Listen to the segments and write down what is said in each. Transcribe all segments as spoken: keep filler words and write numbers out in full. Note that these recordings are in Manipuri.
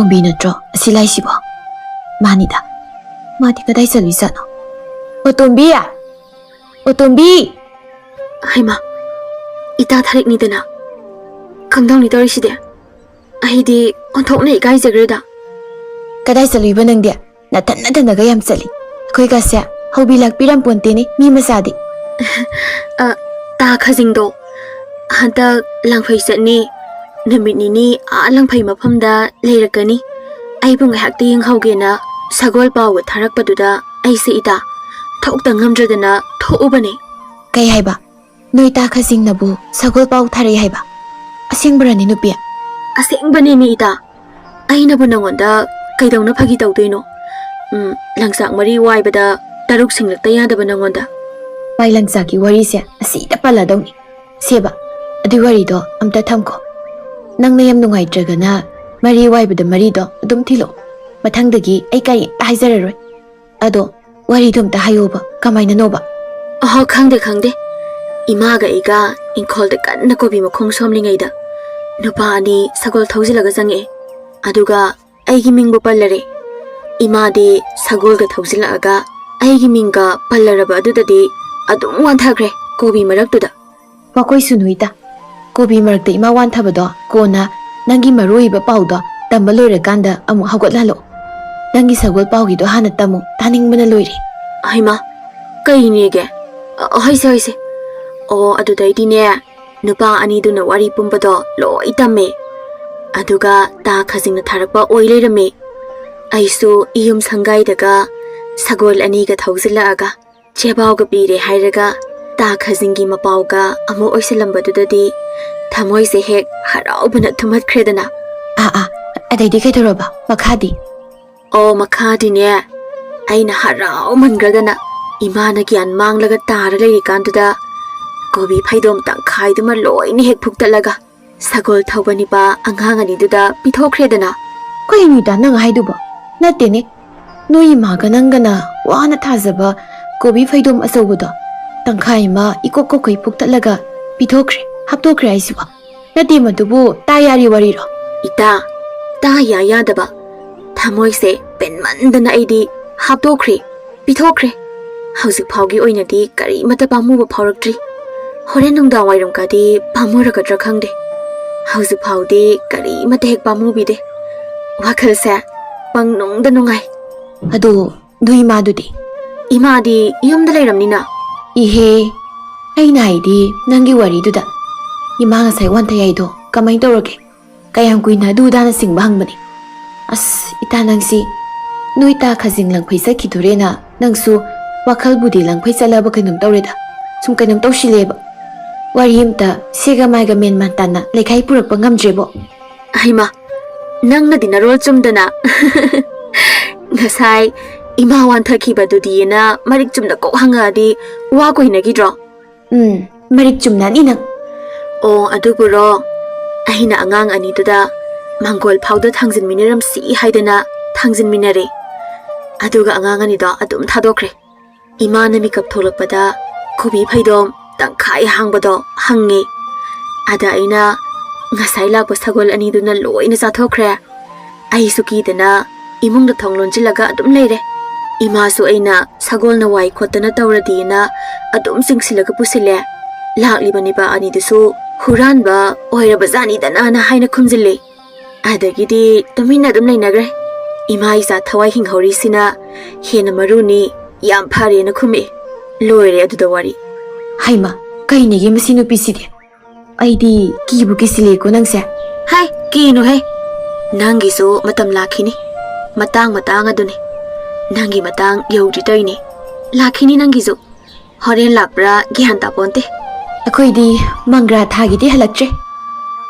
ꯇꯣꯝꯕꯤ ꯅꯠꯇ꯭ꯔꯣ ꯑꯁꯤ ꯂꯥꯛꯏꯁꯤꯕꯣ? ꯃꯥꯅꯤꯗ꯫ ꯃꯥꯗꯤ ꯀꯗꯥꯏ ꯆꯠꯂꯨꯏꯖꯥꯠꯅꯣ? ꯑꯣ ꯇꯣꯝꯕꯤ! ꯑꯣ ꯇꯣꯝꯕꯤ! ꯍꯩꯃꯥ, ꯏꯇꯥ ꯊꯔꯤꯛꯅꯤꯗꯅ꯫ ꯀꯝꯗꯧꯅꯤ ꯇꯧꯔꯤꯁꯤꯗꯤ? ꯑꯩꯗꯤ ꯑꯣꯟꯊꯣꯛꯅ ꯏꯀꯥꯏꯖꯈ꯭ꯔꯦꯗ꯫ ꯀꯗꯥꯏ ꯆꯠꯂꯨꯏꯕ ꯅꯪꯗꯤ? ꯅꯊꯟ ꯅꯊꯟꯗꯒ ꯌꯥꯝ ꯆꯠꯂꯤ꯫ ꯑꯩꯈꯣꯏꯒꯁꯦ ꯍꯧꯕꯤ ꯂꯥꯛꯄꯤꯔꯝꯄꯣꯟꯇꯦꯅꯦ ꯃꯤ ꯃꯆꯥꯗꯤ꯫ ꯑ, ꯇꯥ ꯈꯖꯤꯡꯗꯣ ꯍꯟꯗꯛ ꯂꯥꯡꯐꯩ ꯆꯠꯅꯤ꯫ ꯅꯨꯃꯤꯠ ꯅꯤꯅꯤ ꯑꯥ ꯂꯥꯡꯐꯩ ꯃꯐꯝꯗ ꯂꯩꯔꯛꯀꯅꯤ꯫ ꯑꯩꯕꯨ ꯉꯥꯏꯍꯥꯛꯇ ꯌꯦꯡꯍꯧꯒꯦꯅ ꯁꯒꯣꯜ ꯄꯥꯎꯒ ꯊꯥꯔꯛꯄꯗꯨꯗ ꯑꯩꯁꯦ ꯏꯇꯥ ꯊꯣꯛꯇ ꯉꯝꯗ꯭ꯔꯗꯅ ꯊꯣꯛꯎꯕꯅꯦ꯫ ꯀꯩ ꯍꯥꯏꯕ? ꯅꯣꯏ ꯇꯥ ꯈꯖꯤꯡꯅꯕꯨ ꯁꯒꯣꯜ ꯄꯥꯎ ꯊꯥꯔꯛꯏ ꯍꯥꯏꯕ? ꯑꯁꯦꯡꯕꯔꯅꯦ ꯅꯨꯄꯤ? ꯑꯁꯦꯡꯕꯅꯦꯃꯤ ꯏꯇꯥ꯫ ꯑꯩꯅꯕꯨ ꯅꯉꯣꯟꯗ ꯀꯩꯗꯧꯅ ꯐꯥꯒꯤ ꯇꯧꯗꯣꯏꯅꯣ? ꯎꯝ, ꯂꯪꯆꯥꯛ ꯃꯔꯤ ꯋꯥꯏꯕꯗ ꯇꯔꯨꯛ ꯁꯤꯡꯂꯛꯇ ꯌꯥꯗꯕ ꯅꯉꯣꯟꯗ꯫ ꯃꯥꯏ ꯂꯪꯆꯥꯛꯀꯤ ꯋꯥꯔꯤꯁꯦ ꯑꯁꯤꯗ ꯄꯜꯂꯗꯧꯅꯤ꯫ ꯁꯦꯕ, ꯑꯗꯨꯏ ꯋꯥꯔꯤꯗꯣ ꯑꯝꯇ ꯊꯝꯈꯣ꯫ ꯅꯪꯅ ꯌꯥꯝ ꯅꯨꯡꯉꯥꯏꯇ꯭ꯔꯒꯅ ꯃꯔꯤ ꯋꯥꯏꯕꯗ ꯃꯔꯤꯗꯣ ꯑꯗꯨꯝ ꯊꯤꯜꯂꯛꯑꯣ꯫ ꯃꯊꯪꯗꯒꯤ ꯑꯩ ꯀꯔꯤꯝꯇ ꯍꯥꯏꯖꯔꯔꯣꯏ꯫ ꯑꯗꯣ ꯋꯥꯔꯤꯗꯣ ꯑꯝꯇ ꯍꯥꯏꯌꯣꯕ, ꯀꯃꯥꯏꯅꯅꯣꯕ? ꯑꯍꯣ, ꯈꯪꯗꯦ, ꯈꯪꯗꯦ꯫ ꯏꯃꯥꯒ ꯑꯩꯒ ꯏꯪꯈꯣꯜꯗ ꯀꯟꯅ ꯀꯣꯕꯤ ꯃꯈꯣꯡ ꯁꯣꯝꯂꯤꯉꯩꯗ ꯅꯨꯄꯥ ꯑꯅꯤ ꯁꯒꯣꯜ ꯊꯧꯖꯤꯜꯂꯒ ꯆꯪꯉꯛꯑꯦ꯫ ꯑꯗꯨꯒ ꯑꯩꯒꯤ ꯃꯤꯡꯕꯨ ꯄꯜꯂꯔꯦ꯫ ꯏꯃꯥꯗꯤ ꯁꯒꯣꯜꯒ ꯊꯧꯖꯤꯜꯂꯛꯑꯒ ꯑꯩꯒꯤ ꯃꯤꯡꯒ ꯄꯜꯂꯔꯕ ꯑꯗꯨꯗꯗꯤ ꯑꯗꯨꯝ ꯋꯥꯟꯊꯈ꯭ꯔꯦ ꯀꯣꯕꯤ ꯃꯔꯛꯇꯨꯗ꯫ ꯃꯈꯣꯏꯁꯨ ꯅꯣꯏꯗ꯫ ꯀꯣꯕꯤ ꯃꯔꯛꯇ ꯏꯃꯥ ꯋꯥꯟꯊꯕꯗꯣ ꯀꯣꯟꯅ ꯅꯪꯒꯤ ꯃꯔꯨ ꯑꯣꯏꯕ ꯄꯥꯎꯗꯣ ꯇꯝꯕ ꯂꯣꯏꯔꯀꯥꯟꯗ ꯑꯃꯨꯛ ꯍꯧꯒꯠꯍꯜꯂꯣ꯫ ꯅꯪꯒꯤ ꯁꯒꯣꯜ ꯄꯥꯎꯒꯤꯗꯣ ꯍꯥꯟꯅ ꯇꯝꯃꯨ, ꯇꯥꯅꯤꯡꯕꯅ ꯂꯣꯏꯔꯦ꯫ ꯍꯩꯃꯥ, ꯀꯩꯅꯦꯒꯦ? ꯑ, ꯍꯣꯏꯁꯦ, ꯍꯣꯏꯁꯦ꯫ ꯑꯣ, ꯑꯗꯨꯗꯩꯗꯤꯅꯦ, ꯅꯨꯄꯥ ꯑꯅꯤꯗꯨꯅ ꯋꯥꯔꯤ ꯄꯨꯝꯕꯗꯣ ꯂꯣꯏ ꯇꯝꯃꯦ꯫ ꯑꯗꯨꯒ ꯇꯥ ꯈꯖꯤꯡꯅ ꯊꯥꯔꯛꯄ ꯑꯣꯏ ꯂꯩꯔꯝꯃꯦ꯫ ꯑꯩꯁꯨ ꯏꯌꯨꯝ ꯁꯪꯒꯥꯏꯗꯒ ꯁꯒꯣꯜ ꯑꯅꯤꯒ ꯊꯧꯖꯤꯜꯂꯛꯑꯒ ꯆꯦꯕꯥꯎꯒ ꯄꯤꯔꯦ ꯍꯥꯏꯔꯒ ꯇꯥ ꯈꯖꯤꯡꯒꯤ ꯃꯄꯥꯎꯒ ꯑꯃꯨꯛ ꯑꯣꯏꯁꯜꯂꯝꯕꯗꯨꯗꯗꯤ ꯊꯃꯣꯏꯁꯦ ꯍꯦꯛ ꯍꯔꯥꯎꯕꯅ ꯊꯨꯝꯍꯠꯈ꯭ꯔꯦꯗꯅ꯫ ꯑꯥ, ꯑꯥ, ꯑꯗꯩꯗꯤ ꯀꯩꯗꯧꯔꯕ? ꯃꯈꯥꯗꯤ? ꯑꯣ, ꯃꯈꯥꯗꯤꯅꯦ, ꯑꯩꯅ ꯍꯔꯥꯎꯃꯟꯈ꯭ꯔꯗꯅ ꯏꯃꯥꯅ ꯒ꯭ꯌꯥꯟ ꯃꯥꯡꯂꯒ ꯇꯥꯔ ꯂꯩꯔꯤꯀꯥꯟꯗꯨꯗ ꯀꯣꯕꯤ ꯐꯩꯗꯣꯝ ꯇꯪꯈꯥꯏꯗꯨꯃ ꯂꯣꯏꯅ ꯍꯦꯛ ꯐꯨꯛꯇꯠꯂꯒ ꯁꯒꯣꯜ ꯊꯧꯕ ꯅꯤꯄꯥ ꯑꯉꯥꯡ ꯑꯅꯤꯗꯨꯗ ꯄꯤꯊꯣꯛꯈ꯭ꯔꯦꯗꯅ꯫ ꯀꯩꯅꯣꯗ ꯅꯪ ꯍꯥꯏꯗꯨꯕꯣ? ꯅꯠꯇꯦꯅꯦ, ꯅꯣꯏ ꯏꯃꯥꯒ ꯅꯪꯒꯅ ꯋꯥꯅ ꯊꯥꯖꯕ ꯀꯣꯕꯤ ꯐꯩꯗꯣꯝ ꯑꯆꯧꯕꯗꯣ ꯇꯪꯈꯥꯏ ꯑꯃ ꯏꯀꯣꯛ ꯀꯣꯛꯈꯩ ꯐꯨꯛꯇꯠꯂꯒ ꯄꯤꯊꯣꯛꯈ꯭ꯔꯦ, ꯍꯥꯞꯇꯣꯛꯈ꯭ꯔꯦ ꯍꯥꯏꯁꯤꯕꯣ? ꯅꯠꯇꯦ, ꯃꯗꯨꯕꯨ ꯇꯥ ꯌꯥꯔꯤ ꯋꯥꯔꯤꯔꯣ? ꯏꯇꯥ, ꯇꯥ ꯌꯥ ꯌꯥꯗꯕ꯫ ꯊꯃꯣꯏꯁꯦ ꯄꯦꯟꯃꯟꯗꯅ ꯑꯩꯗꯤ ꯍꯥꯞꯇꯣꯛꯈ꯭ꯔꯦ, ꯄꯤꯊꯣꯛꯈ꯭ꯔꯦ꯫ ꯍꯧꯖꯤꯛ ꯐꯥꯎꯒꯤ ꯑꯣꯏꯅꯗꯤ ꯀꯔꯤꯃꯠꯇ ꯄꯥꯝꯃꯨꯕ ꯐꯥꯎꯔꯛꯇ꯭ꯔꯤ꯫ ꯍꯣꯔꯦꯟ ꯅꯨꯡꯗꯥꯡ ꯋꯥꯏꯔꯝꯒꯗꯤ ꯄꯥꯝꯃꯨꯔꯛꯀꯗ꯭ꯔꯥ ꯈꯪꯗꯦ꯫ ꯍꯧꯖꯤꯛ ꯐꯥꯎꯗꯤ ꯀꯔꯤꯃꯠꯇ ꯍꯦꯛ ꯄꯥꯝꯃꯨꯕꯤꯗꯦ꯫ ꯋꯥꯈꯜꯁꯦ ꯄꯪꯅꯨꯡꯗ ꯅꯨꯡꯉꯥꯏ꯫ ꯑꯗꯣ ꯅꯣꯏ ꯏꯃꯥꯗꯨꯗꯤ? ꯏꯃꯥꯗꯤ ꯌꯨꯝꯗ ꯂꯩꯔꯝꯅꯤꯅ꯫ ꯏꯍꯦ, ꯑꯩꯅ ꯍꯥꯏꯗꯤ ꯅꯪꯒꯤ ꯋꯥꯔꯤꯗꯨꯗ꯫ ꯏꯃꯥ ꯉꯁꯥꯏ ꯋꯥꯟꯊꯩ ꯍꯥꯏꯗꯣ ꯀꯃꯥꯏ ꯇꯧꯔꯒꯦ? ꯀꯌꯥꯝ ꯀꯨꯏꯅ ꯑꯗꯨ ꯑꯗꯥꯅ ꯆꯤꯡꯕ ꯍꯪꯕꯅꯦ꯫ ꯑꯁ, ꯏꯇꯥ ꯅꯪꯁꯤ, ꯅꯣꯏ ꯇꯥ ꯈꯖꯤꯡ ꯂꯪꯐꯩ ꯆꯠꯈꯤꯗꯣꯔꯦꯅ ꯅꯪꯁꯨ ꯋꯥꯈꯜꯕꯨꯗꯤ ꯂꯪꯐꯩ ꯆꯠꯂꯕ ꯀꯩꯅꯣꯝ ꯇꯧꯔꯦꯗ꯫ ꯁꯨꯝ ꯀꯩꯅꯣꯝ ꯇꯧꯁꯤꯜꯂꯦꯕ꯫ ꯋꯥꯔꯤ ꯑꯝꯇ ꯁꯦꯒ ꯃꯥꯏꯒ ꯃꯦꯟ ꯃꯥꯟ ꯇꯥꯅ ꯂꯩꯈꯥꯏ ꯄꯨꯔꯛꯄ ꯉꯝꯗ꯭ꯔꯦꯕꯣ꯫ ꯍꯩꯃꯥ, ꯅꯪꯅꯗꯤ ꯅꯔꯣꯜ ꯆꯨꯝꯗꯅ꯫ ꯉꯁꯥꯏ ꯏꯃꯥ ꯋꯥꯟꯊꯈꯤꯕꯗꯨꯗꯤꯅ ꯃꯔꯤꯛ ꯆꯨꯝꯅ ꯀꯣꯛ ꯍꯪꯉꯛꯑꯗꯤ ꯋꯥ ꯀꯣꯏꯅꯈꯤꯗ꯭ꯔꯣ? ꯎꯝ, ꯃꯔꯤꯛ ꯆꯨꯝꯅꯅꯤ ꯅꯪ꯫ ꯑꯣ, ꯑꯗꯨꯕꯨꯔꯣ? ꯑꯩꯅ ꯑꯉꯥꯡ ꯑꯅꯤꯗꯨꯗ ꯃꯥꯡꯒꯣꯜ ꯐꯥꯎꯗ ꯊꯥꯡꯖꯤꯟꯃꯤꯟꯅꯔꯝꯁꯤ ꯍꯥꯏꯗꯅ ꯊꯥꯡꯖꯤꯟꯃꯤꯟꯅꯔꯦ꯫ ꯑꯗꯨꯒ ꯑꯉꯥꯡ ꯑꯅꯤꯗꯣ ꯑꯗꯨꯝ ꯊꯥꯗꯣꯛꯈ꯭ꯔꯦ꯫ ꯏꯃꯥꯅ ꯃꯤꯀꯞ ꯊꯣꯛꯂꯛꯄꯗ ꯀꯣꯕꯤ ꯐꯩꯗꯣꯝ ꯇꯪꯈꯥꯏ ꯍꯥꯡꯕꯗꯣ ꯍꯪꯉꯦ꯫ ꯑꯗ ꯑꯩꯅ, "ꯉꯁꯥꯏ ꯂꯥꯛꯄ ꯁꯒꯣꯜ ꯑꯅꯤꯗꯨꯅ ꯂꯣꯏꯅ ꯆꯥꯊꯣꯛꯈ꯭ꯔꯦ꯫ ꯑꯩꯁꯨ ꯀꯤꯗꯅ ꯏꯃꯨꯡꯗ ꯊꯣꯡ ꯂꯣꯟꯁꯤꯜꯂꯒ ꯑꯗꯨꯝ ꯂꯩꯔꯦ꯫ ꯏꯃꯥꯁꯨ ꯑꯩꯅ ꯁꯒꯣꯜꯅ ꯋꯥꯏ ꯈꯣꯠꯇꯅ ꯇꯧꯔꯗꯤꯅ ꯑꯗꯨꯝ ꯆꯤꯡꯁꯤꯜꯂꯒ ꯄꯨꯁꯤꯜꯂꯦ꯫ ꯂꯥꯛꯂꯤꯕ ꯅꯤꯄꯥ ꯑꯅꯤꯗꯨꯁꯨ ꯍꯨꯔꯥꯟꯕ ꯑꯣꯏꯔꯕꯖꯥꯠꯅꯤꯗꯅꯅ ꯍꯥꯏꯅ ꯈꯨꯝꯖꯤꯜꯂꯦ꯫ ꯑꯗꯒꯤꯗꯤ ꯇꯨꯃꯤꯟꯅ ꯑꯗꯨꯝ ꯂꯩꯅꯈ꯭ꯔꯦ꯫ ꯏꯃꯥ ꯏꯆꯥ ꯊꯋꯥꯏ ꯍꯤꯡꯍꯧꯔꯤꯁꯤꯅ ꯍꯦꯟꯅ ꯃꯔꯨꯅꯤ, ꯌꯥꯝ ꯐꯔꯦꯅ ꯈꯨꯝꯃꯛꯑꯦ꯫ ꯂꯣꯏꯔꯦ ꯑꯗꯨꯗ ꯋꯥꯔꯤ꯫" ꯍꯩꯃ, ꯀꯩꯅꯦꯒꯦ ꯃꯁꯤ ꯅꯨꯄꯤꯁꯤꯗꯤ? ꯑꯩꯗꯤ ꯀꯤꯕꯨ ꯀꯤꯁꯤꯜꯂꯦꯀꯣ ꯅꯪꯁꯦ꯫ ꯍꯥꯏ, ꯀꯤꯅꯨꯍꯦ꯫ ꯅꯪꯒꯤꯁꯨ ꯃꯇꯝ ꯂꯥꯛꯈꯤꯅꯤ꯫ ꯃꯇꯥꯡ ꯃꯇꯥꯡ ꯑꯗꯨꯅꯤ꯫ ꯅꯪꯒꯤ ꯃꯇꯥꯡ ꯌꯧꯗ꯭ꯔꯤ ꯇꯧꯔꯤꯅꯦ꯫ ꯂꯥꯛꯈꯤꯅꯤ ꯅꯪꯒꯤꯁꯨ꯫ ꯍꯣꯔꯦꯟ ꯂꯥꯛꯄ꯭ꯔꯥ ꯒ꯭ꯌꯥꯟ ꯇꯥꯄꯣꯟꯇꯦ꯫ ꯑꯩꯈꯣꯏꯗꯤ ꯃꯪꯒ꯭ꯔꯥ ꯊꯥꯒꯤꯗꯤ ꯍꯜꯂꯛꯇ꯭ꯔꯦ꯫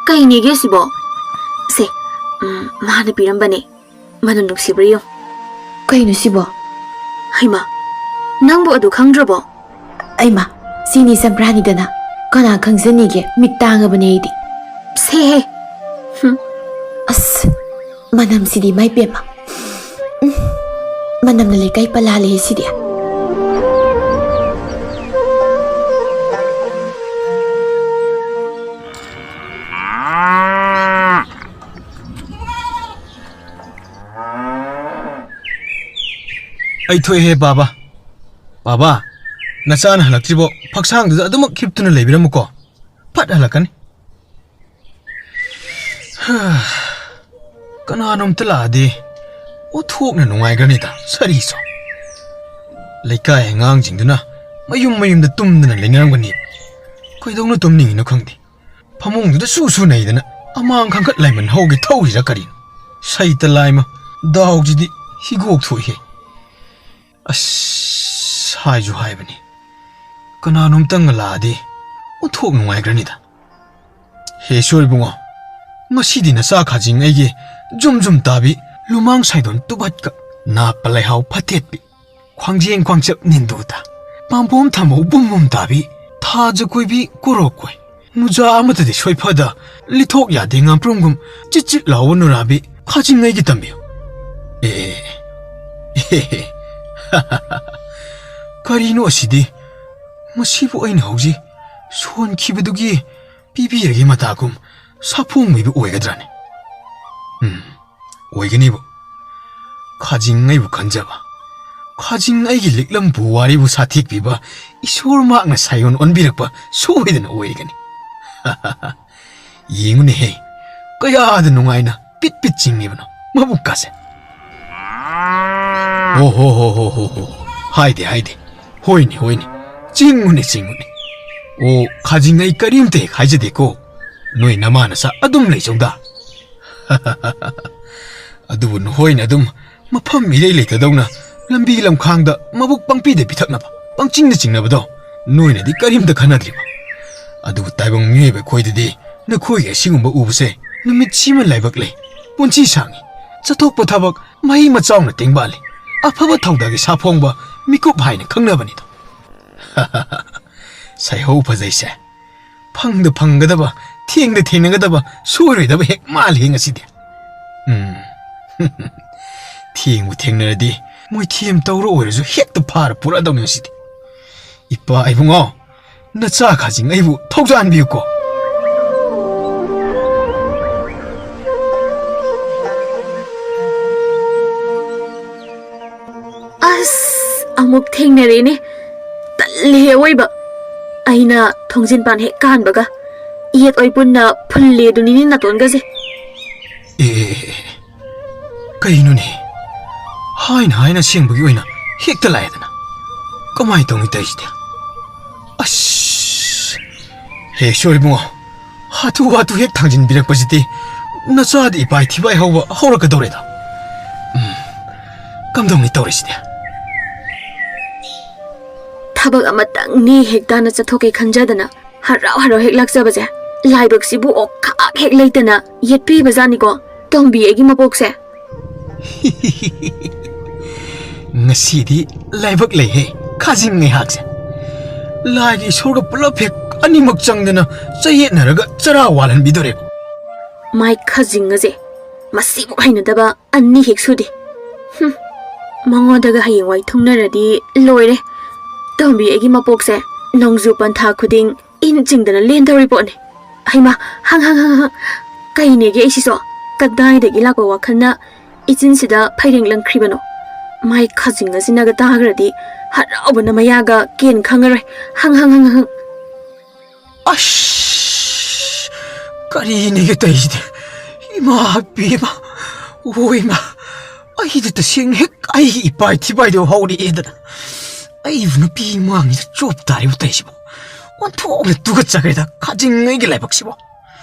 ꯀꯩꯅꯦꯒꯦ ꯁꯤꯕꯣ? ꯁꯦ, ꯎꯝ, ꯃꯥꯅ ꯄꯤꯔꯝꯕꯅꯦ꯫ ꯃꯅꯝ ꯅꯨꯡꯁꯤꯕ꯭ꯔꯥ ꯌꯦꯡꯉꯨ꯫ ꯀꯩꯅꯣ ꯁꯤꯕꯣ? ꯍꯩꯃꯥ, ꯅꯪꯕꯨ ꯑꯗꯨ ꯈꯪꯗ꯭ꯔꯕꯣ? ꯑꯩꯃꯥ, ꯁꯤꯅꯤ ꯆꯝꯄ꯭ꯔꯥꯅꯤꯗꯅ꯫ ꯀꯅꯥ ꯈꯪꯖꯅꯤꯒꯦ? ꯃꯤꯠ ꯇꯥꯡꯉꯕꯅꯦ ꯑꯩꯗꯤ꯫ ꯁꯦꯍꯦ꯫ ꯍꯨꯝ꯫ ꯑꯁ, ꯃꯅꯝꯁꯤꯗꯤ ꯃꯥꯏ ꯄꯦꯝꯃ꯫ ꯎꯝ, ꯃꯅꯝꯅ ꯂꯩꯀꯥꯏ ꯄꯜꯂꯥꯜꯂꯦ ꯁꯤꯗꯤ꯫ ꯑꯩ ꯊꯣꯛꯑꯦꯍꯦ, ꯕꯥꯕꯥ꯫ ꯕꯥꯕꯥ, ꯅꯆꯥꯅ ꯍꯜꯂꯛꯇ꯭ꯔꯤꯕꯣ? ꯐꯛꯁꯥꯡꯗꯨꯗ ꯑꯗꯨꯃꯛ ꯍꯤꯞꯇꯨꯅ ꯂꯩꯕꯤꯔꯝꯃꯨꯀꯣ꯫ ꯐꯠ ꯍꯜꯂꯛꯀꯅꯤ꯫ ꯀꯅꯥꯅꯣꯝꯇ ꯂꯥꯛꯑꯗꯤ ꯑꯣꯟꯊꯣꯛꯅ ꯅꯨꯡꯉꯥꯏꯈ꯭ꯔꯅꯤꯗ, ꯁꯥꯔꯤꯁꯨ꯫ ꯂꯩꯀꯥꯏ ꯑꯉꯥꯡꯁꯤꯡꯗꯨꯅ ꯃꯌꯨꯝ ꯃꯌꯨꯝꯗ ꯇꯨꯝꯗꯅ ꯂꯩꯅꯔꯝꯒꯅꯤ꯫ ꯀꯩꯗꯧꯅ ꯇꯨꯝꯅꯤꯡꯉꯤꯅꯣ ꯈꯪꯗꯦ꯫ ꯐꯃꯨꯡꯗꯨꯗ ꯁꯨ ꯁꯨ ꯅꯩꯗꯅ ꯑꯃꯥꯡ ꯈꯪꯈꯠ ꯂꯥꯏꯃꯟ ꯍꯧꯒꯦ ꯊꯧꯔꯤꯔꯥ ꯀꯔꯤꯅꯣ? ꯁꯩꯇ ꯂꯥꯏꯃ, ꯗꯥꯎꯁꯤꯗꯤ ꯍꯤꯒꯣꯛ ꯊꯣꯛꯏꯍꯦ꯫ ꯑꯁ, ꯍꯥꯏꯁꯨ ꯍꯥꯏꯕꯅꯤ, ꯀꯅꯥꯅꯣꯝꯇꯪꯒ ꯂꯥꯛꯑꯗꯤ ꯑꯣꯟꯊꯣꯛ ꯅꯨꯡꯉꯥꯏꯈ꯭ꯔꯅꯤꯗ꯫ ꯍꯦ ꯏꯁꯣꯔ ꯏꯕꯨꯡꯉꯣ, ꯉꯁꯤꯗꯤ ꯅꯆꯥ ꯈꯥꯖꯤꯡ ꯑꯩꯒꯤ ꯖꯨꯝ ꯖꯨꯝ ꯇꯥꯕꯤ ꯂꯨꯃꯥꯡ ꯁꯥꯏꯗꯣꯟ ꯇꯨꯕꯠꯀ, ꯅꯥꯞꯄ ꯂꯩꯍꯥꯎ ꯐꯠꯇꯦꯠꯄꯤ, ꯈ꯭ꯋꯥꯡꯖꯦꯡ ꯈ꯭ꯋꯥꯡꯆꯞ ꯅꯤꯟꯗꯨ ꯇꯥ, ꯄꯥꯝꯕꯣꯝ ꯊꯝꯕꯧ ꯕꯨꯝ ꯕꯨꯝ ꯇꯥꯕꯤ, ꯊꯥꯖ ꯀꯣꯏꯕꯤ ꯀꯣꯔꯣꯛ ꯀꯣꯏ, ꯃꯨꯖꯥ ꯑꯃꯠꯇꯗꯤ ꯁꯣꯏꯐꯗ, ꯂꯤꯊꯣꯛ ꯌꯥꯗꯦ ꯉꯥꯄ꯭ꯔꯨꯝꯒꯨꯝ ꯆꯤꯠ ꯆꯤꯠ ꯂꯥꯎꯕ ꯅꯨꯔꯥꯕꯤ ꯈꯥꯖꯤꯡ ꯑꯩꯒꯤ ꯇꯝꯕꯤꯌꯨ꯫ ꯑꯦ, ꯑꯦ, ꯑꯦ, ꯀꯔꯤꯅꯣ ꯑꯁꯤꯗꯤ? ꯃꯁꯤꯕꯨ ꯑꯩꯅ ꯍꯧꯖꯤꯛ ꯁꯣꯟꯈꯤꯕꯗꯨꯒꯤ ꯄꯤꯕꯤꯔꯒꯦ ꯃꯇꯥꯒꯨꯝ ꯁꯥꯐꯣꯡꯕꯤꯕ ꯑꯣꯏꯒꯗ꯭ꯔꯥꯅꯦ? ꯎꯝ, ꯑꯣꯏꯒꯅꯤꯕꯨ꯫ ꯈꯥꯖꯤꯡ ꯑꯩꯕꯨ ꯈꯟꯖꯕ, ꯈꯥꯖꯤꯡ ꯑꯩꯒꯤ ꯂꯤꯛꯂꯝ ꯄꯨꯋꯥꯔꯤꯕꯨ ꯁꯥꯊꯦꯛꯄꯤꯕ ꯏꯁꯣꯔ ꯃꯍꯥꯛꯅ ꯁꯥꯏꯑꯣꯟ ꯑꯣꯟꯕꯤꯔꯛꯄ ꯁꯣꯏꯗꯅ ꯑꯣꯏꯔꯒꯅꯤ꯫ ꯌꯦꯡꯉꯨꯅꯦꯍꯦ, ꯀꯌꯥꯗ ꯅꯨꯡꯉꯥꯏꯅ ꯄꯤꯠ ꯄꯤꯠ ꯆꯤꯡꯉꯤꯕꯅꯣ ꯃꯕꯨꯛꯀꯥꯁꯦ꯫ ꯑꯣ ꯍꯣ ꯍꯣ ꯍꯣ ꯍꯣ ꯍꯣ꯫ ꯍꯥꯏꯗꯦ, ꯍꯥꯏꯗꯦ꯫ ꯍꯣꯏꯅꯦ, ꯍꯣꯏꯅꯦ꯫ ꯆꯤꯡꯉꯨꯅꯦ, ꯆꯤꯡꯉꯨꯅꯦ꯫ ꯑꯣ, ꯈꯥꯖꯤꯡ ꯑꯩ ꯀꯔꯤꯝꯇ ꯍꯦꯛ ꯍꯥꯏꯖꯗꯦꯀꯣ꯫ ꯅꯣꯏ ꯅꯃꯥ ꯅꯆꯥ ꯑꯗꯨꯝ ꯂꯩꯖꯧꯗ꯫ ꯑꯗꯨꯕꯨ ꯅꯈꯣꯏꯅ ꯑꯗꯨꯝ ꯃꯐꯝ ꯏꯔꯩ ꯂꯩꯇꯗꯧꯅ ꯂꯝꯕꯤ ꯂꯝꯈꯥꯡꯗ ꯃꯕꯨꯛ ꯄꯪꯄꯤꯗ ꯄꯤꯊꯛꯅꯕ, ꯄꯪꯆꯤꯡꯗ ꯆꯤꯡꯅꯕꯗꯣ ꯅꯣꯏꯅꯗꯤ ꯀꯔꯤꯝꯇ ꯈꯟꯅꯗ꯭ꯔꯤꯕ꯫ ꯑꯗꯨꯕꯨ ꯇꯥꯏꯕꯪ ꯃꯤꯑꯣꯏꯕ ꯑꯩꯈꯣꯏꯗꯗꯤ ꯅꯈꯣꯏꯒꯤ ꯑꯁꯤꯒꯨꯝꯕ ꯎꯕꯁꯦ ꯅꯨꯃꯤꯠ ꯁꯤꯃ ꯂꯥꯏꯕꯛ ꯂꯩ, ꯄꯨꯟꯁꯤ ꯁꯥꯡꯉꯤ, ꯆꯠꯊꯣꯛꯄ ꯊꯕꯛ ꯃꯍꯩ ꯃꯆꯥꯎꯅ ꯇꯦꯡꯕꯥꯜꯂꯤ, ꯑꯐꯕ ꯊꯧꯗꯥꯒꯤ ꯁꯥꯐꯣꯡꯕ ꯃꯤꯀꯨꯞ ꯍꯥꯏꯅ ꯈꯪꯅꯕꯅꯤꯗꯣ꯫ ꯁꯥꯏꯍꯧ ꯐꯖꯩꯁꯦ꯫ ꯐꯪꯗ ꯐꯪꯒꯗꯕ, ꯊꯦꯡꯗ ꯊꯦꯡꯅꯒꯗꯕ, ꯁꯣꯏꯔꯣꯏꯗꯕ ꯍꯦꯛ ꯃꯥꯜꯂꯤ ꯉꯁꯤꯗꯤ꯫ ꯎꯝ꯫ ꯊꯦꯡꯕꯨ ꯊꯦꯡꯅꯔꯗꯤ ꯃꯣꯏꯊꯦꯝ ꯇꯧꯔ ꯑꯣꯏꯔꯁꯨ ꯍꯦꯛꯇ ꯐꯥꯔ ꯄꯨꯔꯛꯑꯗꯧꯅꯤ ꯉꯁꯤꯗꯤ꯫ ꯏꯄꯥ ꯏꯕꯨꯡꯉꯣ, ꯅꯆꯥ ꯈꯥꯖꯤꯡ ꯑꯩꯕꯨ ꯊꯧꯖꯥꯟꯕꯤꯌꯨꯀꯣ꯫ ꯑꯃꯨꯛ ꯊꯦꯡꯅꯔꯦꯅꯦ꯫ ꯇꯜꯂꯦꯍꯦ ꯑꯋꯣꯏꯕ꯫ ꯑꯩꯅ ꯊꯣꯡꯖꯤꯟ ꯄꯥꯟ ꯍꯦꯛ ꯀꯥꯟꯕꯒ ꯌꯦꯠ ꯑꯣꯏ ꯄꯨꯟꯅ ꯐꯨꯜꯂꯦ ꯑꯗꯨꯅꯤꯅꯦ ꯅꯥꯇꯣꯟꯒꯁꯦ꯫ ꯑꯦ, ꯑꯦ, ꯑꯦ, ꯑꯦ, ꯀꯩꯅꯣꯅꯦ? ꯍꯥꯏꯅ ꯍꯥꯏꯅ ꯑꯁꯦꯡꯕꯒꯤ ꯑꯣꯏꯅ ꯍꯦꯛꯇ ꯂꯥꯛꯑꯦꯗꯅ꯫ ꯀꯃꯥꯏꯅ ꯇꯧꯅꯤ ꯇꯧꯔꯤꯁꯤꯗꯤ? ꯑꯁ! ꯍꯦ, ꯁꯣꯏ ꯏꯕꯨꯡꯉꯣ, ꯍꯥꯊꯨ ꯍꯥꯊꯨ ꯍꯦꯛ ꯊꯥꯡꯖꯤꯟꯕꯤꯔꯛꯄꯁꯤꯗꯤ ꯅꯆꯥꯗꯤ ꯏꯄꯥꯏ ꯊꯤꯄꯥꯏ ꯍꯧꯕ ꯍꯧꯔꯛꯀꯗꯧꯔꯦꯗ꯫ ꯎꯝ, ꯀꯝꯗꯧꯅꯤ ꯇꯧꯔꯤꯁꯤꯗꯤ? ꯊꯕꯛ ꯑꯃꯇꯪꯅꯤ ꯍꯦꯛ ꯇꯥꯅ ꯆꯠꯊꯣꯛꯀꯦ ꯈꯟꯖꯗꯅ ꯍꯔꯥꯎ ꯍꯔꯥꯎ ꯍꯦꯛ ꯂꯥꯛꯆꯕꯁꯦ, ꯂꯥꯏꯕꯛꯁꯤꯕꯨ ꯑꯣꯛꯈꯥꯛ ꯍꯦꯛ ꯂꯩꯇꯅ ꯌꯦꯠꯄꯤꯕꯖꯥꯠꯅꯤꯀꯣ, ꯇꯣꯝꯕꯤ ꯑꯩꯒꯤ ꯃꯄꯣꯛꯁꯦ꯫ ꯉꯁꯤꯗꯤ ꯂꯥꯏꯕꯛ ꯂꯩꯍꯦ, ꯈꯥꯖꯤꯡ ꯉꯩꯍꯥꯛꯁꯦ꯫ ꯂꯥꯏꯒꯤ ꯏꯁꯣꯔꯒ ꯄꯨꯂꯞ ꯍꯦꯛ ꯑꯅꯤꯃꯛ ꯆꯪꯗꯅ ꯆꯌꯦꯠꯅꯔꯒ ꯆꯔꯥ ꯋꯥꯜꯍꯟꯕꯤꯗꯣꯔꯦ꯫ ꯃꯥꯏ ꯈꯥꯖꯤꯡ ꯑꯁꯦ ꯃꯁꯤꯃꯨꯛ ꯍꯩꯅꯗꯕ ꯑꯅꯤ ꯍꯦꯛ ꯁꯨꯗꯦ꯫ ꯍꯨꯝ, ꯃꯉꯣꯟꯗꯒ ꯍꯌꯦꯡꯋꯥꯏ ꯊꯨꯡꯅꯔꯗꯤ ꯂꯣꯏꯔꯦ꯫ ꯇꯣꯝꯕꯤ ꯑꯩꯒꯤ ꯃꯄꯣꯛꯁꯦ ꯅꯣꯡꯖꯨ ꯄꯟꯊꯥ ꯈꯨꯗꯤꯡ ꯏꯟ ꯆꯤꯡꯗꯅ ꯂꯦꯟꯗꯧꯔꯤ ꯄꯣꯠꯅꯤ꯫ ꯍꯩꯃꯥ, ꯍꯪ, ꯍꯪ, ꯍꯪ, ꯍꯪ꯫ ꯀꯩꯅꯦꯒꯦ ꯑꯩꯁꯤꯁꯨ? ꯀꯗꯥꯏꯗꯒꯤ ꯂꯥꯛꯄ ꯋꯥꯈꯜꯅ ꯏꯆꯤꯟꯁꯤꯗ ꯐꯩꯔꯦꯡ ꯂꯪꯈ꯭ꯔꯤꯕꯅꯣ? ꯃꯥꯏ ꯈꯥꯖꯤꯡ ꯑꯁꯤꯅꯒ ꯇꯥꯈ꯭ꯔꯗꯤ ꯍꯔꯥꯎꯕꯅ ꯃꯌꯥꯒ ꯀꯦꯟ ꯈꯪꯉꯔꯣꯏ꯫ ꯍꯪ, ꯍꯪ, ꯍꯪ, ꯍꯪ꯫ ꯑꯁ! ꯀꯔꯤꯅꯦꯒꯦ ꯇꯧꯔꯤꯁꯤꯗꯤ? ꯏꯃꯥ ꯄꯦꯃ! ꯑꯣ ꯏꯃꯥ! ꯑꯩꯗꯤ ꯇꯁꯦꯡꯅ ꯍꯦꯛ ꯑꯩꯒꯤ ꯏꯄꯥꯏ ꯊꯤꯄꯥꯏꯗꯣ ꯍꯧꯔꯛꯑꯦꯗꯅ꯫ ꯑꯩꯕꯨ ꯅꯨꯄꯤ ꯃꯥꯡꯁꯤꯗ ꯆꯣꯞ ꯇꯥꯔꯤꯕ ꯇꯧꯔꯤꯁꯤꯕꯣ? ꯑꯣꯟꯊꯣꯛꯅ ꯇꯨꯀꯠꯆꯈ꯭ꯔꯦꯗ ꯈꯥꯖꯤꯡ ꯑꯩꯒꯤ ꯂꯥꯏꯕꯛꯁꯤꯕꯣ꯫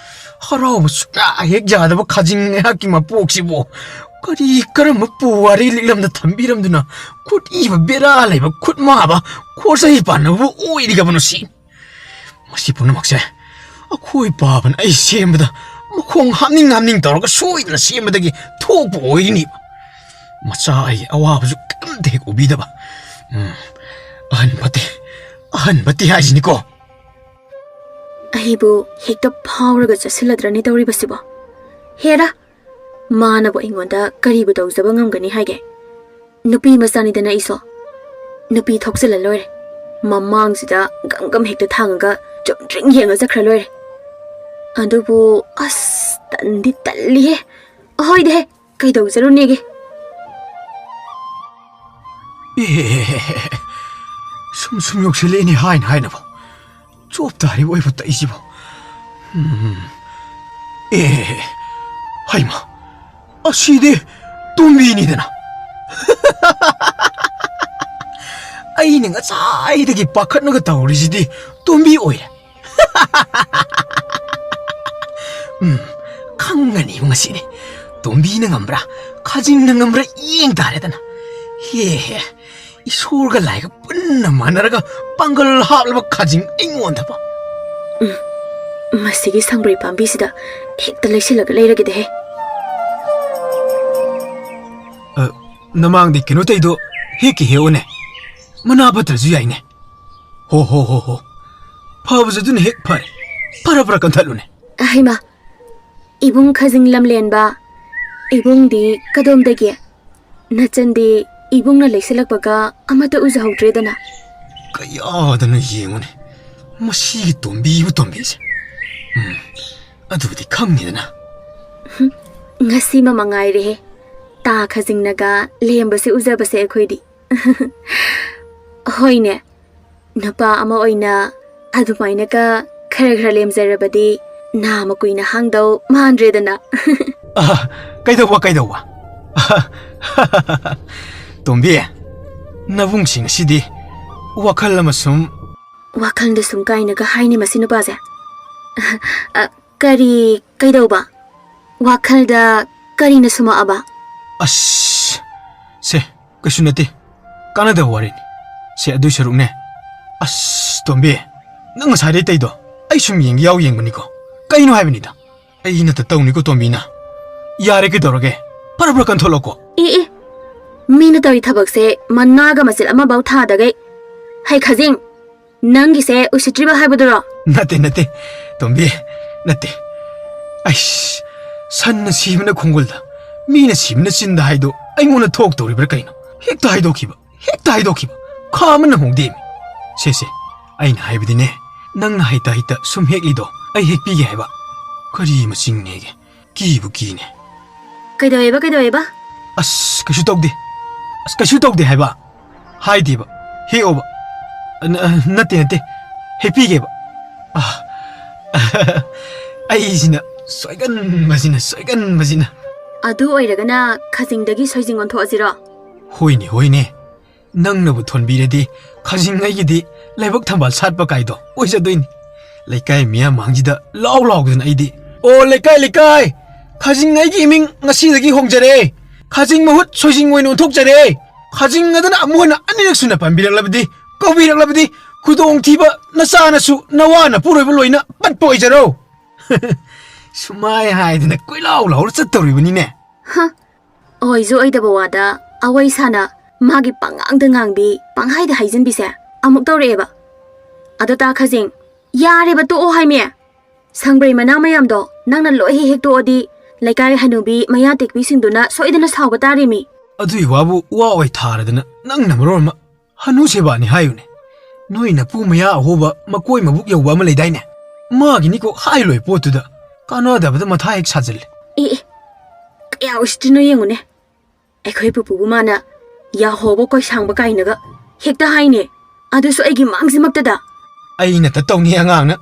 ꯍꯔꯥꯎꯕ ꯁꯨꯡꯌꯥ ꯍꯦꯛ ꯌꯥꯗꯕ ꯈꯥꯖꯤꯡ ꯑꯩꯍꯥꯛꯀꯤ ꯃꯄꯣꯛꯁꯤꯕꯨ ꯀꯔꯤ ꯀꯔꯝꯕ ꯄꯨꯋꯥꯔꯤ ꯂꯤꯛꯂꯝꯗ ꯊꯝꯕꯤꯔꯝꯗꯨꯅ ꯈꯨꯠ ꯏꯕ ꯕꯦꯔꯥ ꯂꯩꯕ ꯈꯨꯠ ꯃꯥꯕ ꯈꯣꯔꯁꯩ ꯄꯥꯟꯅꯕꯕꯨ ꯑꯣꯏꯔꯤꯒꯕꯅꯣ ꯁꯤ? ꯃꯁꯤ ꯄꯨꯝꯅꯃꯛꯁꯦ ꯑꯩꯈꯣꯏ ꯄꯥꯕꯅ ꯑꯩ ꯁꯦꯝꯕꯗ ꯃꯈꯣꯡ ꯍꯥꯞꯅꯤꯡ ꯍꯥꯞꯅꯤꯡ ꯇꯧꯔꯒ ꯁꯣꯏꯗꯅ ꯁꯦꯝꯕꯗꯒꯤ ꯊꯣꯛꯄ ꯑꯣꯏꯔꯤꯅꯤꯕ꯫ ꯃꯆꯥ ꯑꯩꯒꯤ ꯑꯋꯥꯕꯁꯨ ꯀꯔꯤꯝꯇ ꯍꯦꯛ ꯎꯕꯤꯗꯕ꯫ ꯎꯝ, ꯑꯍꯟ ꯐꯠꯇꯦ, ꯑꯍꯟ ꯐꯠꯇꯦ ꯍꯥꯏꯁꯤꯅꯤꯀꯣ꯫ ꯑꯩꯕꯨ ꯍꯦꯛꯇ ꯐꯥꯎꯔꯒ ꯆꯠꯁꯤꯜꯂꯗ꯭ꯔꯅꯦ ꯇꯧꯔꯤꯕꯁꯤꯕꯣ? ꯍꯦꯔꯥ, ꯃꯥꯅꯕꯨ ꯑꯩꯉꯣꯟꯗ ꯀꯔꯤꯕꯨ ꯇꯧꯖꯕ ꯉꯝꯒꯅꯤ ꯍꯥꯏꯒꯦ? ꯅꯨꯄꯤ ꯃꯆꯥꯅꯤꯗꯅ ꯑꯩꯁꯨ꯫ ꯅꯨꯄꯤ ꯊꯣꯛꯆꯜꯂ ꯂꯣꯏꯔꯦ꯫ ꯃꯃꯥꯡꯁꯤꯗ ꯒꯝ ꯒꯝ ꯍꯦꯛꯇ ꯊꯥꯡꯉꯒ ꯆꯨꯝꯗ꯭ꯔꯤꯡ ꯌꯦꯡꯉ ꯆꯠꯈ꯭ꯔ ꯂꯣꯏꯔꯦ꯫ ꯑꯗꯨꯕꯨ ꯑꯁ, ꯇꯟꯗꯤ ꯇꯜꯂꯤꯍꯦ꯫ ꯑꯍꯣꯏꯗꯍꯦ, ꯀꯩꯗꯧꯖꯔꯨꯅꯦꯒꯦ? ꯑꯦ, ꯁꯨꯝ ꯁꯨꯝ ꯌꯧꯁꯤꯜꯂꯛꯏꯅꯦ ꯍꯥꯏꯅ ꯍꯥꯏꯅꯕ꯫ ꯆꯣꯞ ꯇꯥꯔꯤꯕ ꯑꯣꯏꯕ ꯇꯛꯏꯁꯤꯕꯣ꯫ ꯎꯝ꯫ ꯑꯦ, ꯍꯩꯃꯥ, ꯑꯁꯤꯗꯤ ꯇꯣꯝꯕꯤꯅꯤꯗꯅ꯫ ꯑꯩꯅ ꯉꯁꯥꯏꯗꯒꯤ ꯄꯥꯈꯠꯅꯒ ꯇꯧꯔꯤꯁꯤꯗꯤ ꯇꯣꯝꯕꯤ ꯑꯣꯏꯔꯦ꯫ ꯎꯝ, ꯈꯪꯒꯅꯤꯕ ꯉꯁꯤꯗꯤ꯫ ꯇꯣꯝꯕꯤꯅ ꯉꯝꯕ꯭ꯔꯥ, ꯈꯥꯖꯤꯡꯅ ꯉꯝꯕ꯭ꯔꯥ ꯌꯦꯡ ꯇꯥꯔꯦꯗꯅ꯫ ꯍꯦ ꯍꯦ, ꯏꯁꯣꯔꯒ ꯂꯥꯏꯒ ꯄꯨꯟꯅ ꯃꯥꯟꯅꯔꯒ ꯄꯥꯡꯒꯜ ꯍꯥꯞꯂꯕ ꯈꯥꯖꯤꯡ ꯑꯩꯉꯣꯟꯗꯕ꯫ ꯎꯝ, ꯃꯁꯤꯒꯤ ꯁꯪꯕ꯭ꯔꯩ ꯄꯥꯝꯕꯤꯁꯤꯗ ꯍꯦꯛꯇ ꯂꯩꯁꯤꯜꯂꯒ ꯂꯩꯔꯒꯦꯗꯍꯦ꯫ ꯑ, ꯅꯃꯥꯡꯗꯤ ꯀꯩꯅꯣ ꯇꯧꯗꯣ ꯍꯦꯛꯀꯤ ꯍꯦꯛꯎꯅꯦ꯫ ꯃꯅꯥ ꯐꯠꯇ꯭ꯔꯁꯨ ꯌꯥꯏꯅꯦ꯫ ꯍꯣ, ꯍꯣ, ꯍꯣ, ꯍꯣ꯫ ꯐꯕꯁꯨ ꯑꯗꯨꯅ ꯍꯦꯛ ꯐꯔꯦ꯫ ꯐꯔ ꯐꯔ ꯀꯟꯊꯠꯂꯨꯅꯦ꯫ ꯍꯩꯃꯥ, ꯏꯕꯨꯡ ꯈꯖꯤꯡ ꯂꯝꯂꯦꯟꯕ, ꯏꯕꯨꯡꯗꯤ ꯀꯗꯣꯝꯗꯒꯤ? ꯅꯆꯟꯗꯤ ꯏꯕꯨꯡꯅ ꯂꯩꯁꯤꯜꯂꯛꯄꯒ ꯑꯃꯠꯇ ꯎꯖꯍꯧꯗ꯭ꯔꯦꯗꯅ꯫ ꯀꯌꯥꯗꯅꯣ ꯌꯦꯡꯉꯨꯅꯦ, ꯃꯁꯤꯒꯤ ꯇꯣꯝꯕꯤꯕꯨ ꯇꯣꯝꯕꯤꯁꯦ꯫ ꯎꯝ, ꯑꯗꯨꯕꯨꯗꯤ ꯈꯪꯉꯤꯗꯅ꯫ ꯍꯨꯝ, ꯉꯁꯤꯃ ꯃꯉꯥꯏꯔꯦꯍꯦ, ꯇꯥ ꯈꯖꯤꯡꯅꯒ ꯂꯦꯝꯕꯁꯦ ꯎꯖꯕꯁꯦ ꯑꯩꯈꯣꯏꯗꯤ꯫ ꯍꯣꯏꯅꯦ, ꯅꯨꯄꯥ ꯑꯃ ꯑꯣꯏꯅ ꯑꯗꯨꯃꯥꯏꯅꯒ ꯈꯔ ꯈꯔ ꯂꯦꯝꯖꯔꯕꯗꯤ ꯅꯥꯃ ꯀꯨꯏꯅ ꯍꯥꯡꯗꯧ ꯃꯥꯟꯗ꯭ꯔꯦꯗꯅ꯫ ꯑꯍ, ꯀꯩꯗꯧꯕ, ꯀꯩꯗꯧꯕ? ꯑꯍ, ꯇꯣꯝꯕꯤ, ꯅꯕꯨꯡꯁꯤ ꯉꯁꯤꯗꯤ ꯋꯥꯈꯜ ꯑꯃ ꯁꯨꯝ ꯋꯥꯈꯜꯗ ꯁꯨꯝ ꯀꯥꯏꯅꯒ ꯍꯥꯏꯅꯤ ꯃꯁꯤ ꯅꯨꯄꯥꯁꯦ꯫ ꯑ, ꯀꯔꯤ, ꯀꯩꯗꯧꯕ? ꯋꯥꯈꯜꯗ ꯀꯔꯤꯅ ꯁꯨꯝꯃꯛꯑꯕ? ꯑꯁ, ꯁꯦ, ꯀꯩꯁꯨ ꯅꯠꯇꯦ꯫ ꯀꯥꯟꯅꯗꯕ ꯋꯥꯔꯤꯅꯤ꯫ ꯁꯦ, ꯑꯗꯨꯏ ꯁꯔꯨꯛꯅꯦ꯫ ꯑꯁ, ꯇꯣꯝꯕꯤ, ꯅꯪ ꯉꯁꯥꯏꯗꯩ ꯇꯩꯗꯣ ꯑꯩ ꯁꯨꯝ ꯌꯦꯡꯒꯦ ꯌꯥꯎ ꯌꯦꯡꯕꯅꯤꯀꯣ꯫ ꯀꯩꯅꯣ ꯍꯥꯏꯕꯅꯤꯗ꯫ ꯑꯩ ꯅꯠꯇ ꯇꯧꯅꯤꯀꯣ, ꯇꯣꯝꯕꯤꯅ꯫ ꯌꯥꯔꯦ, ꯀꯩꯗꯧꯔꯒꯦ? ꯐꯔ ꯐꯔ ꯀꯟꯊꯣꯛꯂꯛꯑꯣꯀꯣ꯫ ꯑꯦ, ꯑꯦ, ꯃꯤꯅ ꯇꯧꯔꯤ ꯊꯕꯛꯁꯦ ꯃꯅꯥꯒ ꯃꯆꯦꯠ ꯑꯃꯐꯥꯎ ꯊꯥꯗꯒꯩ꯫ ꯍꯩ ꯈꯥꯖꯤꯡ, ꯅꯪꯒꯤꯁꯦ ꯎꯁꯤꯠꯇ꯭ꯔꯤꯕ ꯍꯥꯏꯕꯗꯨꯔꯣ? ꯅꯠꯇꯦ, ꯅꯠꯇꯦ, ꯇꯣꯝꯕꯤ, ꯅꯠꯇꯦ꯫ ꯑꯩꯁ, ꯁꯟꯅ ꯁꯤꯕꯅ ꯈꯣꯡꯒꯨꯜꯗ, ꯃꯤꯅ ꯁꯤꯕꯅ ꯆꯤꯟꯗ ꯍꯥꯏꯗꯣ ꯑꯩꯉꯣꯟꯗ ꯊꯣꯛꯇꯧꯔꯤꯕ꯭ꯔꯥ ꯀꯩꯅꯣ? ꯍꯦꯛꯇ ꯍꯥꯏꯗꯣꯛꯈꯤꯕ, ꯍꯦꯛꯇ ꯍꯥꯏꯗꯣꯛꯈꯤꯕ꯫ ꯈꯥ ꯑꯃ ꯅꯪꯍꯧꯗꯦꯃꯤ꯫ ꯁꯦ, ꯁꯦ, ꯑꯩꯅ ꯍꯥꯏꯕꯗꯤꯅꯦ, ꯅꯪꯅ ꯍꯩꯇ ꯍꯩꯇ ꯁꯨꯝ ꯍꯦꯛꯂꯤꯗꯣ ꯑꯩ ꯍꯦꯛꯄꯤꯒꯦ ꯍꯥꯏꯕ꯫ ꯀꯔꯤ ꯃꯆꯤꯡꯅꯦꯒꯦ? ꯀꯤꯕꯨ ꯀꯤꯅꯦ꯫ ꯀꯩꯗꯧꯋꯦꯕ, ꯀꯩꯗꯧꯋꯦꯕ? ꯑꯁ, ꯀꯩꯁꯨ ꯇꯧꯗꯦ꯫ ꯑꯁ, ꯀꯩꯁꯨ ꯇꯧꯗꯦ ꯍꯥꯏꯕ꯫ ꯍꯥꯏꯗꯦꯕ꯫ ꯍꯦꯛꯑꯣꯕ꯫ ꯅ- ꯅꯠꯇꯦ, ꯅꯠꯇꯦ꯫ ꯍꯦꯛꯄꯤꯒꯦꯕ꯫ ꯑ, ꯑꯩꯁꯤꯅ ꯁꯣꯏꯒꯟꯕꯁꯤꯅ, ꯁꯣꯏꯒꯟꯕꯁꯤꯅ꯫ ꯑꯗꯨ ꯑꯣꯏꯔꯒꯅ ꯈꯖꯤꯡꯗꯒꯤ ꯁꯣꯏꯖꯤꯡ ꯑꯣꯟꯊꯣꯛꯑꯁꯤꯔꯣ? ꯍꯣꯏꯅꯦ, ꯍꯣꯏꯅꯦ꯫ ꯅꯪꯅꯕꯨ ꯊꯣꯟꯕꯤꯔꯗꯤ ꯈꯖꯤꯡ ꯑꯩꯒꯤꯗꯤ ꯂꯥꯏꯕꯛ ꯊꯝꯕꯥꯜ ꯁꯥꯠꯄ ꯀꯥꯏꯗꯣ ꯑꯣꯏꯖꯗꯣꯏꯅꯤ꯫ ꯂꯩꯀꯥꯏ ꯃꯤꯌꯥꯝ ꯃꯥꯡꯁꯤꯗ ꯂꯥꯎ ꯂꯥꯎꯗꯅ ꯑꯩꯗꯤ, "ꯑꯣ, ꯂꯩꯀꯥꯏ, ꯂꯩꯀꯥꯏ! ꯈꯖꯤꯡ ꯑꯩꯒꯤ ꯏꯃꯤꯡ ꯉꯁꯤꯗꯒꯤ ꯍꯣꯡꯖꯔꯦ꯫ ꯈꯖꯤꯡ ꯃꯍꯨꯠ ꯁꯣꯏꯖꯤꯡ ꯑꯣꯏꯅ ꯑꯣꯟꯊꯣꯛꯆꯔꯦ꯫ ꯈꯖꯤꯡ ꯑꯗꯨꯅ ꯑꯃꯨꯛ ꯍꯟꯅ ꯑꯅꯤꯔꯛ ꯁꯨꯅ ꯄꯟꯕꯤꯔꯛꯂꯕꯗꯤ, ꯀꯧꯕꯤꯔꯛꯂꯕꯗꯤ, ꯈꯨꯗꯣꯡꯊꯤꯕ ꯅꯆꯥꯅꯁꯨ ꯅꯋꯥ ꯅꯄꯨꯔꯣꯏꯕ ꯂꯣꯏꯅ ꯄꯠꯄ ꯑꯣꯏꯖꯔꯣ!" ꯁꯨꯃꯥꯏ ꯍꯥꯏꯗꯅ ꯀꯣꯏꯂꯥꯎ ꯂꯥꯎꯔ ꯆꯠꯇꯧꯔꯤꯕꯅꯤꯅꯦ꯫ ꯍ, ꯑꯣꯏꯁꯨ ꯑꯣꯏꯗꯕ ꯋꯥꯗ ꯑꯋꯩ ꯁꯥꯅ ꯃꯥꯒꯤ ꯄꯉꯥꯡꯗ ꯉꯥꯡꯕꯤ, ꯄꯪꯍꯥꯏꯗ ꯍꯥꯏꯖꯤꯟꯕꯤꯁꯦ ꯑꯃꯨꯛ ꯇꯧꯔꯛꯑꯦꯕ꯫ ꯑꯗꯣ ꯇꯥ ꯈꯖꯤꯡ, ꯌꯥꯔꯦꯕ, ꯇꯣꯛꯑꯣ ꯍꯥꯏꯃꯤ꯫ ꯁꯪꯕ꯭ꯔꯩ ꯃꯅꯥ ꯃꯌꯥꯝꯗꯣ ꯅꯪꯅ ꯂꯣꯏ ꯍꯦꯛ ꯍꯦꯛꯇꯣꯛꯑꯗꯤ ꯂꯩꯀꯥꯏ ꯍꯅꯨꯕꯤ ꯃꯌꯥ ꯇꯦꯛꯄꯤꯁꯤꯡꯗꯨꯅ ꯁꯣꯏꯗꯅ ꯁꯥꯎꯕ ꯇꯥꯔꯦꯃꯤ꯫ ꯑꯗꯨꯒꯤ ꯋꯥꯕꯨ ꯋꯥ ꯑꯣꯏ ꯊꯥꯔꯗꯅ ꯅꯪꯅ ꯃꯔꯣꯜ ꯑꯃ ꯍꯅꯨ ꯁꯦꯕꯥꯅꯤ ꯍꯥꯏꯌꯨꯅꯦ꯫ ꯅꯣꯏ ꯅꯄꯨ ꯃꯌꯥ ꯑꯍꯣꯕ ꯃꯀꯣꯏ ꯃꯕꯨꯛ ꯌꯧꯕ ꯑꯃ ꯂꯩꯗꯥꯏꯅꯦ? ꯃꯥꯒꯤꯅꯤꯀꯣ ꯍꯥꯏ ꯂꯣꯏ ꯄꯣꯠꯇꯨꯗ ꯀꯥꯟꯅꯗꯕꯗ ꯃꯊꯥ ꯍꯦꯛ ꯁꯥꯖꯤꯜꯂꯦ꯫ ꯑꯦ, ꯑꯦ, ꯀꯌꯥ ꯎꯁꯤꯠꯇ꯭ꯔꯤꯅꯣ ꯌꯦꯡꯉꯨꯅꯦ꯫ ꯑꯩꯈꯣꯏ ꯄꯨꯄꯨꯕꯨ ꯃꯥꯅ ꯌꯥꯍꯣꯕ ꯀꯣꯏꯁꯥꯡꯕ ꯀꯥꯏꯅꯒ ꯍꯦꯛꯇ ꯍꯥꯏꯅꯦ, ꯑꯗꯨꯁꯨ ꯑꯩꯒꯤ ꯃꯥꯡꯁꯤꯃꯛꯇꯗ꯫ ꯑꯩꯅꯇ ꯇꯧꯅꯤ ꯑꯉꯥꯡꯅ꯫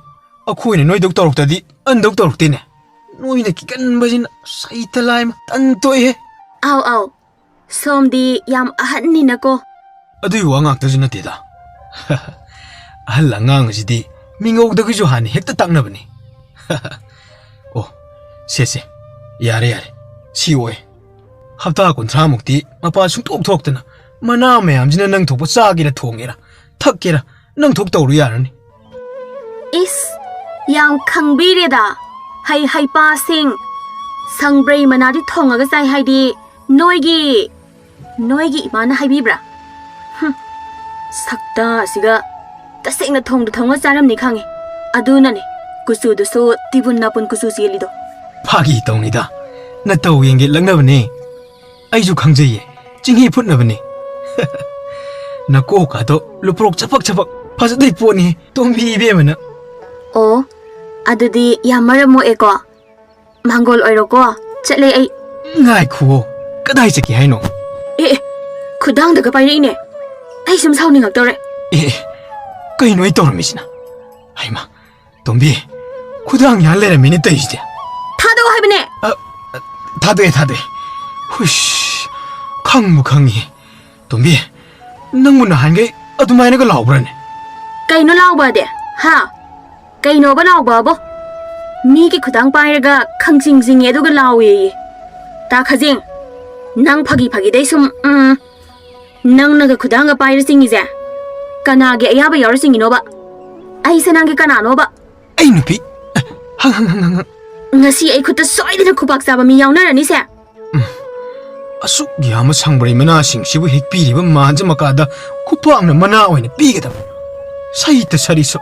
ꯑꯩꯈꯣꯏꯅ ꯅꯣꯏꯗꯧ ꯇꯧꯔꯛꯇꯗꯤ ꯑꯟꯗꯧ ꯇꯧꯔꯛꯇꯦꯅꯦ꯫ ꯅꯣꯏꯅ ꯀꯤꯒꯟꯕꯁꯤꯅ ꯁꯩꯇ ꯂꯥꯏꯃ ꯇꯟ ꯇꯣꯛꯑꯦꯍꯦ꯫ ꯑꯥꯎ, ꯑꯥꯎ, ꯁꯣꯝꯗꯤ ꯌꯥꯝ ꯑꯍꯟꯅꯤꯅꯀꯣ꯫ ꯑꯗꯨꯒꯤ ꯋꯥ ꯉꯥꯛꯇꯁꯨ ꯅꯠꯇꯦꯗ꯫ ꯑꯍꯜ ꯑꯉꯥꯡ ꯑꯁꯤꯗꯤ ꯃꯤꯉꯧꯗꯒꯤꯁꯨ ꯍꯥꯟꯅ ꯍꯦꯛꯇ ꯇꯥꯛꯅꯕꯅꯤ꯫ ꯑꯣ, ꯁꯦ, ꯁꯦ, ꯌꯥꯔꯦ, ꯌꯥꯔꯦ, ꯁꯤ ꯑꯣꯏ꯫ ꯍꯞꯇꯥ ꯀꯨꯟꯊ꯭ꯔꯥ ꯃꯨꯛꯇꯤ ꯃꯄꯥ ꯁꯨꯡꯊꯣꯛ ꯊꯣꯛꯇꯅ ꯃꯅꯥ ꯃꯌꯥꯝꯁꯤꯅ ꯅꯪ ꯊꯣꯛꯄ ꯆꯥꯒꯦꯔꯥ ꯊꯣꯡꯒꯦꯔꯥ ꯊꯛꯀꯦꯔꯥ ꯅꯪ ꯊꯣꯛ ꯇꯧꯔꯨ ꯌꯥꯔꯅꯤ꯫ ꯏꯁ, ꯌꯥꯝ ꯈꯪꯕꯤꯔꯦꯗ, ꯍꯩ ꯍꯩꯄꯥꯁꯤꯡ꯫ ꯁꯪꯕ꯭ꯔꯩ ꯃꯅꯥꯗꯤ ꯊꯣꯡꯉꯒ ꯆꯥꯏ ꯍꯥꯏꯗꯤ ꯅꯣꯏꯒꯤ, ꯅꯣꯏꯒꯤ ꯏꯃꯥꯅ ꯍꯥꯏꯕꯤꯕ꯭ꯔꯥ? ꯍꯨꯝ, ꯁꯛꯇꯥ ꯑꯁꯤꯒ ꯇꯁꯦꯡꯅ ꯊꯣꯡꯗ ꯊꯣꯡꯉ ꯆꯥꯔꯝꯅꯤ ꯈꯪꯉꯦ꯫ ꯑꯗꯨꯅꯅꯦ ꯀꯨꯆꯨꯗꯨꯁꯨ ꯇꯤꯕꯨꯟ ꯅꯥꯄꯨꯟ ꯀꯨꯆꯨ ꯆꯦꯜꯂꯤꯗꯣ꯫ ꯐꯥꯒꯤ ꯇꯧꯅꯤꯗ, ꯅꯇꯧ ꯌꯦꯡꯒꯦ ꯂꯛꯅꯕꯅꯦ꯫ ꯑꯩꯁꯨ ꯈꯪꯖꯩꯌꯦ, ꯆꯤꯡꯍꯤ ꯐꯨꯠꯅꯕꯅꯦ꯫ ꯅꯀꯣꯛꯀꯥꯗꯣ ꯂꯨꯄ꯭ꯔꯣꯛ ꯆꯄꯛ ꯆꯄꯛ ꯐꯖꯗꯣꯏ ꯄꯣꯠꯅꯤ, ꯇꯣꯝꯕꯤ ꯏꯕꯦꯝꯃꯅ꯫ ꯑꯣ, ꯑꯗꯨꯗꯤ ꯌꯥꯝ ꯃꯔꯝ ꯃꯣꯛꯑꯦꯀꯣ꯫ ꯃꯥꯡꯒꯣꯜ ꯑꯣꯏꯔꯣꯀꯣ, ꯆꯠꯂꯦ ꯑꯩ꯫ ꯉꯥꯏꯈꯨꯑꯣ, ꯀꯗꯥꯏ ꯆꯠꯀꯦ ꯍꯥꯏꯅꯣ? ꯑꯦ, ꯑꯦ, ꯈꯨꯗꯥꯡꯗꯒ ꯄꯥꯏꯔꯛꯏꯅꯦ꯫ ꯑꯩ ꯁꯨꯝ ꯁꯥꯎꯅꯤꯡꯉꯛꯇꯧꯔꯦ꯫ ꯑꯦ ꯑꯦ, ꯀꯩꯅꯣ ꯑꯩ ꯇꯧꯔꯝꯃꯤꯁꯤꯅ? ꯍꯩꯃ, ꯇꯣꯝꯕꯤ, ꯈꯨꯗꯥꯡ ꯌꯥꯟ ꯂꯩꯔꯝꯃꯤꯅꯦ ꯇꯧꯔꯤꯁꯤꯗꯤ꯫ ꯊꯥꯗꯧ ꯍꯥꯏꯕꯅꯦ꯫ ꯊꯥꯗꯣꯛꯑꯦ, ꯊꯥꯗꯣꯛꯑꯦ꯫ ꯍꯨꯏꯁ, ꯈꯪꯕꯨ ꯈꯪꯉꯤ꯫ ꯇꯣꯝꯕꯤ, ꯅꯪꯕꯨ ꯅꯍꯥꯟꯈꯩ ꯑꯗꯨꯃꯥꯏꯅꯒ ꯂꯥꯎꯕ꯭ꯔꯥꯅꯦ? ꯀꯩꯅꯣ ꯂꯥꯎꯕꯗꯤ? ꯍꯥ? ꯀꯩꯅꯣꯕ ꯂꯥꯎꯕꯕꯣ? ꯃꯤꯒꯤ ꯈꯨꯗꯥꯡ ꯄꯥꯏꯔꯒ ꯈꯪꯖꯤꯡ ꯖꯤꯡꯉꯦ ꯑꯗꯨꯒ ꯂꯥꯎꯋꯦꯌꯦ꯫ ꯇꯥ ꯈꯖꯤꯡ, ꯅꯪ ꯐꯥꯒꯤ ꯐꯥꯒꯤꯗꯩ ꯁꯨꯝ, ꯎꯝ, ꯅꯪꯅꯒ ꯈꯨꯗꯥꯡꯒ ꯄꯥꯏꯔ ꯆꯤꯡꯉꯤꯁꯦ ꯀꯅꯥꯒꯤ ꯑꯌꯥꯕ ꯌꯥꯎꯔ ꯆꯤꯡꯉꯤꯅꯣꯕ? ꯑꯩꯁꯦ ꯅꯪꯒꯤ ꯀꯅꯥꯅꯣꯕ? ꯑꯩ ꯅꯨꯄꯤ, ꯍꯪ ꯍꯪ ꯍꯪ ꯍꯪ꯫ ꯉꯁꯤ ꯑꯩ ꯈꯨꯠꯇ ꯁꯣꯏꯗꯅ ꯈꯨꯄꯥꯛ ꯆꯥꯕ ꯃꯤ ꯌꯥꯎꯅꯔꯅꯤꯁꯦ꯫ ꯑꯁꯨꯛ ꯌꯥꯝꯕ ꯁꯪꯕ꯭ꯔꯩ ꯃꯅꯥꯁꯤꯡꯁꯤꯕꯨ ꯍꯦꯛꯄꯤꯔꯤꯕ ꯃꯥꯟꯖ ꯃꯀꯥꯗ ꯈꯨꯄꯥꯛꯅ ꯃꯅꯥ ꯑꯣꯏꯅ ꯄꯤꯒꯗꯕ꯫ ꯁꯩꯇ ꯁꯔꯤꯁꯨ꯫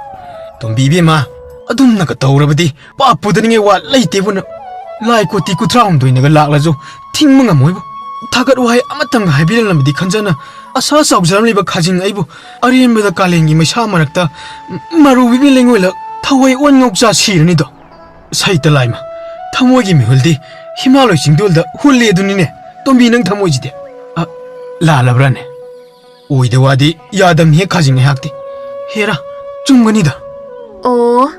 ꯇꯣꯝꯕꯤ ꯏꯕꯦꯝꯃ, ꯑꯗꯨꯝꯅꯒ ꯇꯧꯔꯕꯗꯤ ꯄꯥꯞ ꯄꯨꯗꯅꯤꯡꯉꯥꯏ ꯋꯥ ꯂꯩꯇꯦꯕꯨ ꯅꯪ꯫ ꯂꯥꯏ ꯀꯣꯇꯤ ꯀꯨꯟꯊ꯭ꯔꯥ ꯍꯨꯝꯗꯣꯏꯅꯒ ꯂꯥꯛꯂꯁꯨ ꯊꯤꯡꯕ ꯉꯝꯃꯣꯏꯕꯨ꯫ ꯊꯥꯒꯠ ꯋꯥꯍꯩ ꯑꯃꯇꯪꯒ ꯍꯥꯏꯕꯤꯔꯝꯂꯕꯗꯤ ꯈꯟꯖꯅ ꯑꯁꯥ ꯆꯥꯎꯖꯔꯝꯂꯤꯕ ꯈꯥꯖꯤꯡ ꯑꯩꯕꯨ ꯑꯔꯦꯝꯕꯗ ꯀꯥꯂꯦꯟꯒꯤ ꯃꯩꯁꯥ ꯃꯔꯛꯇ ꯃꯔꯨ ꯕꯤꯕꯤ ꯂꯩꯉꯣꯏꯂ ꯊꯋꯥꯏ ꯑꯣꯟ ꯉꯧꯆꯥ ꯁꯤꯔꯅꯤꯗꯣ꯫ ꯁꯩꯇ ꯂꯥꯏꯃ, ꯊꯃꯣꯏꯒꯤ ꯃꯤꯍꯨꯜꯗꯤ ꯍꯤꯃꯥꯂꯣꯏ ꯆꯤꯡꯗꯣꯜꯗ ꯍꯨꯜꯂꯦ ꯑꯗꯨꯅꯤꯅꯦ꯫ ꯇꯣꯝꯕꯤ, ꯅꯪ ꯊꯃꯣꯏꯁꯤꯗꯤ꯫ ꯑ, ꯂꯥꯜꯂꯕ꯭ꯔꯥꯅꯦ? ꯑꯣꯏꯗ ꯋꯥꯗꯤ ꯌꯥꯗꯝꯅꯤꯍꯦ ꯈꯥꯖꯤꯡ ꯑꯩꯍꯥꯛꯇꯤ꯫ ꯍꯦꯔꯥ, ꯆꯨꯝꯒꯅꯤꯗ꯫ ꯑꯣ꯫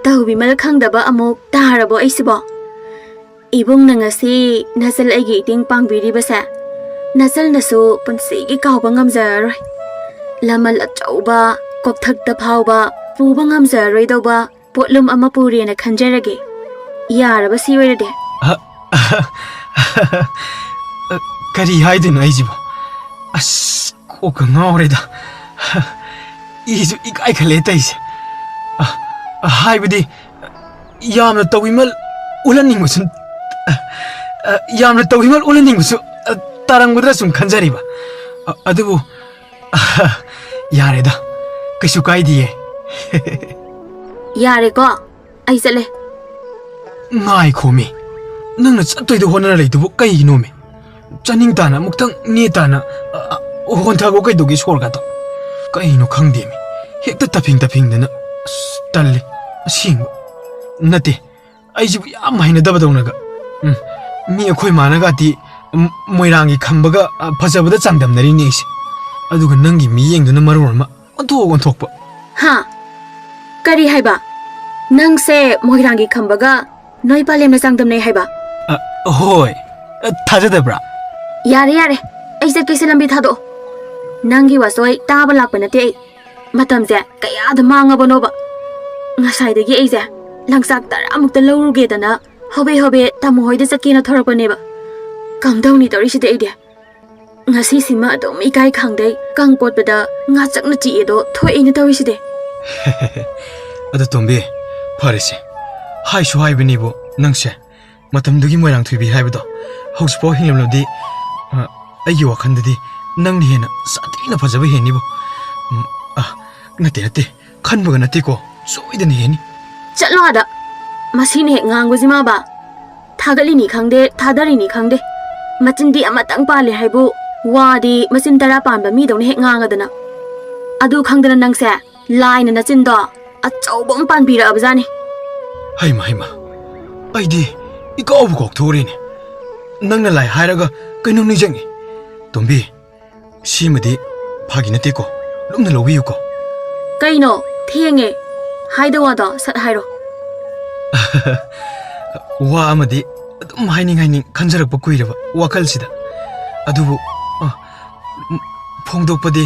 ꯇꯧꯕꯤꯃꯜ ꯈꯪꯗꯕ ꯑꯃꯨꯛ ꯇꯥꯔꯕꯣ ꯑꯩꯁꯤꯕꯣ? ꯏꯕꯨꯡꯅ ꯉꯁꯤ ꯅꯆꯜ ꯑꯩꯒꯤ ꯏꯇꯦꯡ ꯄꯥꯡꯕꯤꯔꯤꯕꯁꯦ ꯅꯆꯜꯅꯁꯨ ꯄꯨꯟꯁꯤꯒꯤ ꯀꯥꯎꯕ ꯉꯝꯖꯔꯔꯣꯏ꯫ ꯂꯃꯜ ꯑꯆꯧꯕ, ꯀꯣꯛꯊꯛꯇ ꯐꯥꯎꯕ ꯄꯨꯕ ꯉꯝꯖꯔꯔꯣꯏꯗꯧꯕ ꯄꯣꯠꯂꯨꯝ ꯑꯃ ꯄꯨꯔꯦꯅ ꯈꯟꯖꯔꯒꯦ꯫ ꯌꯥꯔꯕ ꯁꯤ ꯑꯣꯏꯔꯗꯤ? ꯀꯔꯤ ꯍꯥꯏꯗꯣꯏꯅꯣ ꯑꯩꯁꯤꯕꯣ? ꯑꯁ, ꯀꯣꯛꯀ ꯉꯥꯎꯔꯦꯗ꯫ ꯏꯁꯨ ꯏꯀꯥꯏ ꯈꯠꯂꯦ ꯇꯧꯔꯤꯁꯦ꯫ ꯑ, ꯑ, ꯍꯥꯏꯕꯗꯤ, ꯌꯥꯝꯅ ꯇꯧꯕꯤꯃꯜ ꯎꯠꯍꯟꯅꯤꯡꯕꯁꯨ, ꯑ, ꯑ, ꯌꯥꯝꯅ ꯇꯧꯕꯤꯃꯜ ꯎꯠꯍꯟꯅꯤꯡꯕꯁꯨ, ꯑ, ꯇꯥꯔꯝꯒꯗ꯭ꯔꯥ ꯁꯨꯝ ꯈꯟꯖꯔꯤꯕ꯫ ꯑ, ꯑꯗꯨꯕꯨ, ꯑ, ꯌꯥꯔꯦꯗ, ꯀꯩꯁꯨ ꯀꯥꯏꯗꯤꯌꯦ꯫ ꯌꯥꯔꯦꯀꯣ, ꯑꯩ ꯆꯠꯂꯦ꯫ ꯉꯥꯏꯈꯣꯃꯤ, ꯅꯪꯅ ꯆꯠꯇꯣꯏꯗ ꯍꯣꯠꯅꯔ ꯂꯩꯗꯨꯕꯨ ꯀꯩꯒꯤꯅꯣꯃꯤ? ꯆꯥꯅꯤꯡ ꯇꯥꯅ ꯑꯃꯨꯛꯇꯪ ꯅꯦ ꯇꯥꯅ, ꯑ, ꯑ, ꯍꯣꯟꯊꯒꯣ ꯀꯩꯗꯧꯒꯦ ꯁꯣꯔꯒꯗꯣ? ꯀꯩꯅꯣ ꯈꯪꯗꯦꯃꯤ, ꯍꯦꯛꯇ ꯇꯞꯐꯤꯡ ꯇꯞꯐꯤꯡꯗꯅ꯫ ꯑꯁ, ꯇꯜꯂꯦ ꯑꯁꯦꯡꯕ꯫ ꯅꯠꯇꯦ, ꯑꯩꯁꯤꯕꯨ ꯌꯥꯝ ꯍꯩꯅꯗꯕꯗꯧꯅꯒ꯫ ꯎꯝ, ꯃꯤ ꯑꯩꯈꯣꯏ ꯃꯥꯅꯒꯗꯤ ꯃ-, ꯃꯣꯏꯔꯥꯡꯒꯤ ꯈꯝꯕꯒ, ꯑ, ꯐꯖꯕꯗ ꯆꯥꯡꯗꯝꯅꯔꯤꯅꯦ ꯑꯩꯁꯦ꯫ ꯑꯗꯨꯒ ꯅꯪꯒꯤ ꯃꯤꯠꯌꯦꯡꯗꯨꯅ ꯃꯔꯣꯟ ꯑꯃ ꯑꯣꯟꯊꯣꯛ ꯑꯣꯟꯊꯣꯛꯄ꯫ ꯍꯥ? ꯀꯔꯤ ꯍꯥꯏꯕ? ꯅꯪꯁꯦ ꯃꯣꯏꯔꯥꯡꯒꯤ ꯈꯝꯕꯒ ꯅꯣꯏ ꯄꯥꯂꯦꯝꯅ ꯆꯥꯡꯗꯝꯅꯩ ꯍꯥꯏꯕ? ꯑ, ꯍꯣꯏ꯫ ꯑ, ꯊꯥꯖꯗꯕ꯭ꯔꯥ? ꯌꯥꯔꯦ, ꯌꯥꯔꯦ꯫ ꯑꯩ ꯆꯠꯀꯦꯁꯦ, ꯂꯝꯕꯤ ꯊꯥꯗꯣꯛꯑꯣ꯫ ꯅꯪꯒꯤ ꯋꯥꯆꯣꯏ ꯇꯥꯕ ꯂꯥꯛꯄ ꯅꯠꯇꯦ ꯑꯩ꯫ ꯃꯇꯝꯁꯦ ꯀꯌꯥꯗ ꯃꯥꯡꯉꯕꯅꯣꯕ꯫ ꯉꯁꯥꯏꯗꯒꯤ ꯑꯩꯁꯦ ꯂꯪꯆꯥꯛ ꯇꯔꯥꯃꯨꯛꯇ ꯂꯧꯔꯨꯒꯦꯗꯅ ꯍꯣꯕꯦ ꯍꯣꯕꯦ ꯇꯥꯃꯣ ꯍꯣꯏꯗ ꯆꯠꯀꯦꯅ ꯊꯣꯔꯛꯄꯅꯦꯕ꯫ ꯀꯝꯗꯧꯅꯤ ꯇꯧꯔꯤꯁꯤꯗꯤ ꯑꯩꯗꯤ? ꯉꯁꯤꯁꯤꯃ ꯑꯗꯨꯝ ꯏꯀꯥꯏ ꯈꯪꯗꯩ ꯀꯪ ꯀꯣꯠꯄꯗ ꯉꯥꯆꯛꯅ ꯆꯤꯛꯑꯦꯗꯣ ꯊꯣꯛꯑꯦꯅ ꯇꯧꯔꯤꯁꯤꯗꯤ꯫ ꯑꯗꯣ ꯇꯣꯝꯕꯤ, ꯐꯔꯦꯁꯦ, ꯍꯥꯏꯁꯨ ꯍꯥꯏꯕꯅꯤꯕꯨ ꯅꯪꯁꯦ, ꯃꯇꯝꯗꯨꯒꯤ ꯃꯣꯏꯔꯥꯡꯊꯣꯏꯕꯤ ꯍꯥꯏꯕꯗꯣ ꯍꯧꯖꯤꯛꯐꯥꯎ ꯍꯤꯡꯂꯝꯂꯕꯗꯤ, ꯑ, ꯑꯩꯒꯤ ꯋꯥꯈꯜꯗꯗꯤ ꯅꯪꯅ ꯍꯦꯟꯅ ꯁꯥꯊꯤꯅ ꯐꯖꯕ ꯍꯦꯟꯅꯤꯕꯨ꯫ ꯎꯝ, ꯑ, ꯅꯠꯇꯦ, ꯅꯠꯇꯦ, ꯈꯟꯕꯒ ꯅꯠꯇꯦꯀꯣ, ꯁꯣꯏꯗꯅ ꯍꯦꯟꯅꯤ꯫ ꯆꯠꯂꯣ ꯑꯥꯗ꯫ ꯃꯁꯤꯅ ꯍꯦꯛ ꯉꯥꯡꯕꯁꯤꯃꯕ꯫ ꯊꯥꯒꯠꯂꯤꯅꯤ ꯈꯪꯗꯦ, ꯊꯥꯗꯔꯤꯅꯤ ꯈꯪꯗꯦ꯫ ꯃꯆꯤꯟꯗꯤ ꯑꯃꯇꯪ ꯄꯥꯜꯂꯦ ꯍꯥꯏꯕꯨ, ꯋꯥꯗꯤ ꯃꯆꯤꯟ ꯇꯔꯥ ꯄꯥꯟꯕ ꯃꯤꯗꯧꯅ ꯍꯦꯛ ꯉꯥꯡꯉꯗꯅ꯫ ꯑꯗꯨ ꯈꯪꯗꯅ ꯅꯪꯁꯦ ꯂꯥꯏꯅ ꯅꯆꯤꯟꯗꯣ ꯑꯆꯧꯕ ꯑꯃ ꯄꯥꯟꯕꯤꯔꯛꯑꯕꯖꯥꯠꯅꯤ꯫ ꯍꯩꯃ, ꯍꯩꯃ, ꯑꯩꯗꯤ ꯏꯀꯥꯎꯕꯨ ꯀꯥꯎꯊꯣꯛꯎꯔꯦꯅꯦ꯫ ꯅꯪꯅ ꯂꯥꯏ ꯍꯥꯏꯔꯒ ꯀꯩꯅꯣꯝ ꯅꯤꯡꯁꯤꯡꯉꯤ꯫ ꯇꯣꯝꯕꯤ, ꯁꯤꯃꯗꯤ ꯐꯥꯒꯤ ꯅꯠꯇꯦꯀꯣ, ꯂꯨꯝꯅ ꯂꯧꯕꯤꯌꯨꯀꯣ꯫ ꯀꯩꯅꯣ? ꯊꯦꯡꯉꯦ꯫ ꯍꯥꯏꯗꯧ ꯋꯥꯗꯣ ꯁꯠ ꯍꯥꯏꯔꯣ꯫ ꯋꯥ ꯑꯃꯗꯤ ꯑꯗꯨꯝ ꯍꯥꯏꯅꯤꯡ ꯍꯥꯏꯅꯤꯡ ꯈꯟꯖꯔꯛꯄ ꯀꯨꯏꯔꯕ ꯋꯥꯈꯜꯁꯤꯗ꯫ ꯑꯗꯨꯕꯨ, ꯑ, ꯐꯣꯡꯗꯣꯛꯄꯗꯤ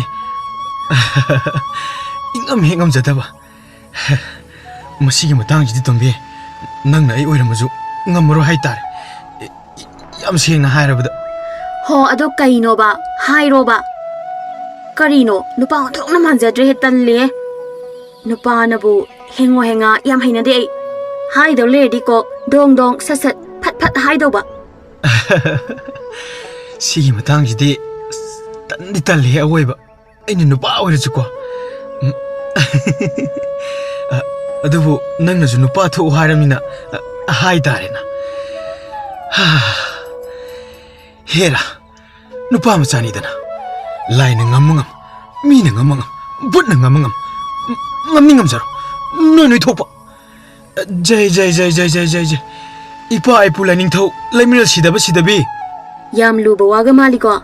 ꯏꯉꯝ ꯍꯦꯛ ꯉꯝꯖꯗꯕ꯫ ꯃꯁꯤꯒꯤ ꯃꯇꯥꯡꯁꯤꯗꯤ, ꯇꯣꯝꯕꯤ, ꯅꯪꯅ ꯑꯩ ꯑꯣꯏꯔꯝꯃꯁꯨ ꯉꯝꯃꯔꯣꯏ ꯍꯥꯏꯇꯥꯔꯦ꯫ ꯌꯥꯝ ꯁꯦꯡꯅ ꯍꯥꯏꯔꯕꯗ꯫ ꯍꯣ, ꯑꯗꯣ ꯀꯩꯅꯣꯕ? ꯍꯥꯏꯔꯣꯕ꯫ ꯀꯔꯤꯅꯣ? ꯅꯨꯄꯥ ꯑꯣꯟꯊꯣꯛꯅ ꯃꯥꯟꯖꯗ꯭ꯔꯦꯍꯦ, ꯇꯜꯂꯦꯍꯦ꯫ ꯅꯨꯄꯥꯅꯕꯨ ꯍꯦꯡꯉꯣ ꯍꯦꯡꯉꯥ ꯌꯥꯝ ꯍꯩꯅꯗꯦ ꯑꯩ꯫ ꯍꯥꯏꯗꯧ ꯂꯩꯔꯗꯤꯀꯣ, ꯗꯣꯡ ꯗꯣꯡ, ꯁꯠ ꯁꯠ, ꯐꯠ ꯐꯠ ꯍꯥꯏꯗꯧꯕ꯫ ꯁꯤꯒꯤ ꯃꯇꯥꯡꯁꯤꯗꯤ ꯇꯟꯗꯤ ꯇꯜꯂꯦꯍꯦ ꯑꯋꯣꯏꯕ꯫ ꯑꯩꯅ ꯅꯨꯄꯥ ꯑꯣꯏꯔꯁꯨꯀꯣ꯫ ꯎꯝ꯫ ꯑ, ꯑꯗꯨꯕꯨ ꯅꯪꯅꯁꯨ ꯅꯨꯄꯥ ꯊꯣꯛꯎ ꯍꯥꯏꯔꯃꯤꯅ, ꯑ, ꯍꯥꯏꯇꯥꯔꯦꯅ꯫ ꯍꯥ꯫ ꯍꯦꯔꯥ, ꯅꯨꯄꯥ ꯃꯆꯥꯅꯤꯗꯅ꯫ ꯂꯥꯏꯅ ꯉꯝꯃ ꯉꯝ, ꯃꯤꯅ ꯉꯝꯃ ꯉꯝ, ꯕꯨꯠꯅ ꯉꯝꯃ ꯉꯝ, ꯉꯝꯅꯤ ꯉꯝꯖꯔꯣ꯫ ꯅꯣꯏ ꯅꯣꯏ ꯊꯣꯛꯄ꯫ ꯖꯩ, ꯖꯩ, ꯖꯩ꯫ ꯏꯄꯥ ꯏꯄꯨ ꯂꯥꯏꯅꯤꯡꯊꯧ ꯂꯩꯃꯔꯦꯜ ꯁꯤꯗꯕ ꯁꯤꯗꯕꯤ꯫ ꯌꯥꯝ ꯂꯨꯕ ꯋꯥꯒ ꯃꯥꯜꯂꯤꯀꯣ꯫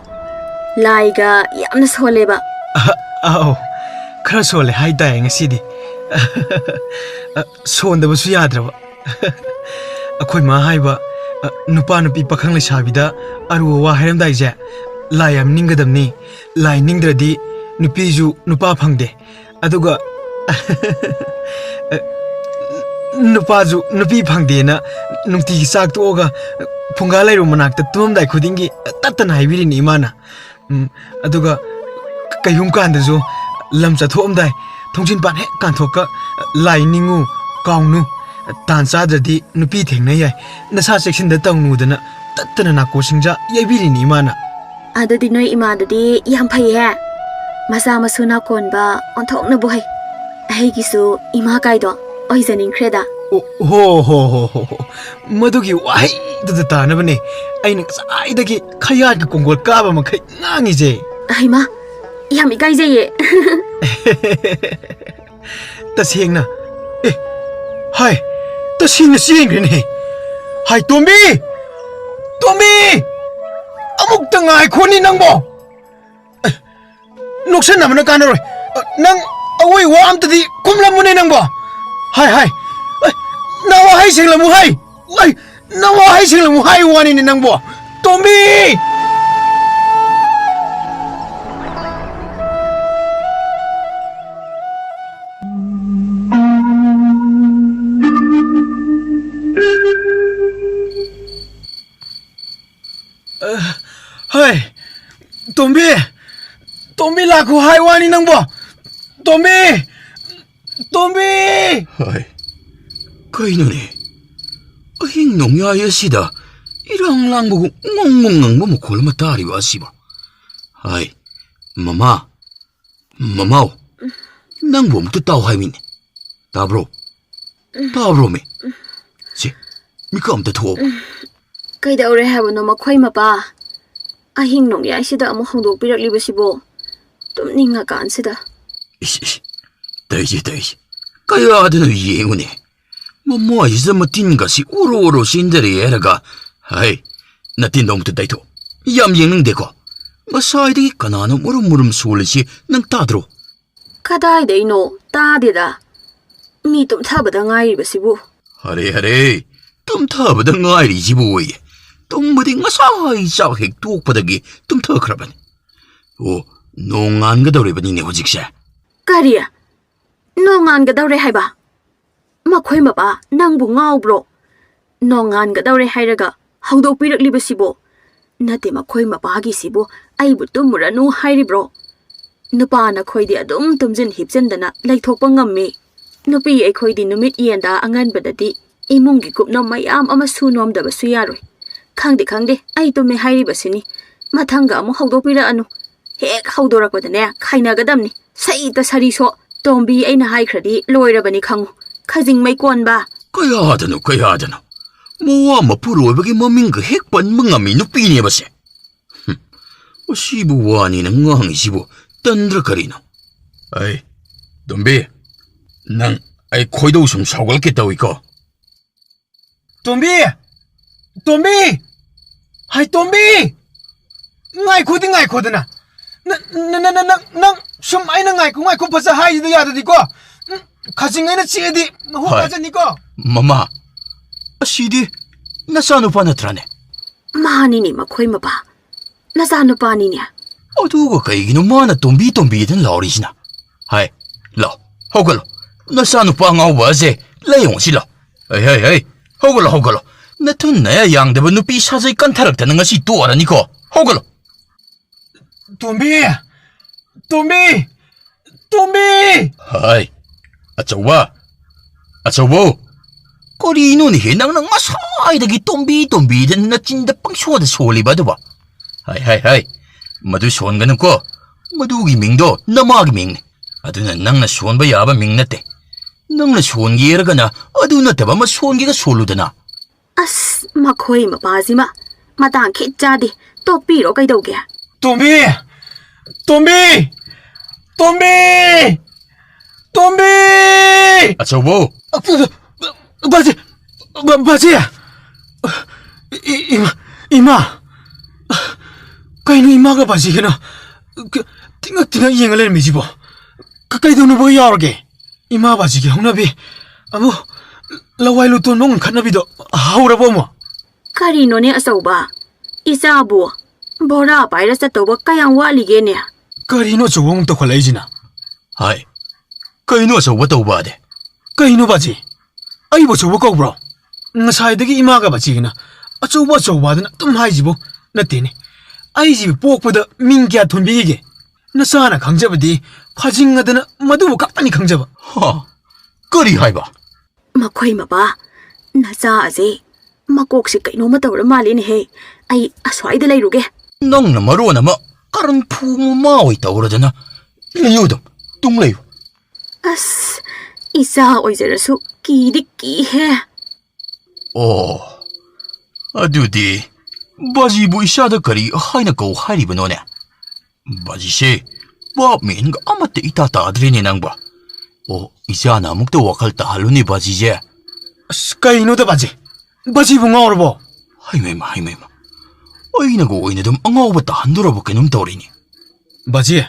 ꯂꯥꯏꯒ ꯌꯥꯝꯅ ꯁꯣꯜꯂꯦꯕ꯫ ꯑ, ꯑꯧ, ꯈꯔ ꯁꯣꯜꯂꯦ ꯍꯥꯏꯇꯥꯔꯦ ꯉꯁꯤꯗꯤ꯫ ꯑ, ꯁꯣꯟꯗꯕꯁꯨ ꯌꯥꯗ꯭ꯔꯕ꯫ ꯑꯩꯈꯣꯏ ꯃꯥ ꯍꯥꯏꯕ, ꯑ, ꯅꯨꯄꯥ ꯅꯨꯄꯤ ꯄꯥꯈꯪ ꯂꯩꯁꯥꯕꯤꯗ ꯑꯔꯨꯕ ꯋꯥ ꯍꯥꯏꯔꯝꯗꯥꯏꯁꯦ ꯂꯥꯏ ꯌꯥꯝ ꯅꯤꯡꯒꯗꯕꯅꯤ꯫ ꯂꯥꯏ ꯅꯤꯡꯗ꯭ꯔꯗꯤ ꯅꯨꯄꯤꯁꯨ ꯅꯨꯄꯥ ꯐꯪꯗꯦ꯫ ꯑꯗꯨꯒ ꯅꯨꯄꯥꯁꯨ ꯅꯨꯄꯤ ꯐꯪꯗꯦꯅ ꯅꯨꯡꯇꯤꯒꯤ ꯆꯥꯛ ꯇꯣꯛꯑꯒ ꯐꯨꯡꯒꯥ ꯂꯩꯔꯨ ꯃꯅꯥꯛꯇ ꯇꯨꯝꯃꯝꯗꯥꯏ ꯈꯨꯗꯤꯡꯒꯤ ꯇꯠꯇꯅ ꯍꯥꯏꯕꯤꯔꯤꯅꯤ ꯏꯃꯥꯅ꯫ ꯎꯝ, ꯑꯗꯨꯒ ꯀꯩꯒꯨꯝꯕ ꯀꯥꯟꯗꯁꯨ ꯂꯝ ꯆꯠꯊꯣꯛꯑꯝꯗꯥꯏ ꯊꯣꯡꯖꯤꯟ ꯄꯥꯟ ꯍꯦꯛ ꯀꯥꯟꯊꯣꯛꯀ "ꯂꯥꯏ ꯅꯤꯡꯉꯨ, ꯀꯥꯎꯅꯨ, ꯇꯥꯟ ꯆꯥꯗ꯭ꯔꯗꯤ ꯅꯨꯄꯤ ꯊꯦꯡꯅ ꯌꯥꯏ, ꯅꯁꯥ ꯆꯦꯛꯁꯤꯟꯗ ꯇꯧꯅꯨꯗꯅ" ꯇꯠꯇꯅ ꯅꯥꯀꯣ ꯁꯤꯡꯖꯥ ꯌꯩꯕꯤꯔꯤꯅꯤ ꯏꯃꯥꯅ꯫ ꯑꯗꯨꯗꯤ ꯅꯣꯏ ꯏꯃꯥꯗꯨꯗꯤ ꯌꯥꯝ ꯐꯩꯍꯦ꯫ ꯃꯆꯥ ꯃꯁꯨ ꯅꯥꯀꯣꯟꯕ ꯑꯣꯟꯊꯣꯛꯅꯕꯨ ꯍꯩ꯫ ꯑꯩꯒꯤꯁꯨ ꯏꯃꯥ ꯀꯥꯏꯗꯣ ꯑꯣꯏꯖꯅꯤꯡꯈ꯭ꯔꯦꯗ꯫ ꯑꯣ, ꯍꯣ, ꯍꯣ, ꯍꯣ, ꯍꯣ, ꯍꯣ꯫ ꯃꯗꯨꯒꯤ ꯋꯥꯍꯩꯗꯨꯗ ꯇꯥꯅꯕꯅꯦ ꯑꯩꯅ ꯉꯁꯥꯏꯗꯒꯤ ꯈꯌꯥꯠꯀꯤ ꯀꯣꯡꯒꯣꯜ ꯀꯥꯕ ꯃꯈꯩ ꯉꯥꯡꯉꯤꯁꯦ꯫ ꯍꯩꯃꯥ, ꯌꯥꯝ ꯏꯀꯥꯏꯖꯩꯌꯦ꯫ ꯇꯁꯦꯡꯅ꯫ ꯑꯦ, ꯍꯥꯏ, ꯇꯁꯦꯡꯅ ꯆꯦꯟꯈ꯭ꯔꯦꯅꯦ꯫ ꯍꯥꯏ, ꯇꯣꯝꯕꯤ! ꯇꯣꯝꯕꯤ! ꯑꯃꯨꯛꯇ ꯉꯥꯏꯈꯣꯅꯤ ꯅꯪꯕꯣ! ꯑꯦ, ꯅꯣꯛꯁꯟꯅꯕꯅ ꯀꯥꯟꯅꯔꯣꯏ꯫ ꯑ, ꯅꯪ ꯑꯋꯣꯏ ꯋꯥ ꯑꯝꯇꯗꯤ ꯈꯨꯝꯂꯝꯃꯨꯅꯦ ꯅꯪꯕꯣ꯫ ꯍꯥꯏ, ꯍꯥꯏ꯫ ꯑꯦ, ꯅꯪ ꯋꯥꯍꯩ ꯁꯦꯡꯂꯝꯃꯨ ꯍꯥꯏ꯫ ꯑꯩ, ꯅꯪ ꯋꯥꯍꯩ ꯁꯦꯡꯂꯝꯃꯨ ꯍꯥꯏ ꯋꯥꯅꯤꯅꯦ ꯅꯪꯕꯣ꯫ ꯇꯣꯝꯕꯤ! ꯑ, ꯍꯩ, ꯇꯣꯝꯕꯤ! ꯇꯣꯝꯕꯤ ꯂꯥꯛꯈꯣ ꯍꯥꯏ ꯋꯥꯅꯤ ꯅꯪꯕꯣ! ꯇꯣꯝꯕꯤ! ꯇꯣꯝꯕꯤ! ꯍꯩ, ꯀꯩꯅꯣꯅꯦ? ꯑꯍꯤꯡ ꯅꯣꯡꯌꯥꯏ ꯑꯁꯤꯗ ꯏꯔꯥꯡ ꯂꯥꯡꯕꯒꯨꯝ ꯉꯣꯡ ꯉꯣꯡ ꯉꯪꯕ ꯃꯈꯣꯜ ꯑꯃ ꯇꯥꯔꯤꯕ ꯑꯁꯤꯕꯣ? ꯍꯥꯏ, ꯃꯃꯥ, ꯃꯃꯥꯎ, ꯅꯪꯕꯨ ꯑꯃꯨꯛꯇ ꯇꯥꯎ ꯍꯥꯏꯃꯤꯅꯦ꯫ ꯇꯥꯕ꯭ꯔꯣ? ꯇꯥꯕ꯭ꯔꯣꯃꯤ? ꯁꯦ, ꯃꯤꯀꯞ ꯑꯝꯇ ꯊꯣꯛꯑꯣ꯫ ꯀꯩꯗꯧꯔꯦ ꯍꯥꯏꯕꯅꯣ ꯃꯈꯣꯏ ꯃꯄꯥ? ꯑꯍꯤꯡ ꯅꯣꯡꯌꯥꯏꯁꯤꯗ ꯑꯃꯨꯛ ꯍꯧꯗꯣꯛꯄꯤꯔꯛꯂꯤꯕꯁꯤꯕꯣ? ꯇꯨꯝꯅꯤꯡꯉꯀꯥꯟꯁꯤꯗ꯫ ꯏꯁ, ꯏꯁ, ꯇꯧꯏꯁꯦ, ꯇꯧꯏꯁꯦ꯫ ꯀꯌꯥꯗꯅꯣ ꯌꯦꯡꯉꯨꯅꯦ꯫ ꯃꯃꯥꯏꯁꯤꯗ ꯃꯇꯤꯟꯒꯁꯤ ꯎꯔꯣ ꯎꯔꯣ ꯆꯦꯟꯊꯔꯛꯑꯦ ꯍꯥꯏꯔꯒ, ꯍꯩ, ꯅꯇꯤꯟꯗꯣ ꯑꯃꯨꯛꯇ ꯇꯩꯊꯣꯛ꯫ ꯌꯥꯝ ꯌꯦꯡꯅꯤꯡꯗꯦꯀꯣ꯫ ꯉꯁꯥꯏꯗꯒꯤ ꯀꯅꯥꯅꯣ ꯃꯨꯔꯨꯝ ꯃꯨꯔꯨꯝ ꯁꯣꯜꯂꯤꯁꯤ ꯅꯪ ꯇꯥꯗ꯭ꯔꯣ? ꯀꯗꯥꯏꯗꯩꯅꯣ? ꯇꯥꯗꯦꯗ꯫ ꯃꯤ ꯇꯨꯝꯊꯕꯗ ꯉꯥꯏꯔꯤꯕꯁꯤꯕꯨ꯫ ꯑꯔꯦ, ꯑꯔꯦ, ꯇꯨꯝꯊꯕꯗ ꯉꯥꯏꯔꯤꯁꯤꯕꯨ ꯑꯣꯏꯌꯦ꯫ ꯇꯨꯝꯕꯗꯤ ꯉꯁꯥꯏ ꯆꯥꯛ ꯍꯦꯛ ꯇꯣꯛꯄꯗꯒꯤ ꯇꯨꯝꯊꯈ꯭ꯔꯕꯅꯤ꯫ ꯑꯣ, ꯅꯣꯡꯉꯥꯟꯒꯗꯧꯔꯤꯕꯅꯤꯅꯦ ꯍꯧꯖꯤꯛꯁꯦ꯫ ꯀꯔꯤ? ꯅꯣꯡꯉꯥꯟꯒꯗꯧꯔꯦ ꯍꯥꯏꯕ? ꯃꯈꯣꯏ ꯃꯄꯥ, ꯅꯪꯕꯨ ꯉꯥꯎꯕ꯭ꯔꯣ? ꯅꯣꯡꯉꯥꯟꯒꯗꯧꯔꯦ ꯍꯥꯏꯔꯒ ꯍꯧꯗꯣꯛꯄꯤꯔꯛꯂꯤꯕꯁꯤꯕꯣ? ꯅꯠꯇꯦ, ꯃꯈꯣꯏ ꯃꯄꯥꯒꯤꯁꯤꯕꯨ ꯑꯩꯕꯨ ꯇꯨꯝꯃꯨꯔꯅꯨ ꯍꯥꯏꯔꯤꯕ꯭ꯔꯣ? ꯅꯨꯄꯥ ꯅꯈꯣꯏꯗꯤ ꯑꯗꯨꯝ ꯇꯨꯝꯖꯤꯟ ꯍꯤꯞꯆꯤꯟꯗꯅ ꯂꯩꯊꯣꯛꯄ ꯉꯝꯃꯤ꯫ ꯅꯨꯄꯤ ꯑꯩꯈꯣꯏꯗꯤ ꯅꯨꯃꯤꯠ ꯌꯦꯟꯗ ꯑꯉꯟꯕꯗꯗꯤ ꯏꯃꯨꯡꯒꯤ ꯀꯨꯞꯅꯣꯝ ꯃꯌꯥꯝ ꯑꯃ ꯁꯨ ꯅꯣꯝꯗꯕꯁꯨ ꯌꯥꯔꯣꯏ꯫ ꯈꯪꯗꯦ, ꯈꯪꯗꯦ, ꯑꯩ ꯇꯨꯝꯃꯦ ꯍꯥꯏꯔꯤꯕꯁꯤꯅꯤ꯫ ꯃꯊꯪꯒ ꯑꯃꯨꯛ ꯍꯧꯗꯣꯛꯄꯤꯔꯛꯑꯅꯨ꯫ ꯍꯦꯛ ꯍꯧꯗꯣꯔꯛꯄꯗꯅꯦ, ꯈꯥꯏꯅꯒꯗꯕꯅꯤ꯫ ꯁꯩꯇ ꯁꯔꯤꯁꯣ, ꯇꯣꯝꯕꯤ ꯑꯩꯅ ꯍꯥꯏꯈ꯭ꯔꯗꯤ ꯂꯣꯏꯔꯕꯅꯤ ꯈꯪꯉꯨ꯫ ꯈꯖꯤꯡ ꯃꯩ ꯀꯣꯟꯕ꯫ ꯀꯌꯥꯗꯅꯣ, ꯀꯌꯥꯗꯅꯣ? ꯃꯋꯥ ꯃꯄꯨꯔꯣꯏꯕꯒꯤ ꯃꯃꯤꯡꯒ ꯍꯦꯛ ꯄꯟꯕ ꯉꯝꯃꯤ ꯅꯨꯄꯤꯅꯦꯕꯁꯦ꯫ ꯍꯨꯝ, ꯑꯁꯤꯕꯨ ꯋꯥꯅꯤꯅ ꯉꯥꯡꯉꯤꯁꯤꯕꯨ ꯇꯟꯗ꯭ꯔ ꯀꯔꯤꯅꯣ? ꯑꯩ, ꯇꯣꯝꯕꯤ, ꯅꯪ ꯑꯩ ꯈꯣꯏꯗꯧ ꯁꯨꯝ ꯁꯥꯎꯒꯠꯂꯛꯀꯦ ꯇꯧꯏꯀꯣ꯫ ꯇꯣꯝꯕꯤ! ꯇꯣꯝꯕꯤ! ꯍꯥꯏ, ꯇꯣꯝꯕꯤ! ꯉꯥꯏꯈꯣꯗꯤ ꯉꯥꯏꯈꯣꯗꯅ꯫ ꯅ-, ꯅ-, ꯅ-, ꯅ-, ꯅꯪ, ꯅꯪ ꯁꯨꯝ ꯑꯩꯅ ꯉꯥꯏꯈꯣ, ꯉꯥꯏꯈꯣ ꯐꯖ ꯍꯥꯏꯁꯤꯗ ꯌꯥꯗꯗꯤꯀꯣ꯫ ꯎꯝ, ꯈꯖꯤꯡ ꯑꯩꯅ ꯆꯤꯛꯑꯗꯤ ꯃꯍꯨ ꯍꯣꯏ꯫ ꯀꯥꯖꯅꯤꯀꯣ꯫ ꯃꯃꯥ, ꯑꯁꯤꯗꯤ ꯅꯆꯥꯅꯨꯄꯥ ꯅꯠꯇ꯭ꯔꯅꯦ? ꯃꯥꯅꯤꯅꯦ, ꯃꯈꯣꯏ ꯃꯄꯥ꯫ ꯅꯆꯥꯅꯨꯄꯥꯅꯤꯅꯦ꯫ ꯑꯗꯨꯒ ꯀꯩꯒꯤꯅꯣ ꯃꯥꯅ ꯇꯣꯝꯕꯤ ꯇꯣꯝꯕꯤꯗꯅ ꯂꯥꯎꯔꯤꯁꯤꯅ? ꯍꯥꯏ, ꯂꯥꯎ, ꯍꯧꯒꯠꯂꯣ꯫ ꯅꯆꯥꯅꯨꯄꯥ ꯑꯉꯥꯎꯕ ꯑꯁꯦ ꯂꯥꯏꯌꯦꯡꯉꯨꯁꯤ ꯂꯥꯎ꯫ ꯍꯩ, ꯍꯩ, ꯍꯩ, ꯍꯧꯒꯠꯂꯣ, ꯍꯧꯒꯠꯂꯣ꯫ ꯅꯊꯨꯟ ꯅꯌꯥ ꯌꯥꯡꯗꯕ ꯅꯨꯄꯤ ꯁꯥꯖꯩ ꯀꯟꯊꯔꯛꯇꯅ ꯉꯁꯤ ꯇꯣꯛꯑꯔꯅꯤꯀꯣ꯫ ꯍꯧꯒꯠꯂꯣ꯫ ꯇꯣꯝꯕꯤ! ꯇꯣꯝꯕꯤ! ꯇꯣꯝꯕꯤ! ꯍꯥꯏ, ꯑꯆꯧꯕ! ꯑꯆꯧꯕꯧ! ꯀꯔꯤꯅꯣꯅꯦꯍꯦ ꯅꯪꯅ ꯉꯁꯥꯏꯗꯒꯤ ꯇꯣꯝꯕꯤ ꯇꯣꯝꯕꯤꯗ ꯅꯆꯤꯟꯗ ꯄꯪꯁꯣꯗ ꯁꯣꯜꯂꯤꯕ ꯑꯗꯨꯕꯣ? ꯍꯥꯏ, ꯍꯥꯏ, ꯍꯥꯏ! ꯃꯗꯨ ꯁꯣꯟꯒꯅꯨꯀꯣ꯫ ꯃꯗꯨꯒꯤ ꯃꯤꯡꯗꯣ ꯅꯃꯥꯒꯤ ꯃꯤꯡꯅꯤ꯫ ꯑꯗꯨꯅ ꯅꯪꯅ ꯁꯣꯟꯕ ꯌꯥꯕ ꯃꯤꯡ ꯅꯠꯇꯦ꯫ ꯅꯪꯅ ꯁꯣꯟꯒꯦꯔꯒꯅ ꯑꯗꯨ ꯅꯠꯇꯕ ꯑꯃ ꯁꯣꯟꯒꯦꯒ ꯁꯣꯜꯂꯨꯗꯅ꯫ ꯑꯁ, ꯃꯈꯣꯏ ꯃꯄꯥꯁꯤꯃ ꯃꯇꯥꯡ ꯈꯤꯠ ꯆꯥꯗꯦ꯫ ꯇꯣꯛꯄꯤꯔꯣ ꯀꯩꯗꯧꯒꯦ? ꯇꯣꯝꯕꯤ! ꯇꯣꯝꯕꯤ! ꯇꯣꯝꯕꯤ! ꯇꯣꯝꯕꯤ! ꯑꯆꯧꯕꯧ! ꯕꯥꯖꯤ! ꯕꯥ-, ꯕꯥꯖꯤ! ꯏ-, ꯏꯃꯥ! ꯏꯃꯥ! ꯀꯩꯅꯣ ꯏꯃꯥꯒ ꯕꯥꯖꯤꯒꯅ ꯀ-, ꯇꯤꯡꯉꯛ ꯇꯤꯡꯉꯛ ꯌꯦꯡꯉ ꯂꯩꯔꯝꯃꯤꯁꯤꯕꯣ? ꯀ-, ꯀꯩꯗꯧꯅꯕ ꯌꯥꯎꯔꯒꯦ? ꯏꯃꯥ ꯕꯥꯖꯤꯒꯤ ꯍꯧꯅꯕꯤ ꯑꯃꯨꯛ ꯂꯋꯥꯏ ꯂꯨꯇꯣꯟꯕ ꯉꯟꯈꯠꯅꯕꯤꯗꯣ ꯍꯧꯔꯕꯣ ꯑꯃꯨꯛ? ꯀꯔꯤꯅꯣꯅꯦ ꯑꯆꯧꯕ? ꯏꯆꯥꯕꯨ ꯚꯣꯔꯥ ꯄꯥꯏꯔ ꯆꯠꯇꯧꯕ ꯀꯌꯥꯝ ꯋꯥꯠꯂꯤꯒꯦꯅꯦ? ꯀꯔꯤꯅꯣ ꯑꯆꯧꯕ ꯑꯃꯨꯛ ꯇꯧꯈꯠꯂꯛꯏꯁꯤꯅ? ꯍꯥꯏ, ꯀꯩꯅꯣ ꯑꯆꯧꯕ ꯇꯧꯕ ꯑꯗꯦ? ꯀꯩꯅꯣ ꯕꯥꯖꯤ? ꯑꯩꯕꯨ ꯑꯆꯧꯕ ꯀꯧꯕ꯭ꯔꯣ? ꯉꯁꯥꯏꯗꯒꯤ ꯏꯃꯥꯒ ꯕꯥꯖꯤꯒꯅ ꯑꯆꯧꯕ ꯑꯆꯧꯕ ꯑꯗꯨꯅ ꯑꯗꯨꯝ ꯍꯥꯏꯁꯤꯕꯨ? ꯅꯠꯇꯦꯅꯦ, ꯑꯩꯁꯤꯕꯨ ꯄꯣꯛꯄꯗ ꯃꯤꯡ ꯀꯌꯥ ꯊꯣꯟꯕꯤꯈꯤꯒꯦ? ꯅꯆꯥꯅ ꯈꯪꯖꯕꯗꯤ ꯐꯥꯖꯤꯡ ꯑꯗꯨꯅ ꯃꯗꯨꯕꯨ ꯈꯛꯇꯅꯤ ꯈꯪꯖꯕ꯫ ꯍꯥ? ꯀꯔꯤ ꯍꯥꯏꯕ? ꯃꯈꯣꯏ ꯃꯄꯥ, ꯅꯆꯥ ꯑꯁꯦ ꯃꯀꯣꯛꯁꯦ ꯀꯩꯅꯣꯝꯃ ꯇꯧꯔ ꯃꯥꯜꯂꯦꯅꯦꯍꯦ꯫ ꯑꯩ ꯑꯁ꯭ꯋꯥꯏꯗ ꯂꯩꯔꯨꯒꯦ꯫ ꯅꯪꯅ ꯃꯔꯣꯟ ꯑꯃ ꯀꯔꯟ ꯐꯨ ꯃꯃꯥ ꯑꯣꯏ ꯇꯧꯔꯗꯅ꯫ ꯂꯩꯌꯨ ꯑꯗꯨꯝ, ꯇꯨꯡ ꯂꯩꯌꯨ꯫ ꯑꯁ, ꯏꯆꯥ ꯑꯣꯏꯖꯔꯁꯨ ꯀꯤꯗꯤ ꯀꯤꯍꯦ꯫ ꯑꯣ, ꯑꯗꯨꯗꯤ ꯕꯥꯖꯤꯕꯨ ꯏꯆꯥꯗ ꯀꯔꯤ ꯍꯥꯏꯅ ꯀꯧ ꯍꯥꯏꯔꯤꯕꯅꯣꯅꯦ? ꯕꯥꯖꯤꯁꯦ ꯚꯥꯞ ꯃꯦꯟꯒ ꯑꯃꯠꯇ ꯏꯇꯥ ꯇꯥꯗ꯭ꯔꯦꯅꯦ ꯅꯪꯕꯣ꯫ ꯑꯣ, ꯏꯆꯥꯅ ꯑꯃꯨꯛꯇ ꯋꯥꯈꯜ ꯇꯥꯍꯜꯂꯨꯅꯦ ꯕꯥꯖꯤꯁꯦ꯫ ꯑꯁ, ꯀꯩꯅꯣꯗ ꯕꯥꯖꯤ? ꯕꯥꯖꯤꯕꯨ ꯉꯥꯎꯔꯕꯣ? ꯍꯩꯃꯩꯃ, ꯍꯩꯃꯩꯃ꯫ ꯑꯩꯅꯒ ꯑꯣꯏꯅ ꯑꯗꯨꯝ ꯑꯉꯥꯎꯕ ꯇꯥꯍꯟꯗꯣꯔꯕ ꯀꯩꯅꯣꯝ ꯇꯧꯔꯤꯅꯦ꯫ ꯕꯥꯖꯤ,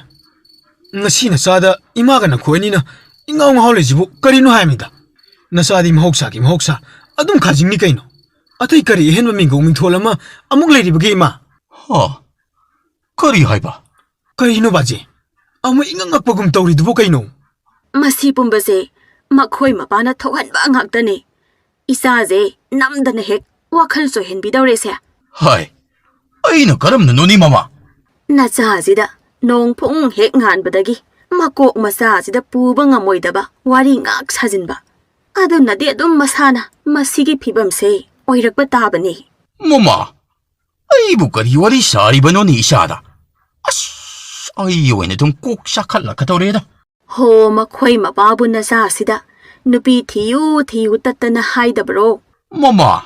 ꯉꯁꯤ ꯅꯆꯥꯗ ꯏꯃꯥꯒ ꯅꯈꯣꯏ ꯑꯅꯤꯅ ꯏꯉꯥꯎ ꯉꯥꯎꯍꯜꯂꯤꯁꯤꯕꯨ ꯀꯔꯤꯅꯣ ꯍꯥꯏꯕꯅꯤꯗ? ꯅꯆꯥꯗꯤ ꯃꯍꯧꯁꯥꯒꯤ ꯃꯍꯧꯁꯥ ꯑꯗꯨꯝ ꯈꯥꯖꯤꯡꯅꯤ ꯀꯩꯅꯣ꯫ ꯑꯇꯩ ꯀꯔꯤ ꯑꯍꯦꯟꯕ ꯃꯤꯡꯒꯧ ꯃꯤꯡꯊꯣꯜ ꯑꯃ ꯑꯃꯨꯛ ꯂꯩꯔꯤꯕꯒꯦ ꯏꯃꯥ? ꯍꯥ? ꯀꯔꯤ ꯍꯥꯏꯕ? ꯀꯔꯤꯅꯣ ꯕꯥꯖꯤ? ꯑꯃꯨꯛ ꯏꯉꯛ ꯉꯛꯄꯒꯨꯝ ꯇꯧꯔꯤꯗꯨꯕꯨ ꯀꯩꯅꯣ? ꯃꯁꯤ ꯄꯨꯝꯕꯁꯦ ꯃꯈꯣꯏ ꯃꯄꯥꯅ ꯊꯣꯛꯍꯟꯕ ꯉꯥꯛꯇꯅꯦ꯫ ꯏꯆꯥꯁꯦ ꯅꯝꯗꯅ ꯍꯦꯛ ꯋꯥꯈꯜ ꯆꯣꯏꯍꯟꯕꯤꯗꯧꯔꯦꯁꯦ꯫ ꯍꯥꯏ, ꯑꯩꯅ ꯀꯔꯝꯅꯅꯣꯅꯤ ꯃꯃꯥ? ꯅꯆꯥꯁꯤꯗ ꯅꯣꯡ ꯐꯨꯡ ꯍꯦꯛ ꯉꯥꯟꯕꯗꯒꯤ ꯃꯀꯣꯛ ꯃꯆꯥꯁꯤꯗ ꯄꯨꯕ ꯉꯝꯃꯣꯏꯗꯕ ꯋꯥꯔꯤ ꯉꯥꯛ ꯁꯥꯖꯤꯟꯕ꯫ ꯑꯗꯨꯅꯗꯤ ꯑꯗꯨꯝ ꯃꯁꯥꯅ ꯃꯁꯤꯒꯤ ꯐꯤꯕꯝꯁꯦ ꯑꯣꯏꯔꯛꯄ ꯇꯥꯕꯅꯤ꯫ ꯃꯃꯥ, ꯑꯩꯕꯨ ꯀꯔꯤ ꯋꯥꯔꯤ ꯁꯥꯔꯤꯕꯅꯣꯅꯦ ꯏꯆꯥꯗ? ꯑꯁ, ꯑꯩ ꯑꯣꯏꯅ ꯑꯗꯨꯝ ꯀꯣꯛ ꯆꯥꯈꯠꯂꯛꯀꯗꯧꯔꯦꯗ꯫ ꯍꯣ, ꯃꯈꯣꯏ ꯃꯄꯥꯕꯨ ꯅꯆꯥꯁꯤꯗ ꯅꯨꯄꯤ ꯊꯤꯌꯨ ꯊꯤꯌꯨ ꯇꯠꯇꯅ ꯍꯥꯏꯗꯕ꯭ꯔꯣ? ꯃꯃꯥ,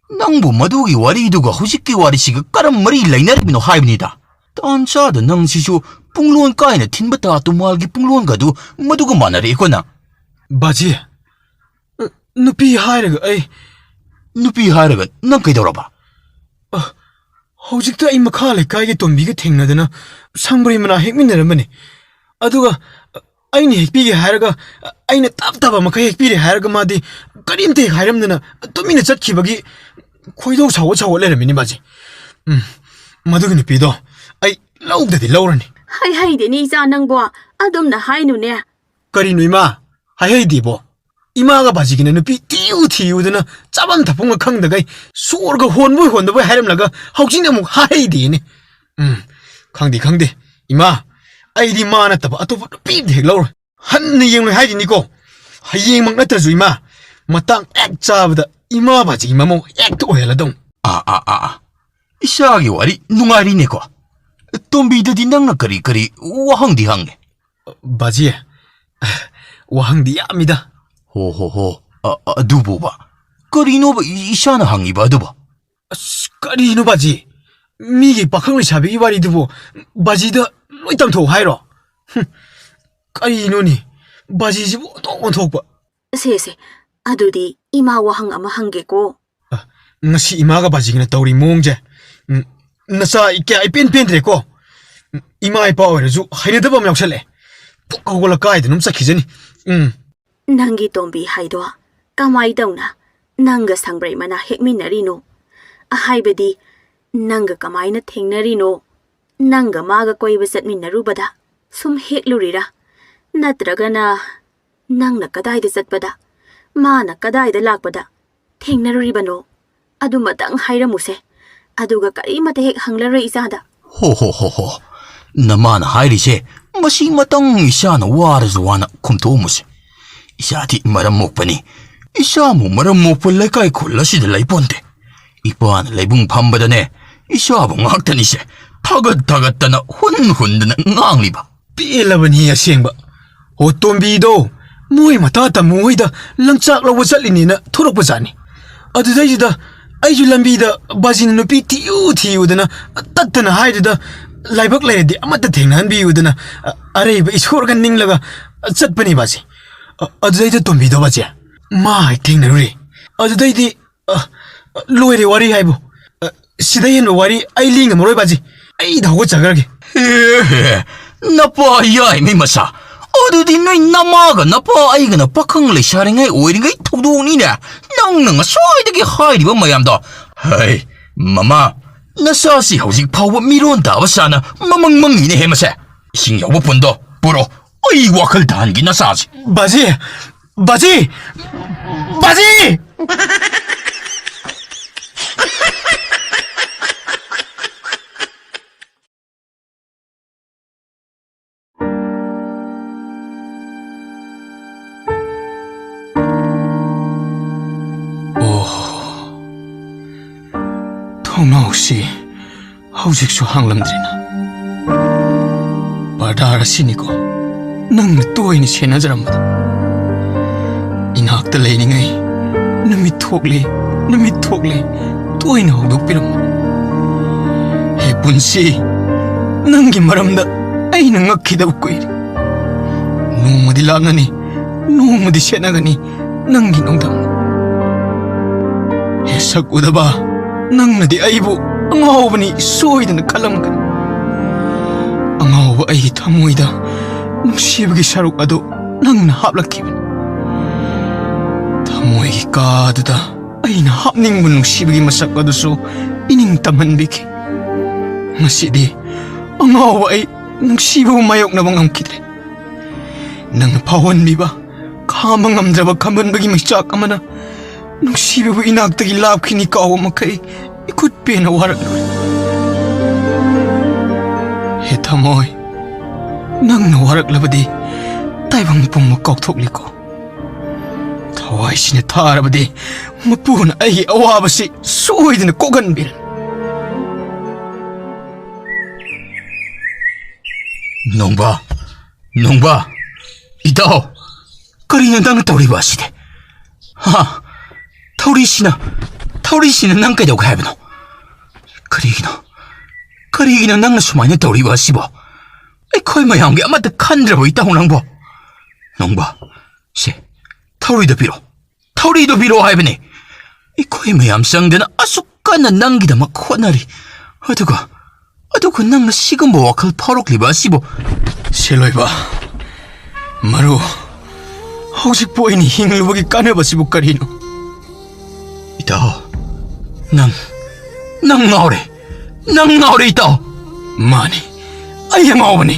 ꯅꯪꯕꯨ ꯃꯗꯨꯒꯤ ꯋꯥꯔꯤꯗꯨꯒ ꯍꯧꯖꯤꯛꯀꯤ ꯋꯥꯔꯤꯁꯤꯒ ꯀꯔꯝ ꯃꯔꯤ ꯂꯩꯅꯔꯤꯕꯅꯣ ꯍꯥꯏꯕꯅꯤꯗ? ꯇꯥꯟ ꯆꯥꯗ ꯅꯪꯁꯤꯁꯨ ꯄꯨꯡꯂꯣꯟ ꯀꯥꯏꯅ ꯊꯤꯟꯕ ꯇꯥ ꯇꯨꯃꯥꯜꯒꯤ ꯄꯨꯡꯂꯣꯟꯒꯗꯨ ꯃꯗꯨꯒ ꯃꯥꯟꯅꯔꯛꯑꯦꯀꯣ ꯅꯪ꯫ ꯕꯥꯖꯤ, ꯅꯨꯄꯤ ꯍꯥꯏꯔꯒ ꯑꯩ ꯅꯨꯄꯤ ꯍꯥꯏꯔꯒ ꯅꯪ ꯀꯩꯗꯧꯔꯕ? ꯑ, ꯍꯧꯖꯤꯛꯇ ꯑꯩ ꯃꯈꯥ ꯂꯩꯀꯥꯏꯒꯤ ꯇꯣꯝꯕꯤꯒ ꯊꯦꯡꯅꯗꯅ ꯁꯪꯕ꯭ꯔꯩ ꯃꯅꯥ ꯍꯦꯛꯃꯤꯟꯅꯔꯝꯕꯅꯤ꯫ ꯑꯗꯨꯒ ꯑꯩꯅ ꯍꯦꯛꯄꯤꯒꯦ ꯍꯥꯏꯔꯒ, ꯑꯩꯅ ꯇꯞ ꯇꯥꯕ ꯃꯈꯩ ꯍꯦꯛꯄꯤꯔꯦ ꯍꯥꯏꯔꯒ ꯃꯥꯗꯤ ꯀꯔꯤꯝꯇ ꯍꯦꯛ ꯍꯥꯏꯔꯝꯗꯅ ꯇꯨꯃꯤꯟꯅ ꯆꯠꯈꯤꯕꯒꯤ ꯈꯣꯏꯗꯧ ꯁꯥꯎꯒꯠ ꯁꯥꯎꯒꯠ ꯂꯩꯔꯝꯃꯤꯅꯤ ꯃꯥꯁꯦ꯫ ꯎꯝ, ꯃꯗꯨꯒꯤ ꯅꯨꯄꯤꯗꯣ ꯑꯩ ꯂꯧꯗꯗꯤ ꯂꯧꯔꯅꯤ꯫ ꯍꯩ ꯍꯩꯗꯦꯅꯦ ꯏꯆꯥ ꯅꯪꯕꯣ, ꯑꯗꯨꯝꯅ ꯍꯥꯏꯅꯨꯅꯦ꯫ ꯀꯔꯤꯅꯣ ꯏꯃꯥ? ꯍꯥꯏꯍꯩꯗꯦꯕꯣ꯫ ꯏꯃꯥꯒ ꯕꯥꯖꯤꯒꯤꯅ ꯅꯨꯄꯤ ꯊꯤꯌꯨ ꯊꯤꯌꯨꯗꯅ ꯆꯥꯐꯝ ꯊꯛꯐꯝꯒ ꯈꯪꯗꯒꯩ ꯁꯣꯔꯒ ꯍꯣꯟꯕꯣꯏ ꯍꯣꯟꯗꯕꯣꯏ ꯍꯥꯏꯔꯝꯂꯒ ꯍꯧꯖꯤꯛꯅ ꯑꯃꯨꯛ ꯍꯥꯏꯍꯩꯗꯦꯅꯦ꯫ ꯎꯝ, ꯈꯪꯗꯦ, ꯈꯪꯗꯦ꯫ ꯏꯃꯥ, ꯑꯩꯗꯤ ꯃꯥ ꯅꯠꯇꯕ ꯑꯇꯣꯞꯄ ꯅꯨꯄꯤ ꯑꯝꯇ ꯍꯦꯛ ꯂꯧꯔꯣꯏ꯫ ꯍꯟꯅ ꯌꯦꯡꯂꯣꯏ ꯍꯥꯏꯔꯤꯅꯤꯀꯣ꯫ ꯍꯌꯦꯡꯃꯛ ꯅꯠꯇ꯭ꯔꯁꯨ ꯏꯃꯥ, ꯃꯇꯥꯡ ꯍꯦꯛ ꯆꯥꯕꯗ ꯏꯃꯥ ꯕꯥꯖꯤꯒꯤ ꯃꯃꯧ ꯍꯦꯛꯇ ꯑꯣꯏꯍꯜꯂꯗꯧꯅꯤ꯫ ꯑꯥ, ꯑꯥ, ꯑꯥ, ꯑꯥ꯫ ꯏꯆꯥꯒꯤ ꯋꯥꯔꯤ ꯅꯨꯡꯉꯥꯏꯔꯤꯅꯦꯀꯣ꯫ ꯇꯣꯝꯕꯤꯗꯗꯤ ꯅꯪꯅ ꯀꯔꯤ ꯀꯔꯤ ꯋꯥꯍꯪꯗꯤ ꯍꯪꯉꯦ? ꯕꯥꯖꯤ, ꯋꯥꯍꯪꯗꯤ ꯌꯥꯝꯃꯤꯗ꯫ ꯍꯣ, ꯍꯣ, ꯍꯣ꯫ ꯑ, ꯑ, ꯑꯗꯨꯕꯨꯕ꯫ ꯀꯔꯤꯅꯣꯕ ꯏ-, ꯏꯆꯥꯅ ꯍꯪꯉꯤꯕ ꯑꯗꯨꯕꯣ? ꯑꯁ, ꯀꯔꯤꯅꯣ ꯕꯥꯖꯤ? ꯃꯤꯒꯤ ꯄꯥꯈꯪ ꯂꯩꯁꯥꯕꯤꯒꯤ ꯋꯥꯔꯤꯗꯨꯕꯨ ꯕꯥꯖꯤꯗ ꯂꯣꯏ ꯇꯝꯊꯣꯛꯎ ꯍꯥꯏꯔꯣ? ꯍꯨꯝ, ꯀꯔꯤꯅꯣꯅꯦ? ꯕꯥꯖꯤꯁꯤꯕꯨ ꯑꯣꯟꯊꯣꯛ ꯑꯣꯟꯊꯣꯛꯄ꯫ ꯁꯦ, ꯁꯦ, ꯑꯗꯨꯗꯤ ꯏꯃꯥ ꯋꯥꯍꯪ ꯑꯃ ꯍꯪꯒꯦꯀꯣ꯫ ꯑ, ꯉꯁꯤ ꯏꯃꯥꯒ ꯕꯥꯖꯤꯒꯅ ꯇꯧꯔꯤ ꯃꯑꯣꯡꯁꯦ, ꯎꯝ, ꯅꯆꯥ ꯑꯩ ꯀꯌꯥ ꯏꯄꯦꯟ ꯄꯦꯟꯗ꯭ꯔꯦꯀꯣ꯫ ꯎꯝ, ꯏꯃꯥ ꯏꯄꯥ ꯑꯣꯏꯔꯁꯨ ꯍꯩꯅꯗꯕ ꯑꯃ ꯌꯥꯎꯁꯜꯂꯛꯑꯦ꯫ ꯄꯨꯛ ꯍꯧꯒꯠꯂ ꯀꯥꯏꯗꯅꯣꯝ ꯆꯠꯈꯤꯖꯅꯤ꯫ ꯎꯝ꯫ ꯅꯪꯒꯤ ꯇꯣꯝꯕꯤ ꯍꯥꯏꯗꯣ ꯀꯃꯥꯏ ꯇꯧꯅ ꯅꯪꯒ ꯁꯪꯕ꯭ꯔꯩ ꯃꯅꯥ ꯍꯦꯛꯃꯤꯟꯅꯔꯤꯅꯣ? ꯍꯥꯏꯕꯗꯤ, ꯅꯪꯒ ꯀꯃꯥꯏꯅ ꯊꯦꯡꯅꯔꯤꯅꯣ? ꯅꯪꯒ ꯃꯥꯒ ꯀꯣꯏꯕ ꯆꯠꯃꯤꯟꯅꯔꯨꯕꯗ ꯁꯨꯝ ꯍꯦꯛꯂꯨꯔꯤꯔꯥ? ꯅꯠꯇ꯭ꯔꯒꯅ ꯅꯪꯅ ꯀꯗꯥꯏꯗ ꯆꯠꯄꯗ, ꯃꯥꯅ ꯀꯗꯥꯏꯗ ꯂꯥꯛꯄꯗ ꯊꯦꯡꯅꯔꯨꯔꯤꯕꯅꯣ? ꯑꯗꯨꯃꯇꯪ ꯍꯥꯏꯔꯝꯃꯨꯁꯦ꯫ ꯑꯗꯨꯒ ꯀꯔꯤꯃꯇ ꯍꯦꯛ ꯍꯪꯂꯔꯣꯏ ꯏꯆꯥꯗ꯫ ꯍꯣ, ꯍꯣ, ꯍꯣ, ꯍꯣ꯫ ꯅꯃꯥꯅ ꯍꯥꯏꯔꯤꯁꯦ ꯃꯁꯤ ꯃꯇꯪ ꯏꯆꯥꯅ ꯋꯥꯔꯁꯨ ꯋꯥꯅ ꯈꯨꯝꯊꯣꯛꯑꯝꯃꯨꯁꯦ꯫ ꯏꯆꯥꯗꯤ ꯃꯔꯝ ꯃꯣꯛꯄꯅꯤ꯫ ꯏꯆꯥꯕꯨ ꯃꯔꯝ ꯃꯣꯛꯄ ꯂꯩꯀꯥꯏ ꯈꯨꯜ ꯑꯁꯤꯗ ꯂꯩꯄꯣꯟꯇꯦ꯫ ꯏꯄꯥꯅ ꯂꯩꯕꯨꯡ ꯐꯝꯕꯗꯅꯦ, ꯏꯆꯥꯕꯨ ꯉꯥꯛꯇꯅꯤꯁꯦ ꯊꯥꯒꯠ ꯊꯥꯒꯠꯇꯅ ꯍꯨꯟ ꯍꯨꯟꯗꯅ ꯉꯥꯡꯂꯤꯕ꯫ ꯄꯦꯜꯂꯕꯅꯤ ꯑꯁꯦꯡꯕ꯫ ꯍꯣ ꯇꯣꯝꯕꯤꯗꯣ ꯃꯣꯏ ꯃꯇꯥ ꯇꯝꯃꯨ ꯍꯣꯏꯗ ꯂꯪꯆꯥꯛ ꯂꯧꯕ ꯆꯠꯂꯤꯅꯦꯅ ꯊꯣꯔꯛꯄꯖꯥꯠꯅꯤ꯫ ꯑꯗꯨꯗꯩꯗꯨꯗ ꯑꯩꯁꯨ ꯂꯝꯕꯤꯗ ꯕꯥꯖꯤꯅ ꯅꯨꯄꯤ ꯊꯤꯌꯨ ꯊꯤꯌꯨꯗꯅ ꯇꯠꯇꯅ ꯍꯥꯏꯗꯨꯗ ꯂꯥꯏꯕꯛ ꯂꯩꯔꯗꯤ ꯑꯃꯠꯇ ꯊꯦꯡꯅꯍꯟꯕꯤꯌꯨꯗꯅ ꯑꯔꯩꯕ ꯏꯁꯣꯔꯒ ꯅꯤꯡꯂꯒ ꯆꯠꯄꯅꯤ ꯕꯥꯖꯤ꯫ ꯑꯗꯨꯗꯩꯗ ꯇꯣꯝꯕꯤꯗꯣ ꯕꯥꯖꯤ ꯃꯥ ꯍꯦꯛ ꯊꯦꯡꯅꯔꯨꯔꯦ꯫ ꯑꯗꯨꯗꯩꯗꯤ ꯑ, ꯂꯣꯏꯔꯦ ꯋꯥꯔꯤ ꯍꯥꯏꯕꯨ꯫ ꯑ, ꯁꯤꯗ ꯍꯦꯟꯕ ꯋꯥꯔꯤ ꯑꯩ ꯂꯤ ꯉꯝꯃꯔꯣꯏ ꯕꯥꯖꯤ꯫ ꯑꯩꯗ ꯍꯧꯒꯠꯆꯈ꯭ꯔꯒꯦ꯫ ꯑꯦ, ꯅꯄꯥ ꯌꯥꯏꯃꯩ ꯃꯆꯥ꯫ ꯑꯗꯨꯗꯤ ꯅꯣꯏ ꯅꯃꯥꯒ ꯅꯄꯥ ꯑꯩꯒꯅ ꯄꯥꯈꯪ ꯂꯩꯁꯥꯔꯤꯉꯩ ꯑꯣꯏꯔꯤꯉꯩ ꯊꯧꯗꯣꯛꯅꯤꯅꯦ꯫ ꯅꯪꯅ ꯉꯁꯥꯏꯗꯒꯤ ꯍꯥꯏꯔꯤꯕ ꯃꯌꯥꯝꯗꯣ꯫ ꯍꯩ, ꯃꯃꯥ, ꯅꯆꯥꯁꯤ ꯍꯧꯖꯤꯛ ꯐꯥꯎꯕ ꯃꯤꯔꯣꯟ ꯇꯥꯕ ꯆꯥꯅ ꯃꯃꯪ ꯃꯪꯉꯤꯅꯦꯍꯦ ꯃꯁꯦ꯫ ꯏꯁꯤꯡ ꯌꯥꯎꯕ ꯄꯨꯟꯗꯣ ꯄꯨꯔꯣ꯫ ꯑꯩ ꯋꯥꯈꯜ ꯇꯥꯍꯟꯒꯦ ꯅꯆꯥꯁꯤ꯫ ꯕꯥꯖꯤ! ꯕꯥꯖꯤ! ꯕꯥꯖꯤ! ꯑꯣ, ꯊꯣꯡꯅꯥꯎꯁꯤ ꯍꯧꯖꯤꯛꯁꯨ ꯍꯥꯡꯂꯝꯗ꯭ꯔꯤꯅ꯫ ꯄꯔꯗꯥꯔ ꯑꯁꯤꯅꯤꯀꯣ ꯅꯪꯅ ꯇꯣꯏꯅ ꯁꯦꯟꯅꯖꯔꯝꯕꯗꯣ꯫ ꯏꯅꯥꯛꯇ ꯂꯩꯔꯤꯉꯩ ꯅꯨꯃꯤꯠ ꯊꯣꯛꯂꯦ, ꯅꯨꯃꯤꯠ ꯊꯣꯛꯂꯦ ꯇꯣꯏꯅ ꯍꯧꯗꯣꯛꯄꯤꯔꯝꯕ꯫ ꯍꯦ ꯄꯨꯟꯁꯤ, ꯅꯪꯒꯤ ꯃꯔꯝꯗ ꯑꯩꯅ ꯉꯛꯈꯤꯗꯕ ꯀꯨꯏꯔꯦ꯫ ꯅꯣꯡꯃꯗꯤ ꯂꯥꯛꯅꯅꯤ, ꯅꯣꯡꯃꯗꯤ ꯁꯦꯠꯅꯒꯅꯤ ꯅꯪꯒꯤ ꯅꯣꯡꯗꯝ꯫ ꯍꯦ ꯁꯛ ꯎꯗꯕ, ꯅꯪꯅꯗꯤ ꯑꯩꯕꯨ ꯑꯉꯥꯎꯕꯅꯤ ꯁꯣꯏꯗꯅ ꯈꯜꯂꯝꯒꯅꯤ꯫ ꯑꯉꯥꯎꯕ ꯑꯩꯒꯤ ꯊꯃꯣꯏꯗ ꯅꯨꯡꯁꯤꯕꯒꯤ ꯁꯔꯨꯛ ꯑꯗꯨ ꯅꯪꯅ ꯍꯥꯞꯂꯛꯈꯤꯕꯅꯤ꯫ ꯊꯃꯣꯏꯒꯤ ꯀꯥꯗꯨꯗ ꯑꯩꯅ ꯍꯥꯞꯅꯤꯡꯕ ꯅꯨꯡꯁꯤꯕꯒꯤ ꯃꯁꯛ ꯑꯗꯨꯁꯨ ꯏꯅꯤꯡ ꯇꯝꯍꯟꯕꯤꯈꯤ꯫ ꯉꯁꯤꯗꯤ ꯑꯉꯥꯎꯕ ꯑꯩ ꯅꯨꯡꯁꯤꯕꯕꯨ ꯃꯥꯌꯣꯛꯅꯕ ꯉꯝꯈꯤꯗ꯭ꯔꯦ꯫ ꯅꯪꯅ ꯐꯥꯎꯍꯟꯕꯤꯕ ꯈꯥꯝꯕ ꯉꯝꯗ꯭ꯔꯕ ꯈꯝꯕꯟꯕꯒꯤ ꯃꯩꯆꯥꯛ ꯑꯃꯅ ꯅꯨꯡꯁꯤꯕꯕꯨ ꯏꯅꯥꯛꯇꯒꯤ ꯂꯥꯞꯈꯤꯅꯤ ꯀꯥꯎꯕ ꯃꯈꯩ ꯏꯈꯨꯠ ꯄꯦꯟꯅ ꯋꯥꯔꯛꯂꯣꯏ꯫ ꯍꯦ ꯊꯃꯣꯏ, ꯅꯪꯅ ꯋꯥꯔꯛꯂꯕꯗꯤ ꯇꯥꯏꯕꯪ ꯄꯨꯝꯕ ꯀꯥꯎꯊꯣꯛꯂꯤꯀꯣ꯫ ꯊꯋꯥꯏꯁꯤꯅ ꯊꯥꯔꯕꯗꯤ ꯃꯄꯨꯅ ꯑꯩꯒꯤ ꯑꯋꯥꯕꯁꯤ ꯁꯣꯏꯗꯅ ꯀꯣꯛꯍꯟꯕꯤꯔꯅꯤ꯫ ꯅꯣꯡꯕ, ꯅꯣꯡꯕ, ꯏꯇꯥꯎ, ꯀꯔꯤꯅꯣ ꯅꯪꯅ ꯇꯧꯔꯤꯕ ꯑꯁꯤꯗꯤ? ꯍꯥ? ꯊꯧꯔꯤꯁꯤꯅ, ꯊꯧꯔꯤꯁꯤꯅ ꯅꯪ ꯀꯩꯗꯧꯒꯦ ꯍꯥꯏꯕꯅꯣ? ꯀꯔꯤꯒꯤꯅꯣ? ꯀꯔꯤꯒꯤꯅꯣ ꯅꯪꯅ ꯁꯨꯃꯥꯏꯅ ꯇꯧꯔꯤꯕ ꯑꯁꯤꯕꯣ? ꯑꯩꯈꯣꯏ ꯃꯌꯥꯝꯒꯤ ꯑꯃꯠꯇ ꯈꯟꯗ꯭ꯔꯕꯣ ꯏꯇꯥꯎ ꯅꯪꯕꯣ? ꯅꯣꯡꯕ, ꯁꯦ, ꯊꯧꯔꯤꯗꯣ ꯄꯤꯔꯣ꯫ ꯊꯧꯔꯤꯗꯣ ꯄꯤꯔꯣ ꯍꯥꯏꯕꯅꯦ꯫ ꯑꯩꯈꯣꯏ ꯃꯌꯥꯝ ꯆꯪꯗꯅ ꯑꯁꯨꯛ ꯀꯟꯅ ꯅꯪꯒꯤꯗꯃꯛ ꯍꯣꯠꯅꯔꯤ꯫ ꯑꯗꯨꯒ, ꯑꯗꯨꯒ ꯅꯪꯅ ꯁꯤꯒꯨꯝꯕ ꯋꯥꯈꯜ ꯐꯥꯎꯔꯛꯂꯤꯕ ꯑꯁꯤꯕꯨ꯫ ꯁꯦꯜꯂꯣꯏꯕ, ꯃꯔꯨ, ꯍꯧꯖꯤꯛꯄꯨ ꯑꯩꯅ ꯍꯤꯡꯂꯨꯕꯒꯤ ꯀꯥꯟꯅꯕꯁꯤꯕꯨ ꯀꯔꯤꯅꯣ? ꯏꯇꯥꯎ, ꯅꯪ, ꯅꯪ ꯉꯥꯎꯔꯦ꯫ ꯅꯪ ꯉꯥꯎꯔꯦ, ꯏꯇꯥꯎ꯫ ꯃꯥꯅꯤ, ꯑꯩ ꯑꯉꯥꯎꯕꯅꯤ꯫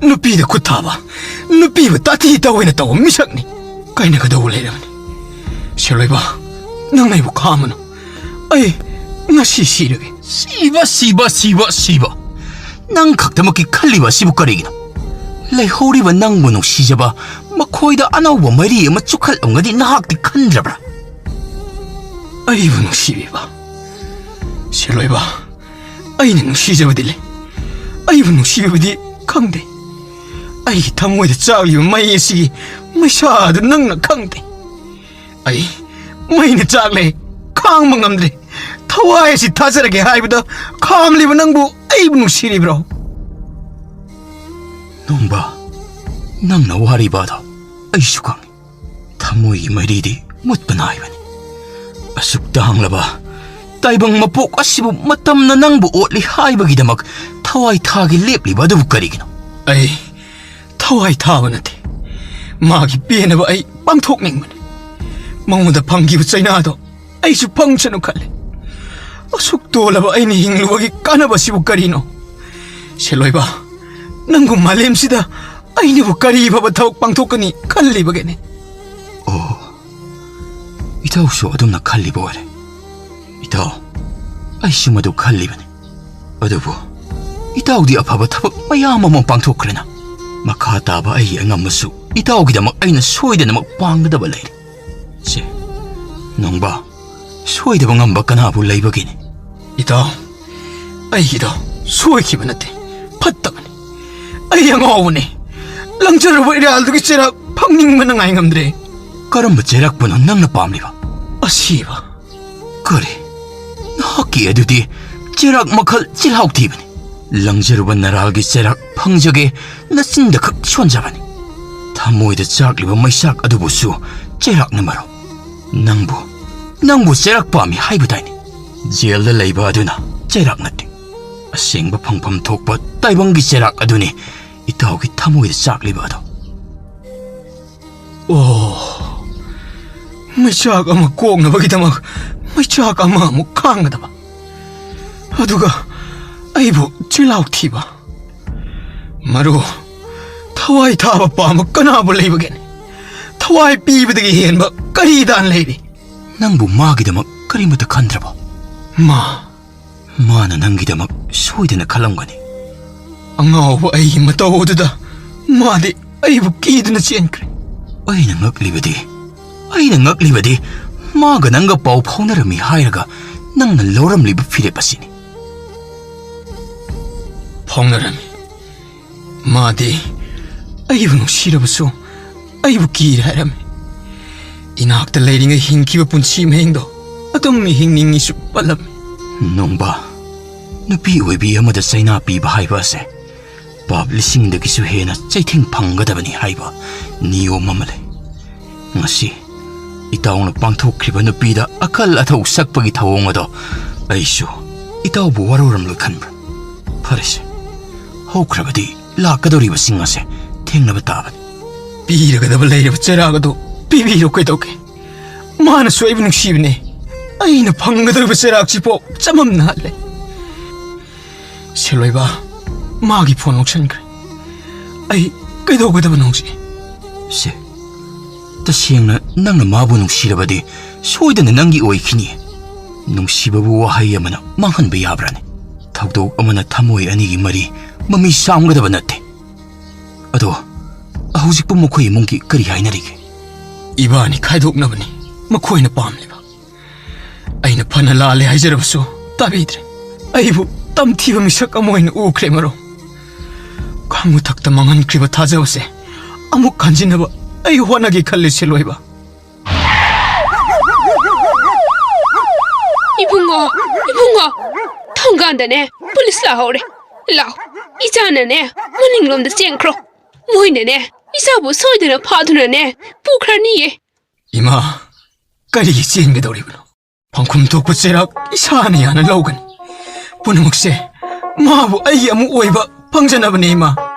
ꯅꯨꯄꯤꯗ ꯈꯨꯠ ꯊꯥꯕ, ꯅꯨꯄꯤꯕꯨ ꯇꯥꯊꯤ ꯇꯥꯑꯣꯏꯅ ꯇꯧꯕ ꯃꯤꯁꯛꯅꯤ꯫ ꯀꯥꯏꯅꯒꯗꯧꯕ ꯂꯩꯔꯕꯅꯤ꯫ ꯁꯦꯜꯂꯣꯏꯕ, ꯅꯪ ꯑꯩꯕꯨ ꯈꯥꯝꯃꯅꯨ꯫ ꯑꯩ ꯉꯁꯤ ꯁꯤꯔꯒꯦ꯫ ꯁꯤꯕ, ꯁꯤꯕ, ꯁꯤꯕ, ꯁꯤꯕ꯫ ꯅꯪ ꯈꯛꯇꯃꯛꯀꯤ ꯈꯜꯂꯤꯕ ꯑꯁꯤꯕꯨ ꯀꯔꯤꯒꯤꯅꯣ? ꯂꯩꯍꯧꯔꯤꯕ ꯅꯪꯕꯨ ꯅꯨꯡꯁꯤꯖꯕ ꯃꯈꯣꯏꯗ ꯑꯅꯧꯕ ꯃꯩꯔꯤ ꯑꯃ ꯆꯨꯈꯠꯂꯝꯒꯅꯤ ꯅꯍꯥꯛꯇꯤ ꯈꯟꯗ꯭ꯔꯕ꯭ꯔꯥ? ꯑꯩꯕꯨ ꯅꯨꯡꯁꯤꯕꯤꯕ? ꯁꯦꯜꯂꯣꯏꯕ, ꯑꯩꯅ ꯅꯨꯡꯁꯤꯖꯕꯗꯤ ꯂꯩ꯫ ꯑꯩꯕꯨ ꯅꯨꯡꯁꯤꯕꯤꯕꯗꯤ ꯈꯪꯗꯦ꯫ ꯑꯩꯒꯤ ꯊꯃꯣꯏꯗ ꯆꯥꯛꯂꯤꯕ ꯃꯩ ꯑꯁꯤꯒꯤ ꯃꯩꯁꯥ ꯑꯗꯨ ꯅꯪꯅ ꯈꯪꯗꯦ꯫ ꯑꯩ ꯃꯩꯅ ꯆꯥꯛꯂꯦ, ꯈꯥꯡꯕ ꯉꯝꯗ꯭ꯔꯦ꯫ ꯊꯋꯥꯏ ꯑꯁꯤ ꯊꯥꯖꯔꯒꯦ ꯍꯥꯏꯕꯗ ꯈꯥꯝꯂꯤꯕ ꯅꯪꯕꯨ ꯑꯩꯕꯨ ꯅꯨꯡꯁꯤꯔꯤꯕ꯭ꯔꯣ? ꯅꯣꯡꯕ, ꯅꯪꯅ ꯋꯥꯔꯤꯕ ꯑꯗꯣ ꯑꯩꯁꯨ ꯈꯪꯏ꯫ ꯊꯃꯣꯏꯒꯤ ꯃꯩꯔꯤꯗꯤ ꯃꯨꯠꯄ ꯅꯥꯏꯕꯅꯤ꯫ ꯑꯁꯨꯛ ꯇꯥꯡꯂꯕ ꯇꯥꯏꯕꯪ ꯃꯄꯣꯛ ꯑꯁꯤꯕꯨ ꯃꯇꯝꯅ ꯅꯪꯕꯨ ꯑꯣꯠꯂꯤ ꯍꯥꯏꯕꯒꯤꯗꯃꯛ ꯊꯋꯥꯏ ꯊꯥꯒꯤ ꯂꯦꯞꯂꯤꯕ ꯑꯗꯨꯕꯨ ꯀꯔꯤꯒꯤꯅꯣ? ꯑꯩ ꯊꯋꯥꯏ ꯊꯥꯕ ꯅꯠꯇꯦ꯫ ꯃꯥꯒꯤ ꯄꯦꯟꯅꯕ ꯑꯩ ꯄꯥꯡꯊꯣꯛꯅꯤꯡꯕꯅꯤ꯫ ꯃꯉꯣꯟꯗ ꯐꯪꯈꯤꯕ ꯆꯩꯅꯥꯗꯣ ꯑꯩꯁꯨ ꯐꯪꯁꯅꯨ ꯈꯜꯂꯤ꯫ ꯑꯁꯨꯛ ꯇꯣꯜꯂꯕ ꯑꯩꯅ ꯍꯤꯡꯂꯨꯕꯒꯤ ꯀꯥꯟꯅꯕꯁꯤꯕꯨ ꯀꯔꯤꯅꯣ? ꯁꯦꯜꯂꯣꯏꯕ, ꯅꯪꯕꯨ ꯃꯥꯂꯦꯝꯁꯤꯗ ꯑꯩꯅꯕꯨ ꯀꯔꯤ ꯐꯕ ꯊꯕꯛ ꯄꯥꯡꯊꯣꯛꯀꯅꯤ ꯈꯜꯂꯤꯕꯒꯦꯅꯦ? ꯑꯣ, ꯏꯇꯥꯎꯁꯨ ꯑꯗꯨꯝꯅ ꯈꯜꯂꯤꯕ ꯑꯣꯏꯔꯦ꯫ ꯏꯇꯥꯎ, ꯑꯩꯁꯨ ꯃꯗꯨ ꯈꯜꯂꯤꯕꯅꯤ꯫ ꯑꯗꯨꯕꯨ ꯏꯇꯥꯎꯗꯤ ꯑꯐꯕ ꯊꯕꯛ ꯃꯌꯥꯝ ꯑꯃ ꯄꯥꯡꯊꯣꯛꯈ꯭ꯔꯦꯅ꯫ ꯃꯈꯥ ꯇꯥꯕ ꯑꯩꯒꯤ ꯑꯉꯝꯕꯁꯨ ꯏꯇꯥꯎꯒꯤꯗꯃꯛ ꯑꯩꯅ ꯁꯣꯏꯗꯅꯃꯛ ꯄꯥꯡꯒꯗꯕ ꯂꯩꯔꯤ꯫ ꯁꯦ, ꯅꯣꯡꯕ, ꯁꯣꯏꯗꯕ ꯉꯝꯕ ꯀꯅꯥꯕꯨ ꯂꯩꯕꯒꯦꯅꯦ? ꯏꯇꯥꯎ, ꯑꯩꯒꯤꯗꯣ ꯁꯣꯏꯈꯤꯕ ꯅꯠꯇꯦ, ꯐꯠꯇꯕꯅꯤ꯫ ꯑꯩ ꯑꯉꯥꯎꯕꯅꯤ꯫ ꯂꯪꯖꯔꯨꯕ ꯏꯔꯥꯜꯗꯨꯒꯤ ꯆꯩꯔꯥꯛ ꯐꯪꯅꯤꯡꯕꯅ ꯉꯥꯏ ꯉꯝꯗ꯭ꯔꯦ꯫ ꯀꯔꯝꯕ ꯆꯩꯔꯥꯛꯄꯨꯅꯣ ꯅꯪꯅ ꯄꯥꯝꯂꯤꯕ? ꯑꯁꯤꯕ꯫ ꯀꯔꯤ? ꯅꯍꯥꯛꯀꯤ ꯑꯗꯨꯗꯤ ꯆꯩꯔꯥꯛ ꯃꯈꯜ ꯆꯤꯜꯍꯥꯎ ꯊꯤꯕꯅꯤ꯫ ꯂꯪꯖꯔꯨꯕ ꯅꯔꯥꯜꯒꯤ ꯆꯩꯔꯥꯛ ꯐꯪꯖꯒꯦ ꯅꯆꯤꯟꯗ ꯈꯛ ꯁꯣꯟꯖꯕꯅꯤ꯫ ꯊꯃꯣꯏꯗ ꯆꯥꯛꯂꯤꯕ ꯃꯩꯁꯥꯛ ꯑꯗꯨꯕꯨꯁꯨ ꯆꯩꯔꯥꯛꯅ ꯃꯔꯣ꯫ ꯅꯪꯕꯨ, ꯅꯪꯕꯨ ꯆꯩꯔꯥꯛ ꯄꯥꯝꯃꯤ ꯍꯥꯏꯕꯗꯥꯏꯅꯦ? ꯖꯦꯜꯗ ꯂꯩꯕ ꯑꯗꯨꯅ ꯆꯩꯔꯥꯛ ꯅꯠꯇꯦ꯫ ꯑꯁꯦꯡꯕ ꯐꯪꯐꯝ ꯊꯣꯛꯄ ꯇꯥꯏꯕꯪꯒꯤ ꯆꯩꯔꯥꯛ ꯑꯗꯨꯅꯤ ꯏꯇꯥꯎꯒꯤ ꯊꯃꯣꯏꯗ ꯆꯥꯛꯂꯤꯕ ꯑꯗꯣ꯫ ꯑꯣ, ꯃꯩꯆꯥꯛ ꯑꯃ ꯀꯣꯛꯅꯕꯒꯤꯗꯃꯛ ꯃꯩꯆꯥꯛ ꯑꯃ ꯑꯃꯨꯛ ꯈꯥꯡꯒꯗꯕ, ꯑꯗꯨꯒ ꯑꯩꯕꯨ ꯆꯤꯜꯍꯥꯎ ꯊꯤꯕ꯫ ꯃꯔꯨ, ꯊꯋꯥꯏ ꯊꯥꯕ ꯄꯥꯝꯕ ꯀꯅꯥꯕꯨ ꯂꯩꯕꯒꯦꯅꯦ? ꯊꯋꯥꯏ ꯄꯤꯕꯗꯒꯤ ꯍꯦꯟꯕ ꯀꯔꯤ ꯗꯥꯟ ꯂꯩꯔꯤ? ꯅꯪꯕꯨ ꯃꯥꯒꯤꯗꯃꯛ ꯀꯔꯤꯃꯠꯇ ꯈꯟꯗ꯭ꯔꯕꯣ? ꯃꯥ, ꯃꯥꯅ ꯅꯪꯒꯤꯗꯃꯛ ꯁꯣꯏꯗꯅ ꯈꯜꯂꯝꯒꯅꯤ꯫ ꯑꯉꯥꯎꯕ ꯑꯩꯒꯤ ꯃꯇꯧ ꯑꯗꯨꯗ ꯃꯥꯗꯤ ꯑꯩꯕꯨ ꯀꯤꯗꯨꯅ ꯆꯦꯟꯈ꯭ꯔꯦ꯫ ꯑꯩꯅ ꯉꯛꯂꯤꯕꯗꯤ, ꯑꯩꯅ ꯉꯛꯂꯤꯕꯗꯤ ꯃꯥꯒ ꯅꯪꯒ ꯄꯥꯎ ꯐꯥꯎꯅꯔꯝꯃꯤ ꯍꯥꯏꯔꯒ ꯅꯪꯅ ꯂꯧꯔꯝꯂꯤꯕ ꯐꯤꯔꯦꯞ ꯑꯁꯤꯅꯤ꯫ ꯐꯥꯎꯅꯔꯝꯃꯤ꯫ ꯃꯥꯗꯤ ꯑꯩꯕꯨ ꯅꯨꯡꯁꯤꯔꯕꯁꯨ ꯑꯩꯕꯨ ꯀꯤꯔꯦ ꯍꯥꯏꯔꯝꯃꯤ꯫ ꯏꯅꯥꯛꯇ ꯂꯩꯔꯤꯉꯩ ꯍꯤꯡꯈꯤꯕ ꯄꯨꯟꯁꯤ ꯃꯍꯤꯡꯗꯣ ꯑꯗꯨꯝ ꯍꯤꯡꯅꯤꯡꯉꯤꯁꯨ ꯄꯜꯂꯝꯃꯤ꯫ ꯅꯣꯡꯕ, ꯅꯨꯄꯤ ꯑꯣꯏꯕꯤ ꯑꯃꯗ ꯆꯩꯅꯥ ꯄꯤꯕ ꯍꯥꯏꯕ ꯑꯁꯦ ꯄꯥꯞ ꯂꯤꯁꯤꯡꯗꯒꯤꯁꯨ ꯍꯦꯟꯅ ꯆꯩꯊꯦꯡ ꯐꯪꯒꯗꯕꯅꯤ ꯍꯥꯏꯕ ꯅꯤꯌꯣꯝ ꯑꯃ ꯂꯩ꯫ ꯉꯁꯤ ꯏꯇꯥꯎꯅ ꯄꯥꯡꯊꯣꯛꯈ꯭ꯔꯤꯕ ꯅꯨꯄꯤꯗ ꯑꯀꯜ ꯑꯊꯧ ꯁꯛꯄꯒꯤ ꯊꯧꯑꯣꯡ ꯑꯗꯣ ꯑꯩꯁꯨ ꯏꯇꯥꯎꯕꯨ ꯋꯥꯔꯧꯔꯝꯂꯣꯏ ꯈꯟꯕ꯭ꯔꯥ? ꯐꯔꯦꯁꯦ, ꯍꯧꯈ꯭ꯔꯕꯗꯤ ꯂꯥꯛꯀꯗꯧꯔꯤꯕꯁꯤꯡ ꯑꯁꯦ ꯊꯦꯡꯅꯕ ꯇꯥꯕꯅꯤ꯫ ꯄꯤꯔꯒꯗꯕ ꯂꯩꯔꯕ ꯆꯩꯔꯥꯛ ꯑꯗꯨ ꯄꯤꯕꯤꯔꯣ ꯀꯩꯗꯧꯒꯦ? ꯃꯥꯅꯁꯨ ꯑꯩꯕꯨ ꯅꯨꯡꯁꯤꯕꯅꯦ꯫ ꯑꯩꯅ ꯐꯪꯒꯗꯧꯔꯤꯕ ꯆꯩꯔꯥꯛꯁꯤꯐꯥꯎ ꯆꯃꯝꯅꯍꯜꯂꯦ꯫ ꯁꯦꯜꯂꯣꯏꯕ, ꯃꯥꯒꯤ ꯐꯣꯟ ꯂꯧꯁꯤꯟꯈ꯭ꯔꯦ꯫ ꯑꯩ ꯀꯩꯗꯧꯒꯗꯕꯅꯣ ꯍꯧꯖꯤꯛ? ꯁꯦ, ꯇꯁꯦꯡꯅ ꯅꯪꯅ ꯃꯥꯕꯨ ꯅꯨꯡꯁꯤꯔꯕꯗꯤ ꯁꯣꯏꯗꯅ ꯅꯪꯒꯤ ꯑꯣꯏꯈꯤꯅꯤ꯫ ꯅꯨꯡꯁꯤꯕꯕꯨ ꯋꯥꯍꯩ ꯑꯃꯅ ꯃꯥꯡꯍꯟꯕ ꯌꯥꯕ꯭ꯔꯥꯅꯦ? ꯊꯧꯗꯣꯛ ꯑꯃꯅ ꯊꯃꯣꯏ ꯑꯅꯤꯒꯤ ꯃꯔꯤ ꯃꯃꯤ ꯁꯥꯝꯒꯗꯕ ꯅꯠꯇꯦ꯫ ꯑꯗꯣ ꯍꯧꯖꯤꯛꯄꯨ ꯃꯈꯣꯏ ꯏꯃꯨꯡꯒꯤ ꯀꯔꯤ ꯍꯥꯏꯅꯔꯤꯒꯦ? ꯏꯕꯥꯅꯤ ꯈꯥꯏꯗꯣꯛꯅꯕꯅꯤ ꯃꯈꯣꯏꯅ ꯄꯥꯝꯂꯤꯕ꯫ ꯑꯩꯅ ꯐꯅ ꯂꯥꯜꯂꯦ ꯍꯥꯏꯖꯔꯕꯁꯨ ꯇꯥꯕꯤꯗ꯭ꯔꯦ꯫ ꯑꯩꯕꯨ ꯇꯝꯊꯤꯕ ꯃꯤꯁꯛ ꯑꯃ ꯑꯣꯏꯅ ꯎꯈ꯭ꯔꯦ ꯃꯔꯨꯞ꯫ ꯈꯥꯡ ꯃꯊꯛꯇ ꯃꯥꯡꯍꯟꯈ꯭ꯔꯤꯕ ꯊꯥꯖꯕꯁꯦ ꯑꯃꯨꯛ ꯍꯟꯖꯤꯟꯅꯕ ꯑꯩ ꯍꯣꯠꯅꯒꯦ ꯈꯜꯂꯤ ꯁꯦꯜꯂꯣꯏꯕ꯫ ꯏꯕꯨꯡꯉꯣ, ꯏꯕꯨꯡꯉꯣ, ꯊꯣꯡꯒꯥꯟꯗꯅꯦ ꯄꯨꯂꯤꯁ ꯂꯥꯛꯍꯧꯔꯦ꯫ ꯂꯥꯎ, ꯏꯆꯥꯅꯅꯦ ꯃꯅꯤꯡꯂꯣꯝꯗ ꯆꯦꯟꯈ꯭ꯔꯣ꯫ ꯃꯣꯏꯅꯅꯦ ꯏꯆꯥꯕꯨ ꯁꯣꯏꯗꯅ ꯐꯥꯗꯨꯅꯅꯦ ꯄꯨꯈ꯭ꯔꯅꯤꯌꯦ꯫ ꯏꯃꯥ, ꯀꯔꯤꯒꯤ ꯆꯦꯟꯒꯗꯧꯔꯤꯕꯅꯣ? ꯐꯪꯐꯝ ꯊꯣꯛꯄ ꯆꯩꯔꯥꯛ ꯏꯁꯥꯅ ꯌꯥꯅ ꯂꯧꯒꯅꯤ꯫ ꯄꯨꯝꯅꯃꯛꯁꯦ ꯃꯥꯕꯨ ꯑꯩꯒꯤ ꯑꯃꯨꯛ ꯑꯣꯏꯕ ꯐꯪꯖꯅꯕꯅꯦ, ꯏꯃꯥ꯫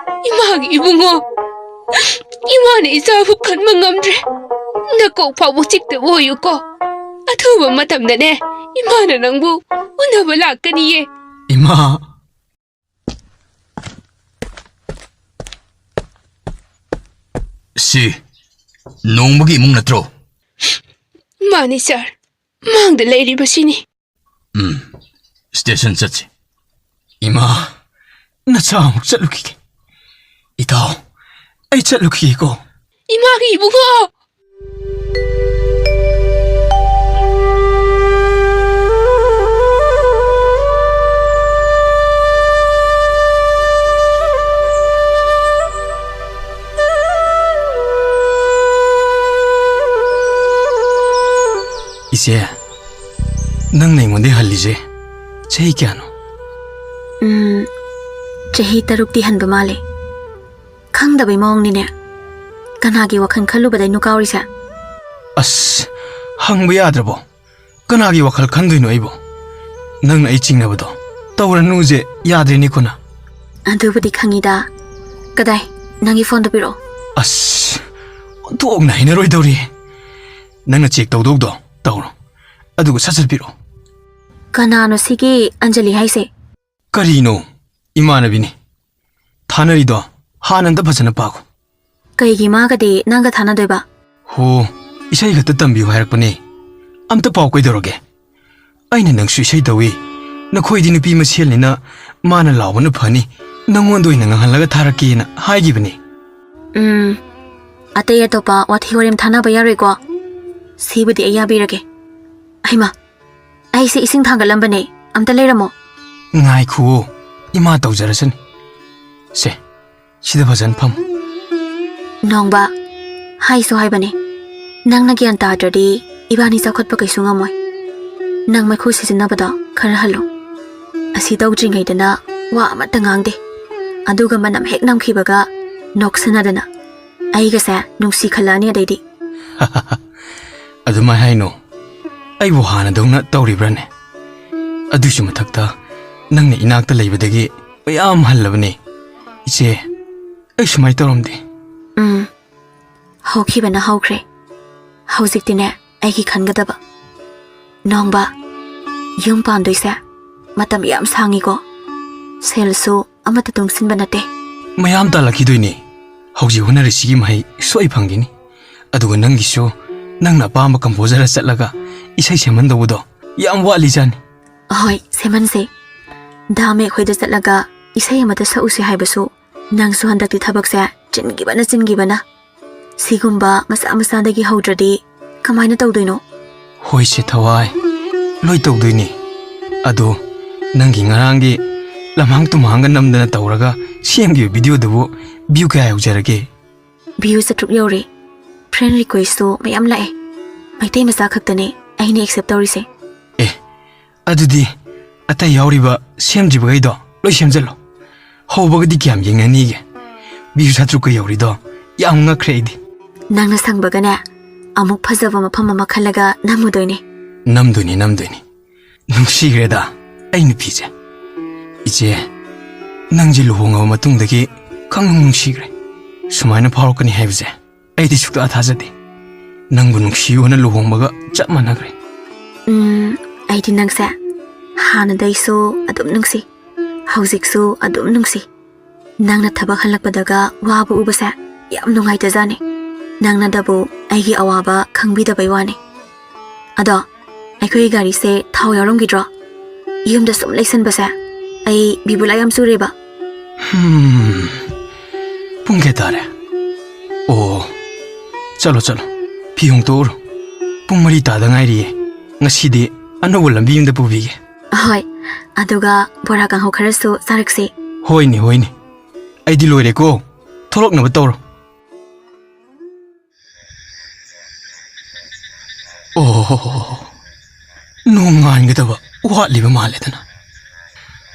ꯏꯃꯥꯒꯤ ꯏꯕꯨꯡꯉꯣ, ꯏꯃꯥꯅ ꯏꯆꯥꯕꯨ ꯈꯟꯕ ꯉꯝꯗ꯭ꯔꯦ꯫ ꯅꯀꯣꯛ ꯐꯥꯎꯕ ꯆꯤꯛꯇꯕ ꯑꯣꯏꯌꯨꯀꯣ꯫ ꯑꯊꯨꯕ ꯃꯇꯝꯗꯅꯦ, ꯏꯃꯥꯅ ꯅꯪꯕꯨ ꯎꯅꯕ ꯂꯥꯛꯀꯅꯤꯌꯦ꯫ ꯏꯃꯥ꯫ ꯁꯤ ꯅꯣꯡꯃꯒꯤ ꯏꯃꯨꯡ ꯅꯠꯇ꯭ꯔꯣ? ꯃꯥꯅꯤ, ꯁꯥꯔ꯫ ꯃꯥꯡꯗ ꯂꯩꯔꯤꯕꯁꯤꯅꯤ꯫ ꯎꯝ, ꯁ꯭ꯇꯦꯁꯟ ꯆꯠꯁꯤ꯫ ꯏꯃꯥ, ꯅꯆꯥ ꯑꯃꯨꯛ ꯆꯠꯂꯨꯈꯤꯒꯦ꯫ ꯏꯇꯥꯎ, ꯑꯩ ꯆꯠꯂꯨꯈꯤꯒꯦꯀꯣ꯫ ꯏꯃꯥꯒꯤ ꯏꯕꯨꯡꯉꯣ! ꯏꯆꯦ, ꯅꯪꯅ ꯑꯩꯉꯣꯟꯗꯩ ꯍꯜꯂꯤꯁꯦ ꯆꯍꯤ ꯀꯌꯥꯅꯣ? ꯎꯝ, ꯆꯍꯤ ꯇꯔꯨꯛꯇꯤ ꯍꯟꯕ ꯃꯥꯜꯂꯦ꯫ ꯈꯪꯗꯕꯩ ꯃꯑꯣꯡꯅꯤꯅꯦ꯫ ꯀꯅꯥꯒꯤ ꯋꯥꯈꯜ ꯈꯜꯂꯨꯕꯗꯩꯅꯣ ꯀꯥꯎꯔꯤꯁꯦ? ꯑꯁ, ꯍꯪꯕ ꯌꯥꯗ꯭ꯔꯕꯣ? ꯀꯅꯥꯒꯤ ꯋꯥꯈꯜ ꯈꯟꯗꯣꯏꯅꯣ ꯑꯩꯕꯣ? ꯅꯪꯅ ꯑꯩ ꯆꯤꯡꯅꯕꯗꯣ ꯇꯧꯔꯅꯨꯁꯦ, ꯌꯥꯗ꯭ꯔꯦꯅꯦ ꯈꯨꯅ꯫ ꯑꯗꯨꯕꯨꯗꯤ ꯈꯪꯉꯤꯗ꯫ ꯀꯗꯥꯏ? ꯅꯪꯒꯤ ꯐꯣꯟꯗꯣ ꯄꯤꯔꯛꯑꯣ꯫ ꯑꯁ, ꯑꯣꯟꯊꯣꯛꯅ ꯍꯩꯅꯔꯣꯏꯗꯧꯔꯤ꯫ ꯅꯪꯅ ꯆꯦꯛ ꯇꯧꯗꯧꯗꯣ ꯇꯧꯔꯣ, ꯑꯗꯨꯒ ꯁꯠ ꯁꯠ ꯄꯤꯔꯛꯑꯣ꯫ ꯀꯅꯥꯅꯣ ꯁꯤꯒꯤ ꯑꯟꯖꯂꯤ ꯍꯥꯏꯁꯦ? ꯀꯔꯤꯅꯣ? ꯏꯃꯥꯟꯅꯕꯤꯅꯤ꯫ ꯊꯥꯅꯔꯤꯗꯣ ꯍꯥꯟꯅ ꯑꯝꯇ ꯐꯖꯅ ꯄꯥꯈꯣ꯫ ꯀꯩꯒꯤ ꯃꯥꯒꯗꯤ ꯅꯪꯒ ꯊꯥꯅꯗꯣꯏꯕ? ꯍꯣ, ꯏꯁꯩ ꯈꯛꯇ ꯇꯝꯕꯤꯌꯨ ꯍꯥꯏꯔꯛꯄꯅꯦ꯫ ꯑꯝꯇ ꯄꯥꯎ ꯀꯩꯗꯧꯔꯒꯦ? ꯑꯩꯅ ꯅꯪꯁꯨ ꯏꯁꯩ ꯇꯧꯏ, ꯅꯈꯣꯏꯗꯤ ꯅꯨꯄꯤ ꯃꯁꯦꯜꯅꯤꯅ ꯃꯥꯅ ꯂꯥꯎꯕꯅ ꯐꯅꯤ, ꯅꯪꯉꯣꯟꯗ ꯑꯣꯏꯅ ꯉꯪꯍꯜꯂꯒ ꯊꯥꯔꯛꯀꯦꯅ ꯍꯥꯏꯈꯤꯕꯅꯦ꯫ ꯎꯝ, ꯑꯇꯩ ꯑꯇꯣꯞꯄ ꯋꯥꯊꯤ ꯋꯥꯔꯦꯝ ꯊꯥꯅꯕ ꯌꯥꯔꯣꯏꯀꯣ? ꯁꯤꯕꯨꯗꯤ ꯑꯩ ꯌꯥꯕꯤꯔꯒꯦ꯫ ꯍꯩꯃꯥ, ꯑꯩꯁꯦ ꯏꯁꯤꯡ ꯊꯥꯡꯒꯠꯂꯝꯕꯅꯦ, ꯑꯝꯇ ꯂꯩꯔꯝꯃꯣ꯫ ꯉꯥꯏꯈꯨꯑꯣ, ꯏꯃꯥ ꯇꯧꯖꯔꯁꯅꯤ꯫ ꯁꯦ, ꯁꯤꯗ ꯐꯖꯅ ꯐꯝꯃꯨ꯫ ꯅꯣꯡꯕ, ꯍꯥꯏꯁꯨ ꯍꯥꯏꯕꯅꯦ, ꯅꯪꯅ ꯒ꯭ꯌꯥꯟ ꯇꯥꯗ꯭ꯔꯗꯤ ꯏꯕꯥꯅꯤ ꯆꯥꯎꯈꯠꯄ ꯀꯩꯁꯨ ꯉꯝꯃꯣꯏ꯫ ꯅꯪ ꯃꯩꯈꯨ ꯁꯤꯖꯤꯟꯅꯕꯗꯣ ꯈꯔ ꯍꯜꯂꯣ꯫ ꯑꯁꯤ ꯇꯧꯗ꯭ꯔꯤꯉꯩꯗꯅ ꯋꯥ ꯑꯃꯠꯇ ꯉꯥꯡꯗꯦ, ꯑꯗꯨꯒ ꯃꯅꯝ ꯍꯦꯛ ꯅꯝꯈꯤꯕꯒ ꯅꯣꯛꯁꯟꯅꯗꯅ꯫ ꯑꯩꯒꯁꯦ ꯅꯨꯡꯁꯤ ꯈꯜꯂꯛꯑꯅꯤ ꯑꯗꯩꯗꯤ꯫ ꯑꯗꯨꯃꯥꯏ ꯍꯥꯏꯅꯣ꯫ ꯑꯩꯕꯨ ꯍꯥꯟꯅꯗꯧꯅ ꯇꯧꯔꯤꯕ꯭ꯔꯥꯅꯦ? ꯑꯗꯨꯒꯤꯁꯨ ꯃꯊꯛꯇ ꯅꯪꯅ ꯏꯅꯥꯛꯇ ꯂꯩꯕꯗꯒꯤ ꯃꯌꯥꯝ ꯍꯜꯂꯕꯅꯦ꯫ ꯏꯆꯦ, ꯑꯩ ꯁꯨꯃꯥꯏꯅ ꯇꯧꯔꯝꯗꯦ꯫ ꯎꯝ, ꯍꯧꯈꯤꯕꯅ ꯍꯧꯈ꯭ꯔꯦ꯫ ꯍꯧꯖꯤꯛꯇꯤꯅꯦ, ꯑꯩꯒꯤ ꯈꯟꯒꯗꯕ꯫ ꯅꯣꯡꯕ, ꯌꯨꯝ ꯄꯥꯟꯗꯣꯏꯁꯦ ꯃꯇꯝ ꯌꯥꯝ ꯁꯥꯡꯉꯤꯀꯣ꯫ ꯁꯦꯜꯁꯨ ꯑꯃꯠꯇ ꯇꯨꯡꯁꯤꯟꯕ ꯅꯠꯇꯦ꯫ ꯃꯌꯥꯝ ꯇꯥꯜꯂꯛꯈꯤꯗꯣꯏꯅꯦ꯫ ꯍꯧꯖꯤꯛ ꯍꯣꯠꯅꯔꯤꯁꯤꯒꯤ ꯃꯍꯩ ꯁꯣꯏ ꯐꯪꯈꯤꯅꯤ꯫ ꯑꯗꯨꯒ ꯅꯪꯒꯤꯁꯨ ꯅꯪꯅ ꯑꯄꯥꯝꯕ ꯀꯝꯄꯣꯖꯔꯗ ꯆꯠꯂꯒ ꯏꯁꯩ ꯁꯦꯝꯍꯟꯗꯧꯕꯗꯣ ꯌꯥꯝ ꯋꯥꯠꯂꯤꯖꯥꯠꯅꯤ꯫ ꯍꯣꯏ, ꯁꯦꯝꯍꯟꯁꯦ꯫ ꯗꯥꯝ ꯑꯩꯈꯣꯏꯗ ꯆꯠꯂꯒ ꯏꯁꯩ ꯑꯃꯇ ꯁꯛꯎꯁꯦ ꯍꯥꯏꯕꯁꯨ ꯅꯪꯁꯨ ꯍꯟꯗꯛꯇꯤ ꯊꯕꯛꯁꯦ ꯆꯤꯟꯈꯤꯕꯅ ꯆꯤꯟꯈꯤꯕꯅ꯫ ꯁꯤꯒꯨꯝꯕ ꯃꯆꯥ ꯃꯆꯥꯗꯒꯤ ꯍꯧꯗ꯭ꯔꯗꯤ ꯀꯃꯥꯏꯅ ꯇꯧꯗꯣꯏꯅꯣ? ꯍꯣꯏꯁꯦ ꯊꯋꯥꯏ, ꯂꯣꯏ ꯇꯧꯗꯣꯏꯅꯤ꯫ ꯑꯗꯣ ꯅꯪꯒꯤ ꯉꯔꯥꯡꯒꯤ ꯂꯝꯍꯥꯡ ꯇꯨꯝꯍꯥꯡꯒ ꯅꯝꯗꯅ ꯇꯧꯔꯒ ꯁꯦꯝꯈꯤꯕ ꯚꯤꯗꯤꯑꯣꯗꯨꯕꯨ ꯚ꯭ꯌꯨ ꯀꯌꯥ ꯌꯧꯖꯔꯒꯦ? ꯚ꯭ꯌꯨ ꯆꯥꯇ꯭ꯔꯨꯛ ꯌꯧꯔꯦ꯫ ꯐ꯭ꯔꯦꯟ ꯔꯤꯀ꯭ꯋꯦꯁꯁꯨ ꯃꯌꯥꯝ ꯂꯥꯛꯑꯦ꯫ ꯃꯩꯇꯩ ꯃꯆꯥ ꯈꯛꯇꯅꯦ ꯑꯩꯅ ꯑꯦꯛꯁꯦꯞ ꯇꯧꯔꯤꯁꯦ꯫ ꯑꯦ, ꯑꯗꯨꯗꯤ ꯑꯇꯩ ꯌꯥꯎꯔꯤꯕ ꯁꯦꯝꯗ꯭ꯔꯤꯕꯈꯩꯗꯣ ꯂꯣꯏ ꯁꯦꯝꯖꯜꯂꯣ꯫ ꯍꯧꯕꯒꯗꯤ ꯀꯌꯥꯝ ꯌꯦꯡꯅꯅꯤꯒꯦ? ꯚ꯭ꯌꯨ ꯆꯥꯇ꯭ꯔꯨꯛꯀ ꯌꯧꯔꯤꯗꯣ ꯌꯥꯝ ꯉꯛꯈ꯭ꯔꯦ ꯑꯩꯗꯤ꯫ ꯅꯪꯅ ꯁꯪꯕꯒꯅꯦ, ꯑꯃꯨꯛ ꯐꯖꯕ ꯃꯐꯝ ꯑꯃ ꯈꯜꯂꯒ ꯅꯝꯃꯨꯗꯣꯏꯅꯦ꯫ ꯅꯝꯗꯣꯏꯅꯤ, ꯅꯝꯗꯣꯏꯅꯤ꯫ ꯅꯨꯡꯁꯤꯈ꯭ꯔꯦꯗ ꯑꯩ ꯅꯨꯄꯤꯁꯦ꯫ ꯏꯆꯦ, ꯅꯪꯁꯦ ꯂꯨꯍꯣꯡꯉꯕ ꯃꯇꯨꯡꯗꯒꯤ ꯈꯪꯅꯨꯡ ꯅꯨꯡꯁꯤꯈ꯭ꯔꯦ꯫ ꯁꯨꯃꯥꯏꯅ ꯐꯥꯎꯔꯛꯀꯅꯤ ꯍꯥꯏꯕꯁꯦ ꯑꯩꯗꯤ ꯁꯨꯛꯊꯥ ꯊꯥꯖꯗꯦ꯫ ꯅꯪꯕꯨ ꯅꯨꯡꯁꯤꯌꯨꯅ ꯂꯨꯍꯣꯡꯕꯒ ꯆꯞ ꯃꯥꯟꯅꯈ꯭ꯔꯦ꯫ ꯎꯝ, ꯑꯩꯗꯤ ꯅꯪꯁꯦ ꯍꯥꯟꯅꯗꯩꯁꯨ ꯑꯗꯨꯝ ꯅꯨꯡꯁꯤ, ꯍꯧꯖꯤꯛꯁꯨ ꯑꯗꯨꯝ ꯅꯨꯡꯁꯤ꯫ ꯅꯪꯅ ꯊꯕꯛ ꯍꯜꯂꯛꯄꯗꯒ ꯋꯥꯕ ꯎꯕꯁꯦ ꯌꯥꯝ ꯅꯨꯡꯉꯥꯏꯇꯖꯥꯠꯅꯤ꯫ ꯅꯪꯅꯗꯕꯨ ꯑꯩꯒꯤ ꯑꯋꯥꯕ ꯈꯪꯕꯤꯗꯕꯩ ꯋꯥꯅꯤ꯫ ꯑꯗꯣ, ꯑꯩꯈꯣꯏꯒꯤ ꯒꯥꯔꯤꯁꯦ ꯊꯥꯎ ꯌꯥꯎꯔꯝꯈꯤꯗ꯭ꯔꯣ? ꯌꯨꯝꯗ ꯁꯨꯝ ꯂꯩꯁꯟꯕꯁꯦ ꯑꯩ ꯕꯤꯕꯨꯂꯥ ꯌꯥꯝ ꯆꯨꯔꯦꯕ꯫ ꯍꯝ, ꯄꯨꯡ ꯀꯌꯥ ꯇꯥꯔꯦ? ꯑꯣ, ꯆꯠꯂꯣ, ꯆꯠꯂꯣ, ꯐꯤ ꯍꯣꯡꯇꯣꯛꯎꯔꯣ꯫ ꯄꯨꯡ ꯃꯔꯤ ꯇꯥꯗ ꯉꯥꯏꯔꯤꯌꯦ꯫ ꯉꯁꯤꯗꯤ ꯑꯅꯧꯕ ꯂꯝꯕꯤ ꯑꯃꯗ ꯄꯨꯕꯤꯒꯦ꯫ ꯍꯣꯏ, ꯑꯗꯨꯒ ꯕꯣꯔꯥ ꯀꯥꯡꯍꯧ ꯈꯔꯁꯨ ꯆꯥꯔꯛꯁꯤ꯫ ꯍꯣꯏꯅꯦ, ꯍꯣꯏꯅꯦ, ꯑꯩꯗꯤ ꯂꯣꯏꯔꯦꯀꯣ꯫ ꯊꯣꯛꯂꯛꯅꯕ ꯇꯧꯔꯣ꯫ ꯑꯣ, ꯅꯣꯡ ꯉꯥꯟꯒꯗꯕ ꯋꯥꯠꯂꯤꯕ ꯃꯥꯜꯂꯦꯗꯅ꯫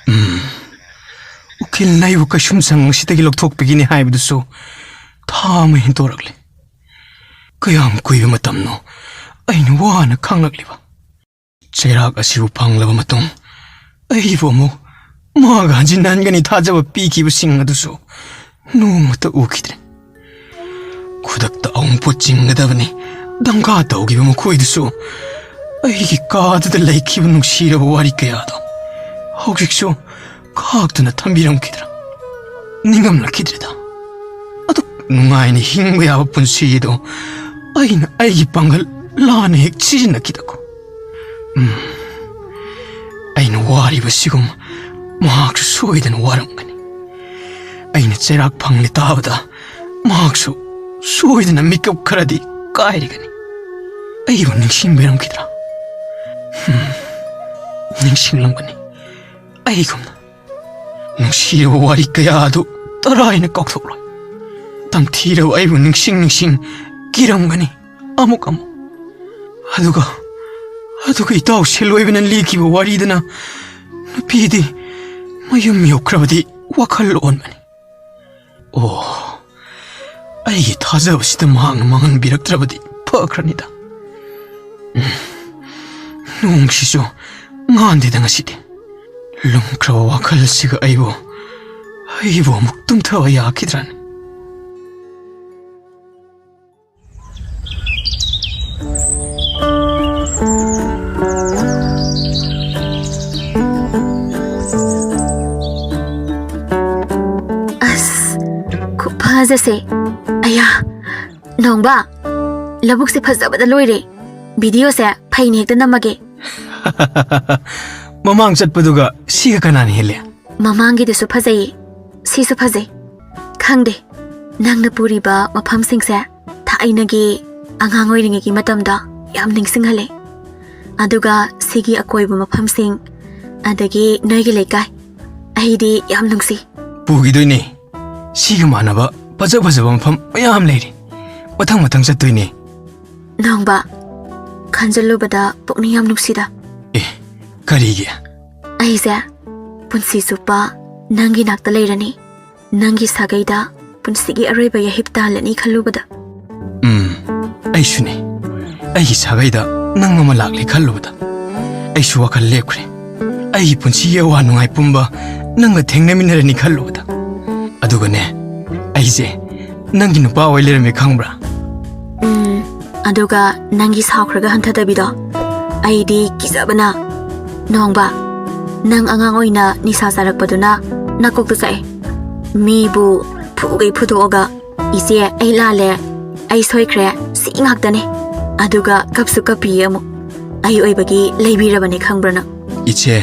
ꯎꯝ, ꯎꯀꯤꯜꯅ ꯑꯩꯕꯨ ꯀꯩꯁꯨꯝꯁꯪ ꯑꯁꯤꯗꯒꯤ ꯂꯧꯊꯣꯛꯄꯤꯒꯅꯤ ꯍꯥꯏꯕꯗꯨꯁꯨ ꯊꯥ ꯑꯃ ꯍꯦꯟꯗꯣꯔꯛꯂꯦ꯫ ꯀꯌꯥꯝ ꯀꯨꯏꯕ ꯃꯇꯝꯅꯣ ꯑꯩꯅ ꯋꯥꯅ ꯈꯥꯡꯂꯛꯂꯤꯕ? ꯆꯩꯔꯥꯛ ꯑꯁꯤꯕꯨ ꯐꯪꯂꯕ ꯃꯇꯨꯡ ꯑꯩꯕꯨ ꯑꯃꯨꯛ ꯃꯍꯥꯛ ꯍꯟꯖꯤꯟ ꯍꯟꯒꯅꯤ ꯊꯥꯖꯕ ꯄꯤꯈꯤꯕꯁꯤꯡ ꯑꯗꯨꯁꯨ ꯅꯣꯡꯃꯇ ꯎꯈꯤꯗ꯭ꯔꯦ꯫ ꯈꯨꯗꯛꯇ ꯑꯋꯨꯟꯄꯣꯠ ꯆꯤꯡꯒꯗꯕꯅꯤ ꯗꯝꯀꯥ ꯇꯧꯈꯤꯕ ꯃꯈꯣꯏꯗꯨꯁꯨ ꯑꯩꯒꯤ ꯀꯥꯗꯨꯗ ꯂꯩꯈꯤꯕ ꯅꯨꯡꯁꯤꯔꯕ ꯋꯥꯔꯤ ꯀꯌꯥꯗꯣ ꯍꯧꯖꯤꯛꯁꯨ ꯈꯥꯛꯇꯨꯅ ꯊꯝꯕꯤꯔꯝꯈꯤꯗ꯭ꯔꯥ? ꯅꯤꯡꯉꯝꯂꯛꯈꯤꯗ꯭ꯔꯦꯗ꯫ ꯑꯗꯨꯛ ꯅꯨꯡꯉꯥꯏꯅ ꯍꯤꯡꯕ ꯌꯥꯕ ꯄꯨꯟꯁꯤꯗꯣ ꯑꯩꯅ ꯑꯩꯒꯤ ꯄꯥꯡꯒꯜ ꯂꯥꯟꯅ ꯍꯦꯛ ꯁꯤꯖꯤꯟꯅꯈꯤꯗꯀꯣ꯫ ꯎꯝ, ꯑꯩꯅ ꯋꯥꯔꯤꯕꯁꯤꯒꯨꯝ ꯃꯍꯥꯛꯁꯨ ꯁꯣꯏꯗꯅ ꯋꯥꯔꯝꯒꯅꯤ꯫ ꯑꯩꯅ ꯆꯩꯔꯥꯛ ꯐꯪꯂꯦ ꯇꯥꯕꯗ ꯃꯍꯥꯛꯁꯨ ꯁꯣꯏꯗꯅ ꯃꯤꯀꯞ ꯈꯔꯗꯤ ꯀꯥꯏꯔꯒꯅꯤ꯫ ꯑꯩꯕꯨ ꯅꯤꯡꯁꯤꯡꯕꯤꯔꯝꯈꯤꯗ꯭ꯔꯥ? ꯍꯝ, ꯅꯤꯡꯁꯤꯡꯂꯝꯒꯅꯤ꯫ ꯑꯩꯒꯨꯝꯅ ꯅꯨꯡꯁꯤꯔꯕ ꯋꯥꯔꯤ ꯀꯌꯥ ꯑꯗꯨ ꯇꯔꯥꯏꯅ ꯀꯥꯎꯊꯣꯛꯂꯣꯏ꯫ ꯇꯝꯊꯤꯔꯕ ꯑꯩꯕꯨ ꯅꯤꯡꯁꯤꯡ ꯅꯤꯡꯁꯤꯡ ꯀꯤꯔꯝꯒꯅꯤ ꯑꯃꯨꯛ ꯑꯃꯨꯛ꯫ ꯑꯗꯨꯒ, ꯑꯗꯨꯒ ꯏꯇꯥꯎ ꯁꯦꯜ ꯑꯣꯏꯕꯅ ꯂꯤꯈꯤꯕ ꯋꯥꯔꯤꯗꯨꯅ ꯅꯨꯄꯤꯗꯤ ꯃꯌꯨꯝ ꯌꯧꯈ꯭ꯔꯕꯗꯤ ꯋꯥꯈꯜ ꯑꯣꯟꯕꯅꯤ꯫ ꯑꯣ, ꯑꯩꯒꯤ ꯊꯥꯖꯕꯁꯤꯗ ꯃꯍꯥꯛꯅ ꯃꯥꯡꯍꯟꯕꯤꯔꯛꯇ꯭ꯔꯕꯗꯤ ꯐꯈ꯭ꯔꯅꯤꯗ꯫ ꯎꯝ, ꯅꯣꯡꯁꯤꯁꯨ ꯉꯥꯟꯗꯦꯗ ꯉꯁꯤꯗꯤ꯫ ꯂꯨꯝꯈ꯭ꯔꯕ ꯋꯥꯈꯜꯁꯤꯒ ꯑꯩꯕꯨ ꯑꯩꯕꯨ ꯑꯃꯨꯛ ꯇꯨꯝꯊꯕ ꯌꯥꯈꯤꯗ꯭ꯔꯅꯤ? ꯑꯁ, ꯈꯨꯐꯖꯁꯦ꯫ ꯑꯌꯥ, ꯅꯣꯡꯕ, ꯂꯧꯕꯨꯛꯁꯦ ꯐꯖꯕꯗ ꯂꯣꯏꯔꯦ꯫ ꯚꯤꯗꯤꯑꯣꯁꯦ ꯐꯩꯅ ꯍꯦꯛꯇ ꯅꯝꯃꯒꯦ꯫ ꯃꯃꯥꯡ ꯆꯠꯄꯗꯨꯒ ꯁꯤꯒ ꯀꯅꯥꯅ ꯍꯦꯜꯂꯦ? ꯃꯃꯥꯡꯒꯤꯗꯨꯁꯨ ꯐꯖꯩꯌꯦ, ꯁꯤꯁꯨ ꯐꯖꯩ꯫ ꯈꯪꯗꯦ, ꯅꯪꯅ ꯄꯨꯔꯤꯕ ꯃꯐꯝꯁꯤꯡꯁꯦ ꯊꯥꯏꯅꯒꯤ ꯑꯉꯥꯡ ꯑꯣꯏꯔꯤꯉꯩꯒꯤ ꯃꯇꯝꯗꯣ ꯌꯥꯝ ꯅꯤꯡꯁꯤꯡꯍꯜꯂꯦ꯫ ꯑꯗꯨꯒ ꯁꯤꯒꯤ ꯑꯀꯣꯏꯕ ꯃꯐꯝꯁꯤꯡ, ꯑꯗꯒꯤ ꯅꯣꯏꯒꯤ ꯂꯩꯀꯥꯏ, ꯑꯩꯗꯤ ꯌꯥꯝ ꯅꯨꯡꯁꯤ꯫ ꯄꯨꯈꯤꯗꯣꯏꯅꯦ꯫ ꯁꯤꯒ ꯃꯥꯟꯅꯕ ꯐꯖ ꯐꯖꯕ ꯃꯐꯝ ꯃꯌꯥꯝ ꯂꯩꯔꯤ꯫ ꯃꯊꯪ ꯃꯊꯪ ꯆꯠꯇꯣꯏꯅꯦ꯫ ꯅꯣꯡꯕ, ꯈꯟꯖꯜꯂꯨꯕꯗ ꯄꯨꯛꯅꯤꯡ ꯌꯥꯝ ꯅꯨꯡꯁꯤꯗ꯫ ꯑꯦ, ꯀꯔꯤꯒꯤ? ꯑꯩꯁꯦ ꯄꯨꯟꯁꯤ ꯆꯨꯞꯄ ꯅꯪꯒꯤ ꯅꯥꯛꯇ ꯂꯩꯔꯅꯤ꯫ ꯅꯪꯒꯤ ꯁꯥꯒꯩꯗ ꯄꯨꯟꯁꯤꯒꯤ ꯑꯔꯣꯏꯕ ꯌꯥꯍꯤꯞ ꯇꯥꯍꯜꯂꯅꯤ ꯈꯜꯂꯨꯕꯗ꯫ ꯎꯝ, ꯑꯩꯁꯨꯅꯦ꯫ ꯑꯩꯒꯤ ꯁꯥꯒꯩꯗ ꯅꯪ ꯑꯃ ꯂꯥꯛꯂꯦ ꯈꯜꯂꯨꯕꯗ꯫ ꯑꯩꯁꯨ ꯋꯥꯈꯜ ꯂꯦꯞꯈ꯭ꯔꯦ꯫ ꯑꯩꯒꯤ ꯄꯨꯟꯁꯤꯒꯤ ꯑꯋꯥ ꯅꯨꯡꯉꯥꯏ ꯄꯨꯝꯕ ꯅꯪꯒ ꯊꯦꯡꯅꯃꯤꯟꯅꯔꯅꯤ ꯈꯜꯂꯨꯕꯗ꯫ ꯑꯗꯨꯒꯅꯦ, ꯑꯩꯁꯦ ꯅꯪꯒꯤ ꯅꯨꯄꯥ ꯑꯣꯏ ꯂꯩꯔꯝꯃꯦ, ꯈꯪꯕ꯭ꯔꯥ? ꯎꯝ, ꯑꯗꯨꯒ ꯅꯪꯒꯤ ꯁꯥꯎꯈ꯭ꯔꯒ ꯍꯟꯊꯗꯕꯤꯗꯣ, ꯑꯩꯗꯤ ꯀꯤꯖꯕꯅ꯫ ꯅꯣꯡꯕ, ꯅꯪ ꯑꯉꯥꯡ ꯑꯣꯏꯅ ꯅꯤꯁꯥ ꯆꯥꯔꯛꯄꯗꯨꯅ ꯅꯀꯣꯛꯇ ꯆꯥꯛꯑꯦ꯫ ꯃꯤꯕꯨ ꯐꯨꯒꯩ ꯐꯨꯗꯣꯛꯑꯒ, "ꯏꯆꯦ, ꯑꯩ ꯂꯥꯜꯂꯦ, ꯑꯩ ꯁꯣꯏꯈ꯭ꯔꯦ," ꯁꯤ ꯉꯥꯛꯇꯅꯦ꯫ ꯑꯗꯨꯒ ꯀꯞꯁꯨ ꯀꯞꯄꯤꯌꯦ ꯑꯃꯨꯛ꯫ "ꯑꯩ ꯑꯣꯏꯕꯒꯤ ꯂꯩꯕꯤꯔꯕꯅꯦ, ꯈꯪꯕ꯭ꯔꯥ ꯅꯪ?" ꯏꯆꯦ,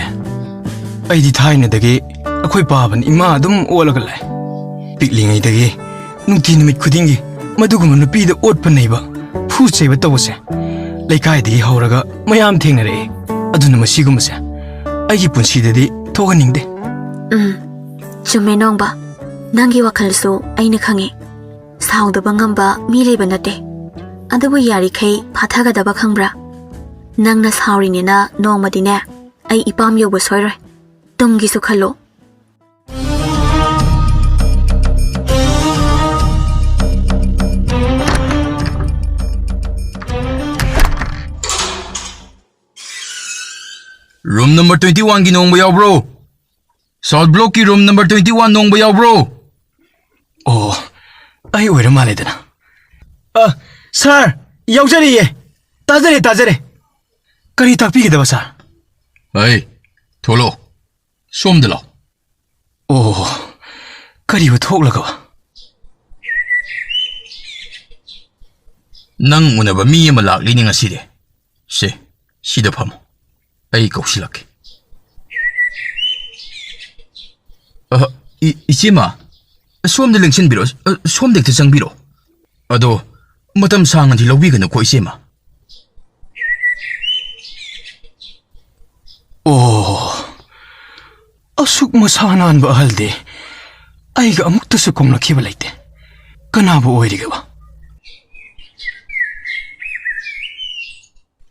ꯑꯩꯗꯤ ꯊꯥꯏꯅꯗꯒꯤ ꯑꯩꯈꯣꯏ ꯄꯥꯕꯅ ꯏꯃꯥ ꯑꯗꯨꯝ ꯑꯣꯠꯂꯒ ꯂꯥꯛꯑꯦ꯫ ꯄꯤꯛꯂꯤꯉꯩꯗꯒꯤ ꯅꯨꯡꯇꯤ ꯅꯨꯃꯤꯠ ꯈꯨꯗꯤꯡꯒꯤ ꯃꯗꯨꯒꯨꯝꯕ ꯅꯨꯄꯤꯗ ꯑꯣꯠꯄ ꯅꯩꯕ, ꯐꯨ ꯆꯩꯕ ꯇꯧꯕꯁꯦ ꯂꯩꯀꯥꯏꯗꯒꯤ ꯍꯧꯔꯒ ꯃꯌꯥꯝ ꯊꯦꯡꯅꯔꯛꯑꯦ꯫ ꯑꯗꯨꯅ ꯃꯁꯤꯒꯨꯝꯕꯁꯦ ꯑꯩꯒꯤ ꯄꯨꯟꯁꯤꯗꯗꯤ ꯊꯣꯛꯍꯟꯅꯤꯡꯗꯦ꯫ ꯎꯝ, ꯆꯨꯝꯃꯦ ꯅꯣꯡꯕ, ꯅꯪꯒꯤ ꯋꯥꯈꯜꯁꯨ ꯑꯩꯅ ꯈꯪꯉꯤ꯫ ꯁꯥꯎꯗꯕ ꯉꯝꯕ ꯃꯤ ꯂꯩꯕ ꯅꯠꯇꯦ꯫ ꯑꯗꯨꯕꯨ ꯌꯥꯔꯤꯈꯩ ꯐꯥꯊꯒꯗꯕ, ꯈꯪꯕ꯭ꯔꯥ? ꯅꯪꯅ ꯁꯥꯎꯔꯤꯅꯦꯅ ꯅꯣꯡꯃꯗꯤꯅꯦ, ꯑꯩ ꯏꯄꯥꯝ ꯌꯧꯕ ꯁꯣꯏꯔꯣꯏ꯫ ꯇꯨꯡꯒꯤꯁꯨ ꯈꯜꯂꯣ꯫ Room number twenty one ꯒꯤ ꯅꯣꯡꯕ ꯌꯥꯎꯕ꯭ꯔꯣ? South block ꯀꯤ room number twenty one ꯅꯣꯡꯕ ꯌꯥꯎꯕ꯭ꯔꯣ? ꯑꯣ, ꯑꯩ ꯑꯣꯏꯔ ꯃꯥꯜꯂꯦꯗꯅ꯫ ꯑ, sir, ꯌꯥꯎꯖꯔꯤꯌꯦ꯫ ꯇꯥꯖꯔꯦ, ꯇꯥꯖꯔꯦ꯫ ꯀꯔꯤ ꯇꯥꯛꯄꯤꯒꯗꯕ, sir? ꯍꯩ, ꯊꯣꯛꯂꯛꯑꯣ꯫ ꯁꯣꯝꯗ ꯂꯥꯛꯑꯣ꯫ ꯑꯣ, ꯀꯔꯤꯕꯨ ꯊꯣꯛꯂꯒꯕ? ꯅꯪ ꯎꯅꯕ ꯃꯤ ꯑꯃ ꯂꯥꯛꯂꯤꯅꯦ ꯉꯁꯤꯗꯤ꯫ ꯁꯦ, ꯁꯤꯗ ꯐꯝꯃꯣ꯫ ꯑꯩ ꯀꯧꯁꯤꯜꯂꯛꯀꯦ꯫ ꯑ, ꯏ-, ꯏꯆꯦꯃ, ꯁꯣꯝꯗ ꯂꯦꯡꯁꯤꯟꯕꯤꯔꯣ꯫ ꯑ, ꯁꯣꯝꯗ ꯍꯦꯛꯇ ꯆꯪꯕꯤꯔꯣ꯫ ꯑꯗꯣ ꯃꯇꯝ ꯁꯥꯡꯅꯗꯤ ꯂꯧꯕꯤꯒꯅꯨꯀꯣ, ꯏꯆꯦꯃ꯫ ꯑꯣ, ꯑꯁꯨꯛ ꯃꯁꯥ ꯅꯥꯟꯕ ꯑꯍꯜꯗꯤ ꯑꯩꯒ ꯑꯃꯨꯛꯇꯁꯨ ꯀꯧꯅꯈꯤꯕ ꯂꯩꯇꯦ꯫ ꯀꯅꯥꯕꯨ ꯑꯣꯏꯔꯤꯒꯦꯕ?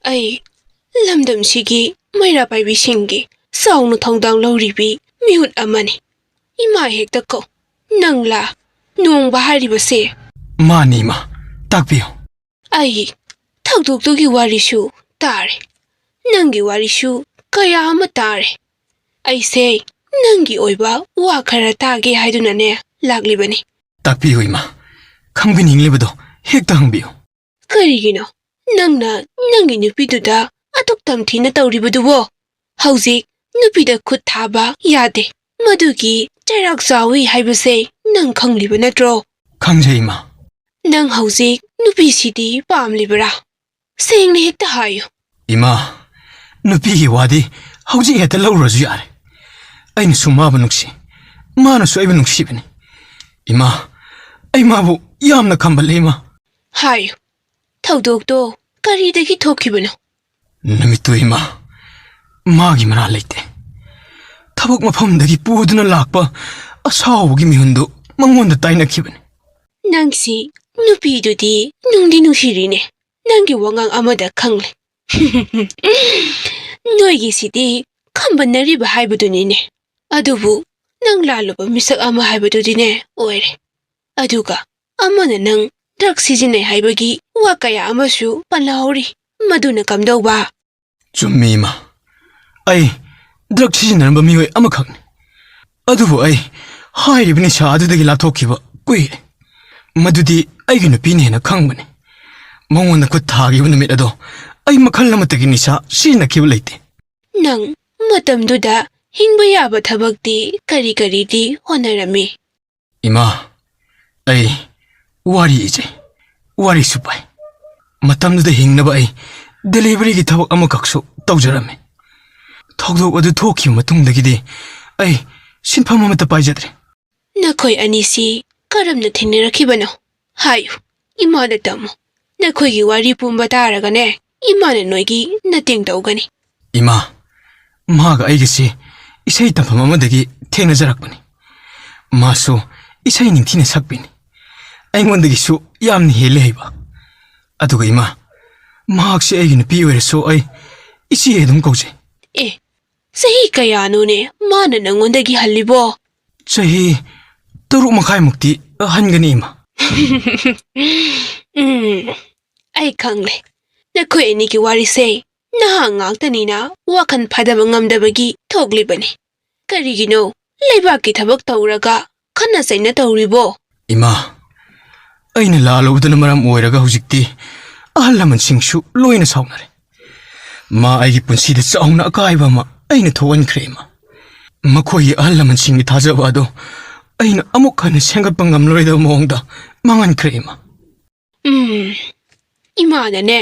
ꯑꯩ ꯂꯝꯗꯝꯁꯤꯒꯤ ꯃꯩꯔꯥ ꯄꯥꯏꯕꯤꯁꯤꯡꯒꯤ ꯆꯥꯎꯅ ꯊꯧꯗꯥꯡ ꯂꯧꯔꯤꯕꯤ ꯃꯤꯍꯨꯠ ꯑꯃꯅꯤ꯫ ꯏꯃꯥ ꯍꯦꯛꯇ ꯀꯧ꯫ ꯅꯪꯂꯥ ꯅꯣꯡꯕ ꯍꯥꯏꯔꯤꯕꯁꯦ? ꯃꯥꯅꯤ, ꯏꯃꯥ꯫ ꯇꯥꯛꯄꯤꯌꯨ꯫ ꯑꯩ ꯊꯧꯗꯣꯛꯇꯨꯒꯤ ꯋꯥꯔꯤꯁꯨ ꯇꯥꯔꯦ꯫ ꯅꯪꯒꯤ ꯋꯥꯔꯤꯁꯨ ꯀꯌꯥ ꯑꯃ ꯇꯥꯔꯦ꯫ ꯑꯩꯁꯦ ꯅꯪꯒꯤ ꯑꯣꯏꯕ ꯋꯥ ꯈꯔ ꯇꯥꯒꯦ ꯍꯥꯏꯗꯨꯅꯅꯦ ꯂꯥꯛꯂꯤꯕꯅꯤ꯫ ꯇꯥꯛꯄꯤꯌꯨ ꯏꯃꯥ, ꯈꯪꯕꯤꯅꯤꯡꯂꯤꯕꯗꯣ ꯍꯦꯛꯇ ꯍꯪꯕꯤꯌꯨ꯫ ꯀꯔꯤꯒꯤꯅꯣ ꯅꯪꯅ ꯅꯪꯒꯤ ꯅꯨꯄꯤꯗꯨꯗ ꯑꯗꯨꯛ ꯇꯝꯊꯤꯅ ꯇꯧꯔꯤꯕꯗꯨꯕꯣ? ꯍꯧꯖꯤꯛ ꯅꯨꯄꯤꯗ ꯈꯨꯠ ꯊꯥꯕ ꯌꯥꯗꯦ꯫ ꯃꯗꯨꯒꯤ ꯆꯩꯔꯥꯛ ꯆꯥꯎꯏ ꯍꯥꯏꯕꯁꯦ ꯅꯪ ꯈꯪꯂꯤꯕ ꯅꯠꯇ꯭ꯔꯣ? ꯈꯪꯖꯩ ꯏꯃꯥ꯫ ꯅꯪ ꯍꯧꯖꯤꯛ ꯅꯨꯄꯤꯁꯤꯗꯤ ꯄꯥꯝꯂꯤꯕꯔꯥ? ꯁꯦꯡꯅ ꯍꯦꯛꯇ ꯍꯥꯏꯌꯨ꯫ ꯏꯃꯥ, ꯅꯨꯄꯤꯒꯤ ꯋꯥꯗꯤ ꯍꯧꯖꯤꯛ ꯍꯦꯛꯇ ꯂꯧꯔꯁꯨ ꯌꯥꯔꯦ꯫ ꯑꯩꯅꯁꯨ ꯃꯥꯕꯨ ꯅꯨꯡꯁꯤ, ꯃꯥꯅꯁꯨ ꯑꯩꯕꯨ ꯅꯨꯡꯁꯤꯕꯅꯤ꯫ ꯏꯃꯥ, ꯑꯩ ꯃꯥꯕꯨ ꯌꯥꯝꯅ ꯈꯝꯕꯜꯂꯦ ꯏꯃꯥ꯫ ꯍꯥꯏꯌꯨ, ꯊꯧꯗꯣꯛꯇꯣ ꯀꯔꯤꯗꯒꯤ ꯊꯣꯛꯈꯤꯕꯅꯣ? ꯅꯨꯃꯤꯠꯇꯨ ꯏꯃꯥ, ꯃꯥꯒꯤ ꯃꯔꯥꯜ ꯂꯩꯇꯦ꯫ ꯊꯕꯛ ꯃꯐꯝꯗꯒꯤ ꯄꯨꯗꯨꯅ ꯂꯥꯛꯄ ꯑꯁꯥꯎꯕꯒꯤ ꯃꯤꯍꯨꯟꯗꯨ ꯃꯉꯣꯟꯗ ꯇꯥꯏꯅꯈꯤꯕꯅꯤ꯫ ꯅꯪꯁꯤ ꯅꯨꯄꯤꯗꯨꯗꯤ ꯅꯨꯡꯗꯤ ꯅꯨꯡꯁꯤꯔꯤꯅꯦ꯫ ꯅꯪꯒꯤ ꯋꯥꯉꯥꯡ ꯑꯃꯗ ꯈꯪꯂꯦ꯫ ꯅꯣꯏꯒꯤꯁꯤꯗꯤ ꯈꯝꯕꯟꯅꯔꯤꯕ ꯍꯥꯏꯕꯗꯨꯅꯤꯅꯦ꯫ ꯑꯗꯨꯕꯨ ꯅꯪ ꯂꯥꯜꯂꯨꯕ ꯃꯤꯁꯛ ꯑꯃ ꯍꯥꯏꯕꯗꯨꯗꯤꯅꯦ ꯑꯣꯏꯔꯦ꯫ ꯑꯗꯨꯒ ꯑꯃꯅ ꯅꯪ ꯗ꯭ꯔꯒ ꯁꯤꯖꯤꯟꯅꯩ ꯍꯥꯏꯕꯒꯤ ꯋꯥ ꯀꯌꯥ ꯑꯃꯁꯨ ꯄꯜꯂꯍꯧꯔꯤ꯫ ꯃꯗꯨꯅ ꯀꯝꯗꯧꯕ? ꯆꯨꯝꯃꯤ ꯏꯃꯥ꯫ ꯑꯩ ꯗ꯭ꯔꯒ ꯁꯤꯖꯤꯟꯅꯔꯝꯕ ꯃꯤꯑꯣꯏ ꯑꯃꯈꯛꯅꯤ꯫ ꯑꯗꯨꯕꯨ ꯑꯩ ꯍꯥꯏꯔꯤꯕ ꯅꯤꯁꯥ ꯑꯗꯨꯗꯒꯤ ꯂꯥꯞꯊꯣꯛꯈꯤꯕ ꯀꯨꯏꯔꯦ꯫ ꯃꯗꯨꯗꯤ ꯑꯩꯒꯤ ꯅꯨꯄꯤꯅ ꯍꯦꯟꯅ ꯈꯪꯕꯅꯤ꯫ ꯃꯉꯣꯟꯗ ꯈꯨꯠ ꯊꯥꯈꯤꯕ ꯅꯨꯃꯤꯠ ꯑꯗꯣ ꯑꯩ ꯃꯈꯜ ꯑꯃꯠꯇꯒꯤ ꯅꯤꯁꯥ ꯁꯤꯖꯤꯟꯅꯈꯤꯕ ꯂꯩꯇꯦ꯫ ꯅꯪ ꯃꯇꯝꯗꯨꯗ ꯍꯤꯡꯕ ꯌꯥꯕ ꯊꯕꯛꯇꯤ ꯀꯔꯤ ꯀꯔꯤꯗꯤ ꯍꯣꯠꯅꯔꯝꯃꯤ? ꯏꯃꯥ, ꯑꯩ ꯋꯥꯔꯤ ꯏꯖꯩ, ꯋꯥꯔꯤꯁꯨ ꯄꯥꯏ꯫ ꯃꯇꯝꯗꯨꯗ ꯍꯤꯡꯅꯕ ꯑꯩ ꯗꯦꯂꯤꯚꯔꯤꯒꯤ ꯊꯕꯛ ꯑꯃꯈꯛꯁꯨ ꯇꯧꯖꯔꯝꯃꯤ꯫ ꯊꯧꯗꯣꯛ ꯑꯗꯨ ꯊꯣꯛꯈꯤꯕ ꯃꯇꯨꯡꯗꯒꯤꯗꯤ ꯑꯩ ꯁꯤꯟꯐꯝ ꯑꯃꯠꯇ ꯄꯥꯏꯖꯗ꯭ꯔꯦ꯫ ꯅꯈꯣꯏ ꯑꯅꯤꯁꯤ ꯀꯔꯝꯅ ꯊꯦꯡꯅꯔꯛꯈꯤꯕꯅꯣ? ꯍꯥꯏꯌꯨ, ꯏꯃꯥꯗ ꯇꯝꯃꯨ꯫ ꯅꯈꯣꯏꯒꯤ ꯋꯥꯔꯤ ꯄꯨꯝꯕ ꯇꯥꯔꯒꯅꯦ, ꯏꯃꯥꯅ ꯅꯣꯏꯒꯤ ꯅꯇꯦꯡ ꯇꯧꯒꯅꯤ꯫ ꯏꯃꯥ, ꯃꯍꯥꯛ ꯑꯩꯒꯁꯤ ꯏꯁꯩ ꯇꯝꯐꯝ ꯑꯃꯗꯒꯤ ꯊꯦꯡꯅꯖꯔꯛꯄꯅꯤ꯫ ꯃꯥꯁꯨ ꯏꯁꯩ ꯅꯤꯡꯊꯤꯅ ꯁꯛꯄꯤꯅꯤ꯫ ꯑꯩꯉꯣꯟꯗꯒꯤꯁꯨ ꯌꯥꯝꯅ ꯍꯦꯜꯂꯤ ꯍꯩꯕ꯫ ꯑꯗꯨꯒ ꯏꯃꯥ, ꯃꯍꯥꯛꯁꯤ ꯑꯩꯒꯤ ꯅꯨꯄꯤ ꯑꯣꯏꯔꯁꯨ ꯑꯩ ꯏꯆꯦ ꯑꯗꯨꯝ ꯀꯧꯖꯩ꯫ ꯑꯦ, ꯆꯍꯤ ꯀꯌꯥꯅꯣꯅꯦ ꯃꯥꯅ ꯅꯪꯉꯣꯟꯗꯒꯤ ꯍꯜꯂꯤꯕꯣ? ꯆꯍꯤ ꯇꯔꯨꯛ ꯃꯈꯥꯏꯃꯨꯛꯇꯤ ꯍꯟꯒꯅꯤ, ꯏꯃꯥ꯫ ꯎꯝ, ꯑꯩ ꯈꯪꯂꯦ꯫ ꯅꯈꯣꯏ ꯑꯅꯤꯒꯤ ꯋꯥꯔꯤꯁꯦ ꯅꯍꯥ ꯉꯥꯛꯇꯅꯤꯅ ꯋꯥꯈꯜ ꯐꯥꯗꯕ ꯉꯝꯗꯕꯒꯤ ꯊꯣꯛꯂꯤꯕꯅꯤ꯫ ꯀꯔꯤꯒꯤꯅꯣ ꯂꯩꯕꯥꯛꯀꯤ ꯊꯕꯛ ꯇꯧꯔꯒ ꯈꯠꯅ ꯆꯩꯅ ꯇꯧꯔꯤꯕꯣ? ꯏꯃꯥ, ꯑꯩꯅ ꯂꯥꯜꯂꯨꯕꯗꯨꯅ ꯃꯔꯝ ꯑꯣꯏꯔꯒ ꯍꯧꯖꯤꯛꯇꯤ ꯑꯍꯜ ꯂꯃꯟꯁꯤꯡꯁꯨ ꯂꯣꯏꯅ ꯁꯥꯎꯅꯔꯦ꯫ ꯃꯥ ꯑꯩꯒꯤ ꯄꯨꯟꯁꯤꯗ ꯆꯥꯎꯅ ꯑꯀꯥꯏꯕ ꯑꯃ ꯑꯩꯅ ꯊꯣꯛꯍꯟꯈ꯭ꯔꯦ, ꯏꯃꯥ꯫ ꯃꯈꯣꯏꯒꯤ ꯑꯍꯜ ꯂꯃꯟꯁꯤꯡꯒꯤ ꯊꯥꯖꯕ ꯑꯗꯨ ꯑꯩꯅ ꯑꯃꯨꯛ ꯍꯟꯅ ꯁꯦꯝꯒꯠꯄ ꯉꯝꯂꯔꯣꯏꯗꯕ ꯃꯑꯣꯡꯗ ꯃꯥꯡꯍꯟꯈ꯭ꯔꯦ, ꯏꯃꯥ꯫ ꯎꯝ, ꯏꯃꯥꯅꯅꯦ,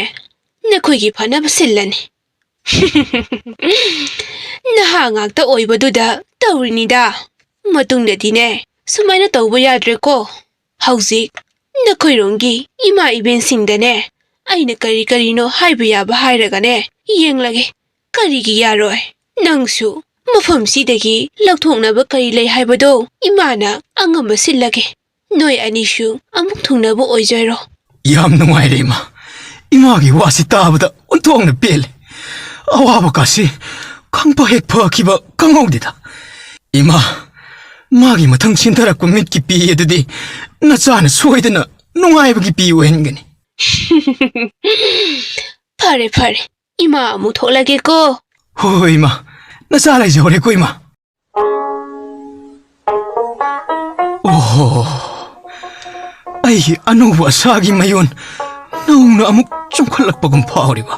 ꯅꯈꯣꯏꯒꯤ ꯐꯅꯕ ꯁꯤꯜꯂꯅꯤ꯫ ꯅꯍꯥ ꯉꯥꯛꯇ ꯑꯣꯏꯕꯗꯨꯗ ꯇꯧꯔꯤꯅꯤꯗ꯫ ꯃꯇꯨꯡꯗꯗꯤꯅꯦ, ꯁꯨꯃꯥꯏꯅ ꯇꯧꯕ ꯌꯥꯗ꯭ꯔꯦꯀꯣ꯫ ꯍꯧꯖꯤꯛ ꯅꯈꯣꯏꯔꯣꯝꯒꯤ ꯏꯃꯥ ꯏꯕꯦꯟꯁꯤꯡꯗꯅꯦ, ꯑꯩꯅ ꯀꯔꯤ ꯀꯔꯤꯅꯣ ꯍꯥꯏꯕ ꯌꯥꯕ ꯍꯥꯏꯔꯒꯅꯦ, ꯌꯦꯡꯂꯒꯦ꯫ ꯀꯔꯤꯒꯤ ꯌꯥꯔꯣꯏ? ꯅꯪꯁꯨ ꯃꯐꯝꯁꯤꯗꯒꯤ ꯂꯧꯊꯣꯛꯅꯕ ꯀꯔꯤ ꯂꯩ ꯍꯥꯏꯕꯗꯣ ꯏꯃꯥꯅ ꯑꯉꯝꯕ ꯁꯤꯜꯂꯒꯦ꯫ ꯅꯣꯏ ꯑꯅꯤꯁꯨ ꯑꯃꯨꯛ ꯊꯨꯡꯅꯕ ꯑꯣꯏꯖꯔꯣ꯫ ꯌꯥꯝ ꯅꯨꯡꯉꯥꯏꯔꯦ, ꯏꯃꯥ꯫ ꯏꯃꯥꯒꯤ ꯋꯥꯁꯤ ꯇꯥꯕꯗ ꯑꯣꯟꯊꯣꯛꯅ ꯄꯦꯜꯂꯦ꯫ ꯑꯋꯥꯕ ꯀꯥꯁꯤ ꯈꯪꯐ ꯍꯦꯛ ꯐꯈꯤꯕ ꯈꯪꯍꯧꯗꯦꯗ꯫ ꯏꯃꯥ, ꯃꯥꯒꯤ ꯃꯊꯪ ꯁꯤꯟꯊꯔꯛꯄ ꯃꯤꯠꯀꯤ ꯄꯤ ꯑꯗꯨꯗꯤ ꯅꯆꯥꯅ ꯁꯣꯏꯗꯅ ꯅꯨꯡꯉꯥꯏꯕꯒꯤ ꯄꯤ ꯑꯣꯏꯍꯟꯒꯅꯤ꯫ ꯐꯔꯦ, ꯐꯔꯦ꯫ ꯏꯃꯥ ꯑꯃꯨꯛ ꯊꯣꯛꯂꯒꯦꯀꯣ꯫ ꯍꯣꯏ, ꯍꯣꯏ, ꯏꯃꯥ꯫ ꯅꯆꯥ ꯂꯩꯖꯍꯧꯔꯦꯀꯣ, ꯏꯃꯥ꯫ ꯑꯣꯍꯣ, ꯑꯩꯒꯤ ꯑꯅꯧꯕ ꯑꯁꯥꯒꯤ ꯃꯌꯣꯟ ꯅꯧꯅ ꯑꯃꯨꯛ ꯆꯣꯡꯈꯠꯂꯛꯄꯒꯨꯝ ꯐꯥꯎꯔꯤꯕ꯫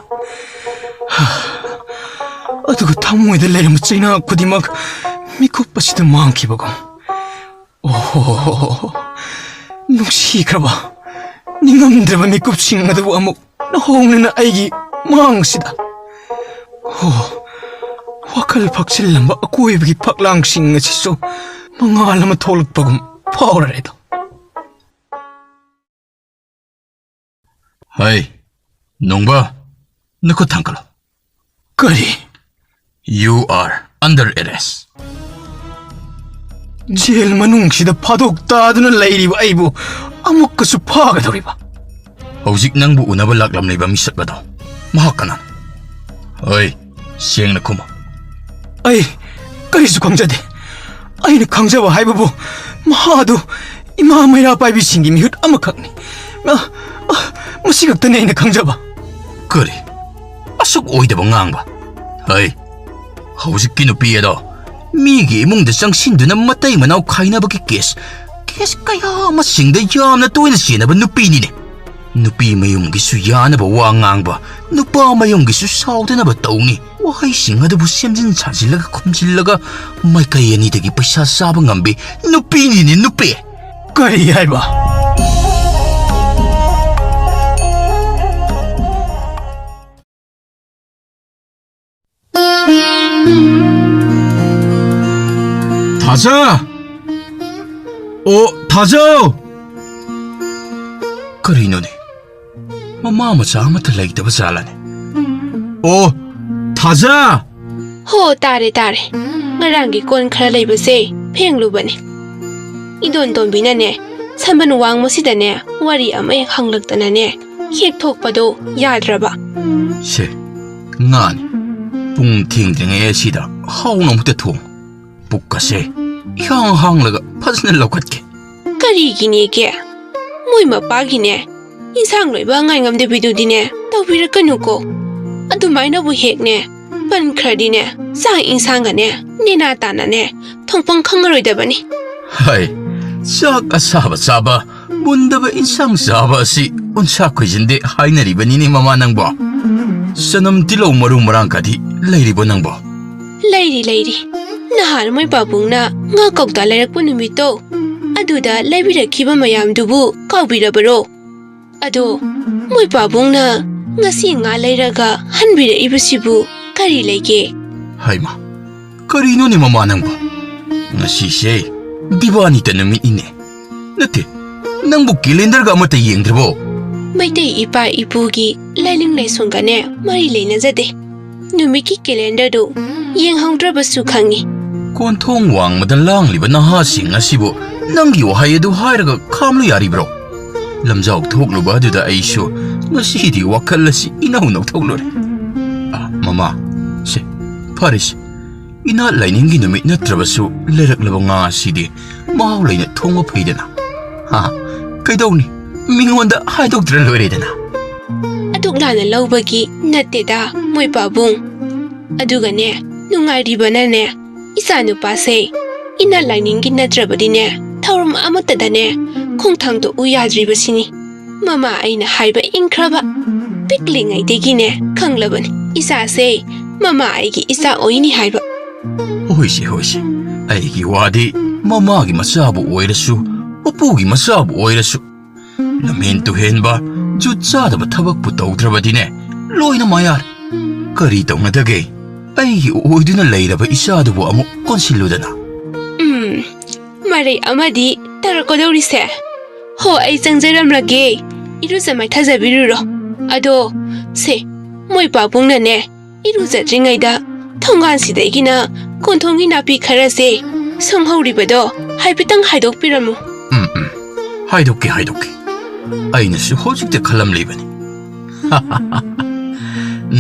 ꯑꯗꯨꯒ ꯊꯃꯣꯏꯗ ꯂꯩꯔꯝꯕ ꯆꯩꯅꯥ ꯈꯨꯗꯤꯡꯃꯛ ꯃꯤꯀꯨꯞ ꯑꯁꯤꯗ ꯃꯥꯡꯈꯤꯕꯒꯨꯝ꯫ ꯑꯣꯍꯣ, ꯅꯨꯡꯁꯤꯈ꯭ꯔꯕ, ꯅꯤꯡꯉꯝꯗ꯭ꯔꯕ ꯃꯤꯀꯨꯞꯁꯤꯡ ꯑꯗꯨꯕꯨ ꯑꯃꯨꯛ ꯅꯧꯍꯧꯅꯅ ꯑꯩꯒꯤ ꯃꯥꯡꯁꯤꯗ꯫ ꯑꯣ, ꯋꯥꯈꯜ ꯐꯛꯆꯤꯜꯂꯝꯕ ꯑꯀꯣꯏꯕꯒꯤ ꯐꯛꯂꯥꯡꯁꯤꯡ ꯑꯁꯤꯁꯨ ꯃꯉꯥꯜ ꯑꯃ ꯊꯣꯛꯂꯛꯄꯒꯨꯝ ꯐꯥꯎꯔꯔꯦꯗꯣ꯫ ꯍꯩ, ꯅꯣꯡꯕ, ꯅꯈꯨꯠ ꯊꯥꯡꯒꯠꯂꯣ꯫ ꯀꯔꯤ? You are under arrest. Jail ꯃꯅꯨꯡꯁꯤꯗ ꯐꯥꯗꯣꯛ ꯇꯥꯗꯨꯅ ꯂꯩꯔꯤꯕ ꯑꯩꯕꯨ ꯑꯃꯨꯛꯀꯁꯨ ꯐꯥꯒꯗꯧꯔꯤꯕ? ꯍꯧꯖꯤꯛ ꯅꯪꯕꯨ ꯎꯅꯕ ꯂꯥꯛꯂꯝꯂꯤꯕ ꯃꯤꯁꯛ ꯑꯗꯣ ꯃꯍꯥꯛ ꯀꯅꯥꯅꯣ? ꯍꯣꯏ, ꯁꯦꯡꯅ ꯈꯨꯝꯃꯨ꯫ ꯑꯩ ꯀꯔꯤꯁꯨ ꯈꯪꯖꯗꯦ꯫ ꯑꯩꯅ ꯈꯪꯖꯕ ꯍꯥꯏꯕꯕꯨ ꯃꯍꯥꯗꯨ ꯏꯃꯥ ꯃꯩꯔꯥ ꯄꯥꯏꯕꯤꯁꯤꯡꯒꯤ ꯃꯤꯍꯨꯠ ꯑꯃꯈꯛꯅꯤ꯫ ꯑ, ꯑ, ꯃꯁꯤ ꯈꯛꯇꯅꯤ ꯑꯩꯅ ꯈꯪꯖꯕ꯫ ꯀꯔꯤ? ꯑꯁ, ꯁꯨꯛ ꯑꯣꯏꯗꯕ ꯉꯥꯡꯕ꯫ ꯍꯩ, ꯍꯧꯖꯤꯛꯀꯤ ꯅꯨꯄꯤ ꯑꯗꯣ ꯃꯤꯒꯤ ꯏꯃꯨꯡꯗ ꯆꯪꯁꯤꯟꯗꯨꯅ ꯃꯇꯩ ꯃꯅꯥꯎ ꯈꯥꯏꯅꯕꯒꯤ ꯀꯦꯁ, ꯀꯦꯁ ꯀꯌꯥ ꯑꯃꯁꯤꯡꯗ ꯌꯥꯝꯅ ꯇꯣꯏꯅ ꯆꯦꯟꯅꯕ ꯅꯨꯄꯤꯅꯤꯅꯦ꯫ ꯅꯨꯄꯤ ꯃꯌꯨꯝꯒꯤꯁꯨ ꯌꯥꯅꯕ ꯋꯥ ꯉꯥꯡꯕ, ꯅꯨꯄꯥ ꯃꯌꯨꯝꯒꯤꯁꯨ ꯁꯥꯎꯗꯅꯕ ꯇꯧꯅꯤ꯫ ꯋꯥꯍꯩꯁꯤꯡ ꯑꯗꯨꯕꯨ ꯁꯦꯝꯖꯤꯟ ꯁꯥꯖꯤꯜꯂꯒ ꯈꯨꯝꯖꯤꯜꯂꯒ ꯃꯥꯏꯀꯩ ꯑꯅꯤꯗꯒꯤ ꯄꯩꯁꯥ ꯆꯥꯕ ꯉꯝꯕꯤ ꯅꯨꯄꯤꯅꯤꯅꯦ, ꯅꯨꯄꯤ꯫ ꯀꯔꯤ ꯍꯥꯏꯕ? ꯊꯥꯖ! ꯑꯣ, ꯊꯥꯖ! ꯀꯔꯤꯅꯣꯅꯦ? ꯃꯃꯥ ꯃꯆꯥ ꯑꯃꯠꯇ ꯂꯩꯇꯕ ꯖꯥꯠꯂꯅꯦ? ꯑꯣ, ꯊꯥꯖ! ꯍꯣ, ꯇꯥꯔꯦ, ꯇꯥꯔꯦ꯫ ꯉꯔꯥꯡꯒꯤ ꯀꯣꯟ ꯈꯔ ꯂꯩꯕꯁꯦ ꯐꯦꯡꯂꯨꯕꯅꯦ꯫ ꯏꯗꯣꯟ ꯇꯣꯝꯕꯤꯅꯅꯦ, ꯁꯝꯕꯟ ꯋꯥꯡꯃꯁꯤꯗꯅꯦ, ꯋꯥꯔꯤ ꯑꯃ ꯍꯦꯛ ꯍꯪꯂꯛꯇꯅꯅꯦ, ꯍꯦꯛ ꯊꯣꯛꯄꯗꯣ ꯌꯥꯗ꯭ꯔꯕ꯫ ꯁꯦ, ꯉꯥꯅꯤ꯫ ꯄꯨꯡ ꯊꯦꯡꯗ꯭ꯔꯤꯉꯩ ꯑꯁꯤꯗ ꯍꯥꯎꯅ ꯑꯃꯨꯛꯇ ꯊꯣꯡ꯫ ꯄꯨꯛꯀꯁꯦ ꯏꯍꯥꯡ ꯍꯥꯡꯂꯒ ꯐꯖꯅ ꯂꯧꯈꯠꯀꯦ꯫ ꯀꯔꯤꯒꯤꯅꯦꯒꯦ? ꯃꯣꯏ ꯃꯄꯥꯒꯤꯅꯦ, ꯏꯟꯁꯥꯡ ꯂꯣꯏꯕ ꯉꯥꯏ ꯉꯝꯗꯕꯤꯗꯨꯗꯤꯅꯦ, ꯇꯧꯕꯤꯔꯛꯀꯅꯨꯀꯣ꯫ ꯑꯗꯨꯃꯥꯏꯅꯕꯨ ꯍꯦꯛꯅꯦ, ꯄꯟꯈ꯭ꯔꯗꯤꯅꯦ, ꯆꯥꯛ ꯏꯟꯁꯥꯡꯒꯅꯦ, ꯅꯦꯅꯥ ꯇꯥꯅꯅꯦ, ꯊꯣꯡꯐꯝ ꯈꯪꯉꯔꯣꯏꯗꯕꯅꯤ꯫ ꯍꯥꯏ, ꯆꯥꯛ ꯑꯁꯥꯕ ꯆꯥꯕ, ꯃꯨꯟꯗꯕ ꯏꯟꯁꯥꯡ ꯆꯥꯕ ꯑꯁꯤ ꯎꯟꯁꯥ ꯈꯣꯏꯖꯤꯟꯗꯦ ꯍꯥꯏꯅꯔꯤꯕꯅꯤꯅꯦ, ꯃꯃꯥ ꯅꯪꯕꯣ꯫ ꯆꯅꯝ, ꯇꯤꯜꯍꯧ, ꯃꯔꯨ ꯃꯔꯥꯡ ꯀꯗꯤ ꯂꯩꯔꯤꯕꯣ ꯅꯪꯕꯣ? ꯂꯩꯔꯤ, ꯂꯩꯔꯤ꯫ ꯅꯍꯥꯟ ꯃꯣꯏ ꯄꯥꯕꯨꯡꯅ ꯉꯥ ꯀꯧꯇꯥ ꯂꯩꯔꯛꯄ ꯅꯨꯃꯤꯠꯇꯣ, ꯑꯗꯨꯗ ꯂꯩꯕꯤꯔꯛꯈꯤꯕ ꯃꯌꯥꯝꯗꯨꯕꯨ ꯀꯥꯎꯕꯤꯔꯕꯔꯣ? ꯑꯗꯣ, ꯃꯣꯏ ꯄꯥꯕꯨꯡꯅ ꯉꯁꯤ ꯉꯥ ꯂꯩꯔꯒ ꯍꯟꯕꯤꯔꯛꯏꯕꯁꯤꯕꯨ ꯀꯔꯤ ꯂꯩꯒꯦ? ꯍꯥꯏꯃ, ꯀꯔꯤꯅꯣꯅꯦ ꯃꯃꯥ ꯅꯪꯕꯣ? ꯉꯁꯤꯁꯦ ꯗꯤꯕꯥꯅꯤꯇ ꯅꯨꯃꯤꯠꯅꯤꯅꯦ꯫ ꯅꯠꯇꯦ, ꯅꯪꯕꯨ ꯀꯦꯂꯦꯟꯗꯔꯒ ꯑꯃꯠꯇ ꯌꯦꯡꯗ꯭ꯔꯕꯣ? ꯃꯩꯇꯩ ꯏꯄꯥ ꯏꯄꯨꯒꯤ ꯂꯥꯏꯅꯤꯡ ꯂꯥꯏꯁꯣꯟꯒꯅꯦ ꯃꯔꯤ ꯂꯩꯅꯖꯗꯦ꯫ ꯅꯨꯃꯤꯠꯀꯤ ꯀꯦꯂꯦꯟꯗꯔꯗꯨ ꯌꯦꯡꯍꯧꯗ꯭ꯔꯕꯁꯨ ꯈꯪꯉꯤ꯫ ꯀꯣꯟꯊꯣꯡ ꯋꯥꯡꯃꯗ ꯂꯥꯡꯂꯤꯕ ꯅꯍꯥꯁꯤꯡ ꯑꯁꯤꯕꯨ ꯅꯪꯒꯤ ꯋꯥꯍꯩ ꯑꯗꯨ ꯍꯥꯏꯔꯒ ꯈꯥꯝꯂꯨ ꯌꯥꯔꯤꯕ꯭ꯔꯣ? ꯂꯝꯖꯥꯎ ꯊꯣꯛꯂꯨꯕ ꯑꯗꯨꯗ ꯑꯩꯁꯨ ꯉꯁꯤꯗꯤ ꯋꯥꯈꯜ ꯑꯁꯤ ꯏꯅꯧ ꯅꯧꯊꯣꯛꯂꯨꯔꯦ꯫ ꯑ, ꯃꯃꯥ, ꯁꯦ, ꯐꯔꯦꯁꯦ꯫ ꯏꯅꯥꯠ ꯂꯥꯏꯅꯤꯡꯒꯤ ꯅꯨꯃꯤꯠ ꯅꯠꯇ꯭ꯔꯕꯁꯨ ꯂꯩꯔꯛꯂꯕ ꯉꯥ ꯑꯁꯤꯗꯤ ꯃꯍꯥꯎ ꯂꯩꯅ ꯊꯣꯡꯕ ꯐꯩꯗꯅ꯫ ꯍꯥ? ꯀꯩꯗꯧꯅꯤ? ꯃꯤꯉꯣꯟꯗ ꯍꯥꯏꯗꯣꯛꯇ꯭ꯔ ꯂꯣꯏꯔꯦꯗꯅ꯫ ꯇꯨꯛ ꯂꯥꯟꯅ ꯂꯧꯕꯒꯤ ꯅꯠꯇꯦꯗ, ꯃꯣꯏ ꯄꯥꯕꯨꯡ꯫ ꯑꯗꯨꯒꯅꯦ, ꯅꯨꯡꯉꯥꯏꯔꯤꯕꯅꯅꯦ, ꯏꯆꯥ ꯅꯨꯄꯥꯁꯦ ꯏꯅꯥ ꯂꯥꯏꯅꯤꯡꯒꯤ ꯅꯠꯇ꯭ꯔꯕꯗꯤꯅꯦ, ꯊꯧꯔꯝ ꯑꯃꯠꯇꯗꯅꯦ ꯈꯣꯡꯊꯥꯡ ꯇꯣꯛꯎ ꯌꯥꯗ꯭ꯔꯤꯕꯁꯤꯅꯤ꯫ ꯃꯃꯥ ꯑꯩꯅ ꯍꯥꯏꯕ ꯏꯟꯈ꯭ꯔꯕ꯫ ꯄꯤꯛꯂꯤꯉꯩꯗꯒꯤꯅꯦ ꯈꯪꯂꯕꯅꯤ, ꯏꯆꯥꯁꯦ ꯃꯃꯥ ꯑꯩꯒꯤ ꯏꯆꯥ ꯑꯣꯏꯅꯤ ꯍꯥꯏꯕ꯫ ꯍꯣꯏꯁꯦ, ꯍꯣꯏꯁꯦ, ꯑꯩꯒꯤ ꯋꯥꯗꯤ ꯃꯃꯥꯒꯤ ꯃꯆꯥꯕꯨ ꯑꯣꯏꯔꯁꯨ, ꯃꯄꯨꯒꯤ ꯃꯆꯥꯕꯨ ꯑꯣꯏꯔꯁꯨ, ꯂꯝꯍꯦꯟ ꯇꯨꯍꯦꯟꯕ, ꯖꯨꯠ ꯆꯥꯗꯕ ꯊꯕꯛꯄꯨ ꯇꯧꯗ꯭ꯔꯕꯗꯤꯅꯦ, ꯂꯣꯏꯅ ꯃꯥꯌꯥꯔꯦ꯫ ꯀꯔꯤ ꯇꯧꯅꯗꯒꯦ? ꯑꯩꯒꯤ ꯑꯣꯏꯗꯨꯅ ꯂꯩꯔꯕ ꯏꯆꯥꯗꯨꯕꯨ ꯑꯃꯨꯛ ꯀꯣꯟꯁꯤꯜꯂꯨꯗꯅ꯫ ꯎꯝ, ꯃꯔꯩ ꯑꯃꯗꯤ ꯇꯧꯔꯛꯀꯗꯧꯔꯤꯁꯦ꯫ ꯍꯣ, ꯑꯩ ꯆꯪꯖꯔꯝꯂꯒꯦ꯫ ꯏꯔꯨꯖ ꯃꯥꯏꯊꯖꯕꯤꯔꯨꯔꯣ꯫ ꯑꯗꯣ, ꯁꯦ, ꯃꯣꯏ ꯄꯥꯕꯨꯡꯅꯅꯦ, ꯏꯔꯨꯖꯗ꯭ꯔꯤꯉꯩꯗ ꯊꯣꯡꯒꯥꯟꯁꯤꯗꯒꯤꯅ ꯀꯣꯟꯊꯣꯡꯒꯤ ꯅꯥꯄꯤ ꯈꯔꯁꯦ ꯁꯣꯡꯍꯧꯔꯤꯕꯗꯣ ꯍꯥꯏꯐꯦꯠꯇꯪ ꯍꯥꯏꯗꯣꯛꯄꯤꯔꯝꯃꯨ꯫ ꯎꯝ, ꯎꯝ, ꯍꯥꯏꯗꯣꯛꯀꯦ, ꯍꯥꯏꯗꯣꯛꯀꯦ꯫ ꯑꯩꯅꯁꯨ ꯍꯧꯖꯤꯛꯇ ꯈꯜꯂꯝꯂꯤꯕꯅꯤ꯫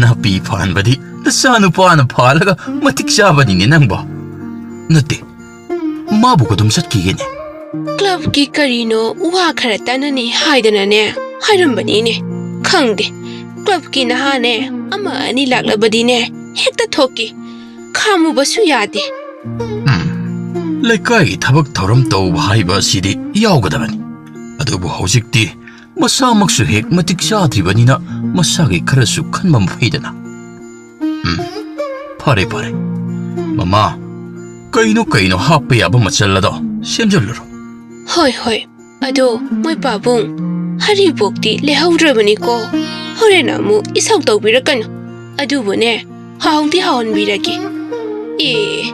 ꯅꯥꯄꯤ ꯐꯥꯟꯕꯗꯤ ꯅꯆꯥꯅꯨꯄꯥꯅ ꯐꯥꯜꯂꯒ ꯃꯇꯤꯛ ꯆꯥꯕꯅꯤꯅꯦ ꯅꯪꯕꯣ꯫ ꯅꯠꯇꯦ, ꯃꯥꯕꯨ ꯀꯗꯣꯝ ꯆꯠꯈꯤꯒꯦꯅꯦ? ꯀ꯭ꯂꯕꯀꯤ ꯀꯔꯤꯅꯣ ꯋꯥ ꯈꯔ ꯇꯥꯟꯅꯅꯤ ꯍꯥꯏꯗꯅꯅꯦ ꯍꯥꯏꯔꯝꯕꯅꯤꯅꯦ꯫ ꯈꯪꯗꯦ, ꯀ꯭ꯂꯕꯀꯤ ꯅꯍꯥꯅꯦ ꯑꯃ ꯑꯅꯤ ꯂꯥꯛꯂꯕꯗꯤꯅꯦ ꯍꯦꯛꯇ ꯊꯣꯛꯈꯤ꯫ ꯈꯥꯝꯃꯨꯕꯁꯨ ꯌꯥꯗꯦ꯫ ꯎꯝ, ꯂꯩꯀꯥꯏꯒꯤ ꯊꯕꯛ ꯊꯧꯔꯝ ꯇꯧꯕ ꯍꯥꯏꯕ ꯑꯁꯤꯗꯤ ꯌꯥꯎꯒꯗꯕꯅꯤ꯫ ꯑꯗꯨꯕꯨ ꯍꯧꯖꯤꯛꯇꯤ ꯃꯁꯥꯃꯛꯁꯨ ꯍꯦꯛ ꯃꯇꯤꯛ ꯆꯥꯗ꯭ꯔꯤꯕꯅꯤꯅ ꯃꯁꯥꯒꯤ ꯈꯔꯁꯨ ꯈꯟꯕ ꯐꯩꯗꯅ꯫ ꯎꯝ, ꯐꯔꯦ, ꯐꯔꯦ꯫ ꯃꯃꯥ, ꯀꯩꯅꯣ ꯀꯩꯅꯣ ꯍꯥꯞꯄ ꯌꯥꯕ ꯃꯆꯜ ꯑꯗꯣ ꯁꯦꯝꯖꯤꯜꯂꯨꯔꯣ꯫ ꯍꯣꯏ, ꯍꯣꯏ꯫ ꯑꯗꯣ, ꯃꯣꯏ ꯄꯥꯕꯨꯡ, ꯍꯔꯤꯕꯣꯛꯇꯤ ꯂꯩꯍꯧꯗ꯭ꯔꯕꯅꯤꯀꯣ꯫ ꯍꯣꯔꯦꯟ ꯑꯃꯨꯛ ꯏꯁꯧ ꯇꯧꯕꯤꯔꯛꯀꯅꯨ꯫ ꯑꯗꯨꯕꯨꯅꯦ, ꯍꯥꯎꯗꯤ ꯍꯥꯎꯍꯟꯕꯤꯔꯒꯦ꯫ ꯑꯦ,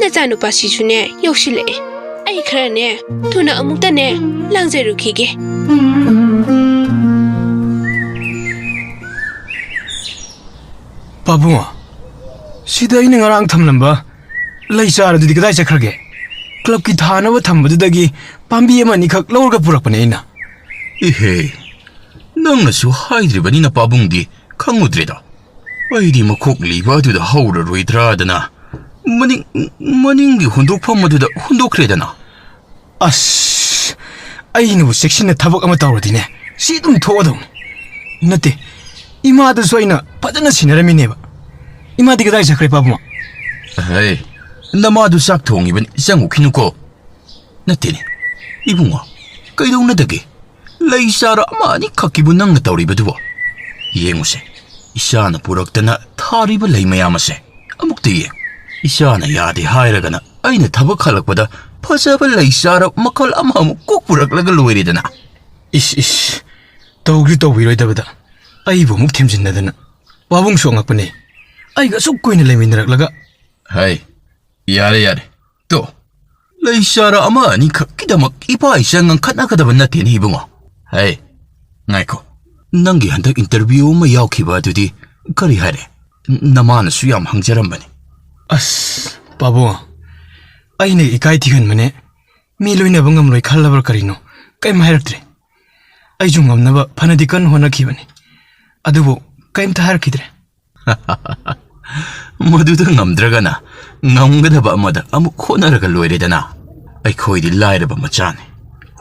ꯅꯆꯥꯅꯨꯄꯥꯁꯤꯁꯨꯅꯦ ꯌꯧꯁꯤꯜꯂꯛꯑꯦ꯫ ꯑꯩ ꯈꯔꯅꯦ ꯊꯨꯅ ꯑꯃꯨꯛꯇꯅꯦ ꯂꯥꯡꯖꯔꯨꯈꯤꯒꯦ꯫ ꯄꯥꯕꯨꯡ, ꯁꯤꯗ ꯑꯩꯅ ꯉꯔꯥꯡ ꯊꯝꯂꯝꯕ ꯂꯩ ꯆꯥꯔ ꯑꯗꯨꯗꯤ ꯀꯗꯥꯏ ꯆꯠꯈ꯭ꯔꯒꯦ? ꯀ꯭ꯂꯕꯀꯤ ꯊꯥꯅꯕ ꯊꯝꯕꯗꯨꯗꯒꯤ ꯄꯥꯝꯕꯤ ꯑꯃ ꯑꯅꯤꯈꯛ ꯂꯧꯔꯒ ꯄꯨꯔꯛꯄꯅꯦ ꯑꯩꯅ꯫ ꯏꯍꯦ, ꯅꯪꯅꯁꯨ ꯍꯥꯏꯗ꯭ꯔꯤꯕꯅꯤꯅ ꯄꯥꯕꯨꯡꯗꯤ ꯈꯪꯉꯨꯗ꯭ꯔꯦꯗꯣ꯫ ꯑꯩꯗꯤ ꯃꯈꯣꯛ ꯂꯤꯕ ꯑꯗꯨꯗ ꯍꯧꯔꯔꯣꯏꯗ꯭ꯔꯥꯗꯅ ꯃꯅꯤꯡ, ꯃꯅꯤꯡꯒꯤ ꯍꯨꯟꯗꯣꯛꯐꯝ ꯑꯗꯨꯗ ꯍꯨꯟꯗꯣꯛꯈ꯭ꯔꯦꯗꯅ꯫ ꯑꯁ, ꯑꯩꯅꯕꯨ ꯆꯦꯛꯁꯤꯟꯅ ꯊꯕꯛ ꯑꯃ ꯇꯧꯔꯗꯤꯅꯦ, ꯁꯤ ꯑꯗꯨꯝ ꯊꯣꯛꯑꯗꯧꯅꯤ꯫ ꯅꯠꯇꯦ, ꯏꯃꯥꯗꯨꯁꯨ ꯑꯩꯅ ꯐꯖꯅ ꯁꯤꯟꯅꯔꯝꯃꯤꯅꯦꯕ꯫ ꯏꯃꯥꯗꯤ ꯀꯗꯥꯏ ꯆꯠꯈ꯭ꯔꯦ, ꯄꯥꯕꯨꯡ? ꯍꯩ, ꯅꯃꯥꯗꯨ ꯆꯥꯛ ꯊꯣꯡꯉꯤꯕꯅꯤ, ꯆꯪꯉꯨꯈꯤꯅꯨꯀꯣ꯫ ꯅꯠꯇꯦꯅꯦ, ꯏꯕꯨꯡꯉꯣ, ꯀꯩꯗꯧꯅꯗꯒꯦ? ꯂꯩ ꯆꯥꯔ ꯑꯃ ꯑꯅꯤꯈꯛꯀꯤꯕꯨ ꯅꯪꯅ ꯇꯧꯔꯤꯕꯗꯨꯕꯣ? ꯌꯦꯡꯉꯨꯁꯦ, ꯏꯆꯥꯅ ꯄꯨꯔꯛꯇꯅ ꯊꯥꯔꯤꯕ ꯂꯩ ꯃꯌꯥꯝ ꯑꯁꯦ꯫ ꯑꯃꯨꯛꯇ ꯌꯦꯡ꯫ ꯏꯆꯥꯅ ꯌꯥꯗꯦ ꯍꯥꯏꯔꯒꯅ ꯑꯩꯅ ꯊꯕꯛ ꯍꯜꯂꯛꯄꯗ ꯐꯖꯕ ꯂꯩ ꯆꯥꯔ ꯃꯈꯜ ꯑꯃꯃꯨꯛ ꯀꯣꯛ ꯄꯨꯔꯛꯂꯒ ꯂꯣꯏꯔꯦꯗꯅ꯫ ꯏꯁ, ꯏꯁ, ꯇꯧꯒ꯭ꯔꯤ ꯇꯧꯕꯤꯔꯣꯏꯗꯕꯗ ꯑꯩꯕꯨ ꯑꯃꯨꯛ ꯊꯦꯝꯖꯤꯟꯅꯗꯅ꯫ ꯄꯥꯕꯨꯡꯁꯨ ꯑꯉꯛꯄꯅꯦ, ꯑꯩꯒ ꯑꯁꯨꯛ ꯀꯨꯏꯅ ꯂꯩꯃꯤꯟꯅꯔꯛꯂꯒ꯫ ꯍꯩ, ꯌꯥꯔꯦ, ꯌꯥꯔꯦ꯫ ꯇꯣ, ꯂꯩ ꯆꯥꯔ ꯑꯃ ꯑꯅꯤꯈꯛꯀꯤꯗꯃꯛ ꯏꯄꯥ ꯏꯆꯥ ꯉꯥꯡꯈꯠꯅꯒꯗꯕ ꯅꯠꯇꯦꯅꯦ, ꯏꯕꯨꯡꯉꯣ꯫ ꯍꯩ, ꯉꯥꯏꯈꯣ꯫ ꯅꯪꯒꯤ ꯍꯟꯗꯛ interview ꯑꯃ ꯌꯥꯎꯈꯤꯕ ꯑꯗꯨꯗꯤ ꯀꯔꯤ ꯍꯥꯏꯔꯦ? ꯅꯃꯥꯅꯁꯨ ꯌꯥꯝ ꯍꯪꯖꯔꯝꯕꯅꯤ꯫ ꯑꯁ, ꯄꯥꯕꯨꯡ, ꯑꯩꯅ ꯏꯀꯥꯏ ꯊꯤꯒꯟꯕꯅꯦ꯫ ꯃꯤ ꯂꯣꯏꯅꯕ ꯉꯝꯂꯣꯏ ꯈꯜꯂꯕ꯭ꯔꯥ ꯀꯔꯤꯅꯣ? ꯀꯩꯝ ꯍꯥꯏꯔꯛꯇ꯭ꯔꯦ꯫ ꯑꯩꯁꯨ ꯉꯝꯅꯕ ꯐꯅꯗꯤ ꯀꯟꯅ ꯍꯣꯠꯅꯈꯤꯕꯅꯤ, ꯑꯗꯨꯕꯨ ꯀꯩꯝꯇ ꯍꯥꯏꯔꯛꯈꯤꯗ꯭ꯔꯦ꯫ ꯃꯗꯨꯗ ꯉꯝꯗ꯭ꯔꯒꯅ ꯉꯝꯒꯗꯕ ꯑꯃꯗ ꯑꯃꯨꯛ ꯍꯣꯠꯅꯔꯒ ꯂꯣꯏꯔꯦꯗꯅ꯫ ꯑꯩꯈꯣꯏꯗꯤ ꯂꯥꯏꯔꯕ ꯃꯆꯥꯅꯤ,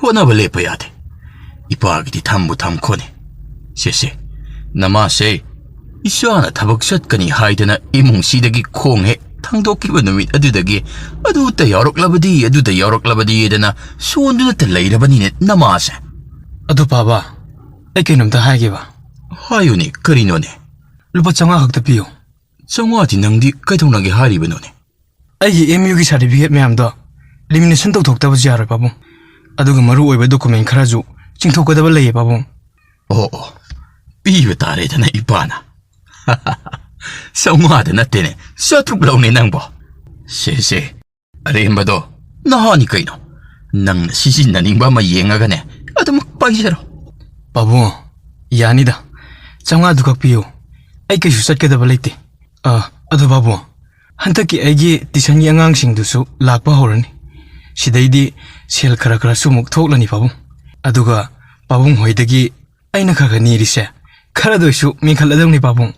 ꯍꯣꯠꯅꯕ ꯂꯦꯞꯄ ꯌꯥꯗꯦ꯫ ꯏꯄꯥꯒꯤꯗꯤ ꯊꯝꯕꯨ ꯊꯝꯈꯣꯅꯦ꯫ ꯁꯦ, ꯁꯦ, ꯅꯃꯥꯁꯦ, ꯏꯆꯥꯅ ꯊꯕꯛ ꯆꯠꯀꯅꯤ ꯍꯥꯏꯗꯅ ꯏꯃꯨꯡꯁꯤꯗꯒꯤ ꯈꯣꯡ ꯍꯦꯛ ꯊꯥꯡꯗꯣꯛꯈꯤꯕ ꯅꯨꯃꯤꯠ ꯑꯗꯨꯗꯒꯤ ꯑꯗꯨꯇ ꯌꯥꯎꯔꯛꯂꯕꯗꯤ, ꯑꯗꯨꯇ ꯌꯥꯎꯔꯛꯂꯕꯗꯤꯗꯅ ꯁꯣꯟꯗꯨꯅꯇ ꯂꯩꯔꯕꯅꯤꯅꯦ ꯅꯃꯥꯁꯦ꯫ ꯑꯗꯨ ꯄꯥꯕ, ꯑꯩ ꯀꯩꯅꯣꯝꯇ ꯍꯥꯏꯒꯦꯕ꯫ ꯍꯥꯏꯌꯨꯅꯦ, ꯀꯔꯤꯅꯣꯅꯦ? ꯂꯨꯄꯥ ꯆꯥꯝꯃꯉꯥ ꯈꯛꯇ ꯄꯤꯌꯨ꯫ ꯆꯥꯝꯃꯉꯥꯗꯤ ꯅꯪꯗꯤ ꯀꯩꯗꯧꯅꯒꯦ ꯍꯥꯏꯔꯤꯕꯅꯣꯅꯦ? ꯑꯩꯒꯤ M U ꯒꯤ certificate ꯃꯌꯥꯝꯗꯣ lamination ꯇꯧꯊꯣꯛꯇꯕꯁꯨ ꯌꯥꯔꯣꯏ, ꯄꯥꯕꯨꯡ꯫ ꯑꯗꯨꯒ ꯃꯔꯨ ꯑꯣꯏꯕ document ꯈꯔꯁꯨ ꯆꯤꯡꯊꯣꯛꯀꯗꯕ ꯂꯩꯌꯦ, ꯄꯥꯕꯨꯡ꯫ ꯑꯣ, ꯑꯣ, ꯄꯤꯕ ꯇꯥꯔꯦꯗꯅ ꯏꯄꯥꯅ꯫ ꯆꯥꯝꯃꯉꯥꯗ ꯅꯠꯇꯦꯅꯦ, ꯆꯥꯇ꯭ꯔꯨꯛ ꯂꯧꯅꯦ ꯅꯪꯕꯣ꯫ ꯁꯦ, ꯁꯦ, ꯑꯔꯦꯝꯕꯗꯣ ꯅꯍꯥꯅꯤ ꯀꯩꯅꯣ꯫ ꯅꯪꯅ ꯁꯤꯖꯤꯟꯅꯅꯤꯡꯕ ꯑꯃ ꯌꯦꯡꯉꯒꯅꯦ ꯑꯗꯨꯃꯛ ꯄꯥꯏꯖꯔꯣ꯫ ꯄꯥꯕꯨꯡ, ꯌꯥꯅꯤꯗ꯫ ꯆꯥꯝꯃꯉꯥꯗꯨ ꯈꯛ ꯄꯤꯌꯨ꯫ ꯑꯩ ꯀꯩꯁꯨ ꯆꯠꯀꯗꯕ ꯂꯩꯇꯦ꯫ ꯑ, ꯑꯗꯨ ꯄꯥꯕꯨꯡ, ꯍꯟꯗꯛꯀꯤ ꯑꯩꯒꯤ tuition ꯒꯤ ꯑꯉꯥꯡꯁꯤꯡꯗꯨꯁꯨ ꯂꯥꯛꯄ ꯍꯧꯔꯅꯤ꯫ ꯁꯤꯗꯩꯗꯤ ꯁꯦꯜ ꯈꯔ ꯈꯔꯁꯨ ꯑꯃꯨꯛ ꯊꯣꯛꯂꯅꯤ, ꯄꯥꯕꯨꯡ꯫ ꯑꯗꯨꯒ ꯄꯥꯕꯨꯡ ꯍꯣꯏꯗꯒꯤ ꯑꯩꯅ ꯈꯔ ꯈꯔ ꯅꯤꯔꯤꯁꯦ ꯈꯔꯗ ꯑꯣꯏꯁꯨ ꯃꯦꯟꯈꯠꯂꯗꯧꯅꯤ, ꯄꯥꯕꯨꯡ꯫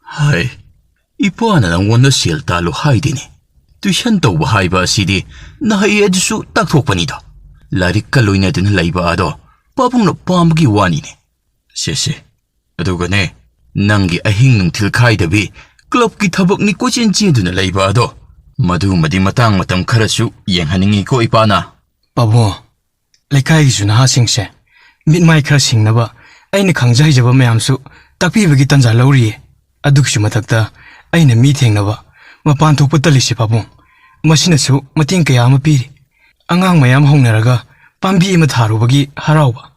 ꯍꯥꯏ, ꯏꯄꯥꯅ ꯅꯪꯉꯣꯟꯗ ꯁꯦꯜ ꯇꯥꯜꯂꯨ ꯍꯥꯏꯗꯦꯅꯦ꯫ Tuition ꯇꯧꯕ ꯍꯥꯏꯕ ꯑꯁꯤꯗꯤ ꯅꯍꯩ ꯑꯗꯨꯁꯨ ꯇꯥꯛꯊꯣꯛꯄꯅꯤꯗꯣ꯫ ꯂꯥꯏꯔꯤꯛꯀ ꯂꯣꯏꯅꯗꯨꯅ ꯂꯩꯕ ꯑꯗꯣ ꯄꯥꯕꯨꯡꯅ ꯄꯥꯝꯕꯒꯤ ꯋꯥꯅꯤꯅꯦ꯫ ꯁꯦ, ꯁꯦ꯫ ꯑꯗꯨꯒꯅꯦ, ꯅꯪꯒꯤ ꯑꯍꯤꯡ ꯅꯨꯡꯊꯤꯜ ꯈꯥꯏꯗꯕꯤ ꯀ꯭ꯂꯕꯀꯤ ꯊꯕꯛꯅꯤ ꯀꯣꯏꯆꯦꯟ ꯆꯦꯟꯗꯨꯅ ꯂꯩꯕ ꯑꯗꯣ, ꯃꯗꯨꯃꯗꯤ ꯃꯇꯥꯡ ꯃꯇꯝ ꯈꯔꯁꯨ ꯌꯦꯡꯍꯟꯅꯤꯡꯉꯤꯀꯣ ꯏꯄꯥꯅ꯫ ꯄꯥꯕꯨꯡ, ꯂꯩꯀꯥꯏꯒꯤꯁꯨ ꯅꯍꯥꯁꯤꯡꯁꯦ ꯃꯤꯠ ꯃꯥꯏ ꯈꯔ ꯁꯤꯡꯅꯕ ꯑꯩꯅ ꯈꯪꯖ ꯍꯩꯖꯕ ꯃꯌꯥꯝꯁꯨ ꯇꯥꯛꯄꯤꯕꯒꯤ ꯇꯥꯟꯖꯥ ꯂꯧꯔꯤꯌꯦ꯫ ꯑꯗꯨꯒꯤꯁꯨ ꯃꯊꯛꯇ ꯑꯩꯅ ꯃꯤ ꯊꯦꯡꯅꯕ ꯃꯄꯥꯟ ꯊꯣꯛꯄ ꯇꯜꯂꯤꯁꯦ ꯄꯥꯕꯨꯡ, ꯃꯁꯤꯅꯁꯨ ꯃꯇꯦꯡ ꯀꯌꯥ ꯑꯃ ꯄꯤꯔꯤ꯫ ꯑꯉꯥꯡ ꯃꯌꯥꯝ ꯍꯧꯅꯔꯒ ꯄꯥꯝꯕꯤ ꯑꯃ ꯊꯥꯔꯨꯕꯒꯤ ꯍꯔꯥꯎꯕ,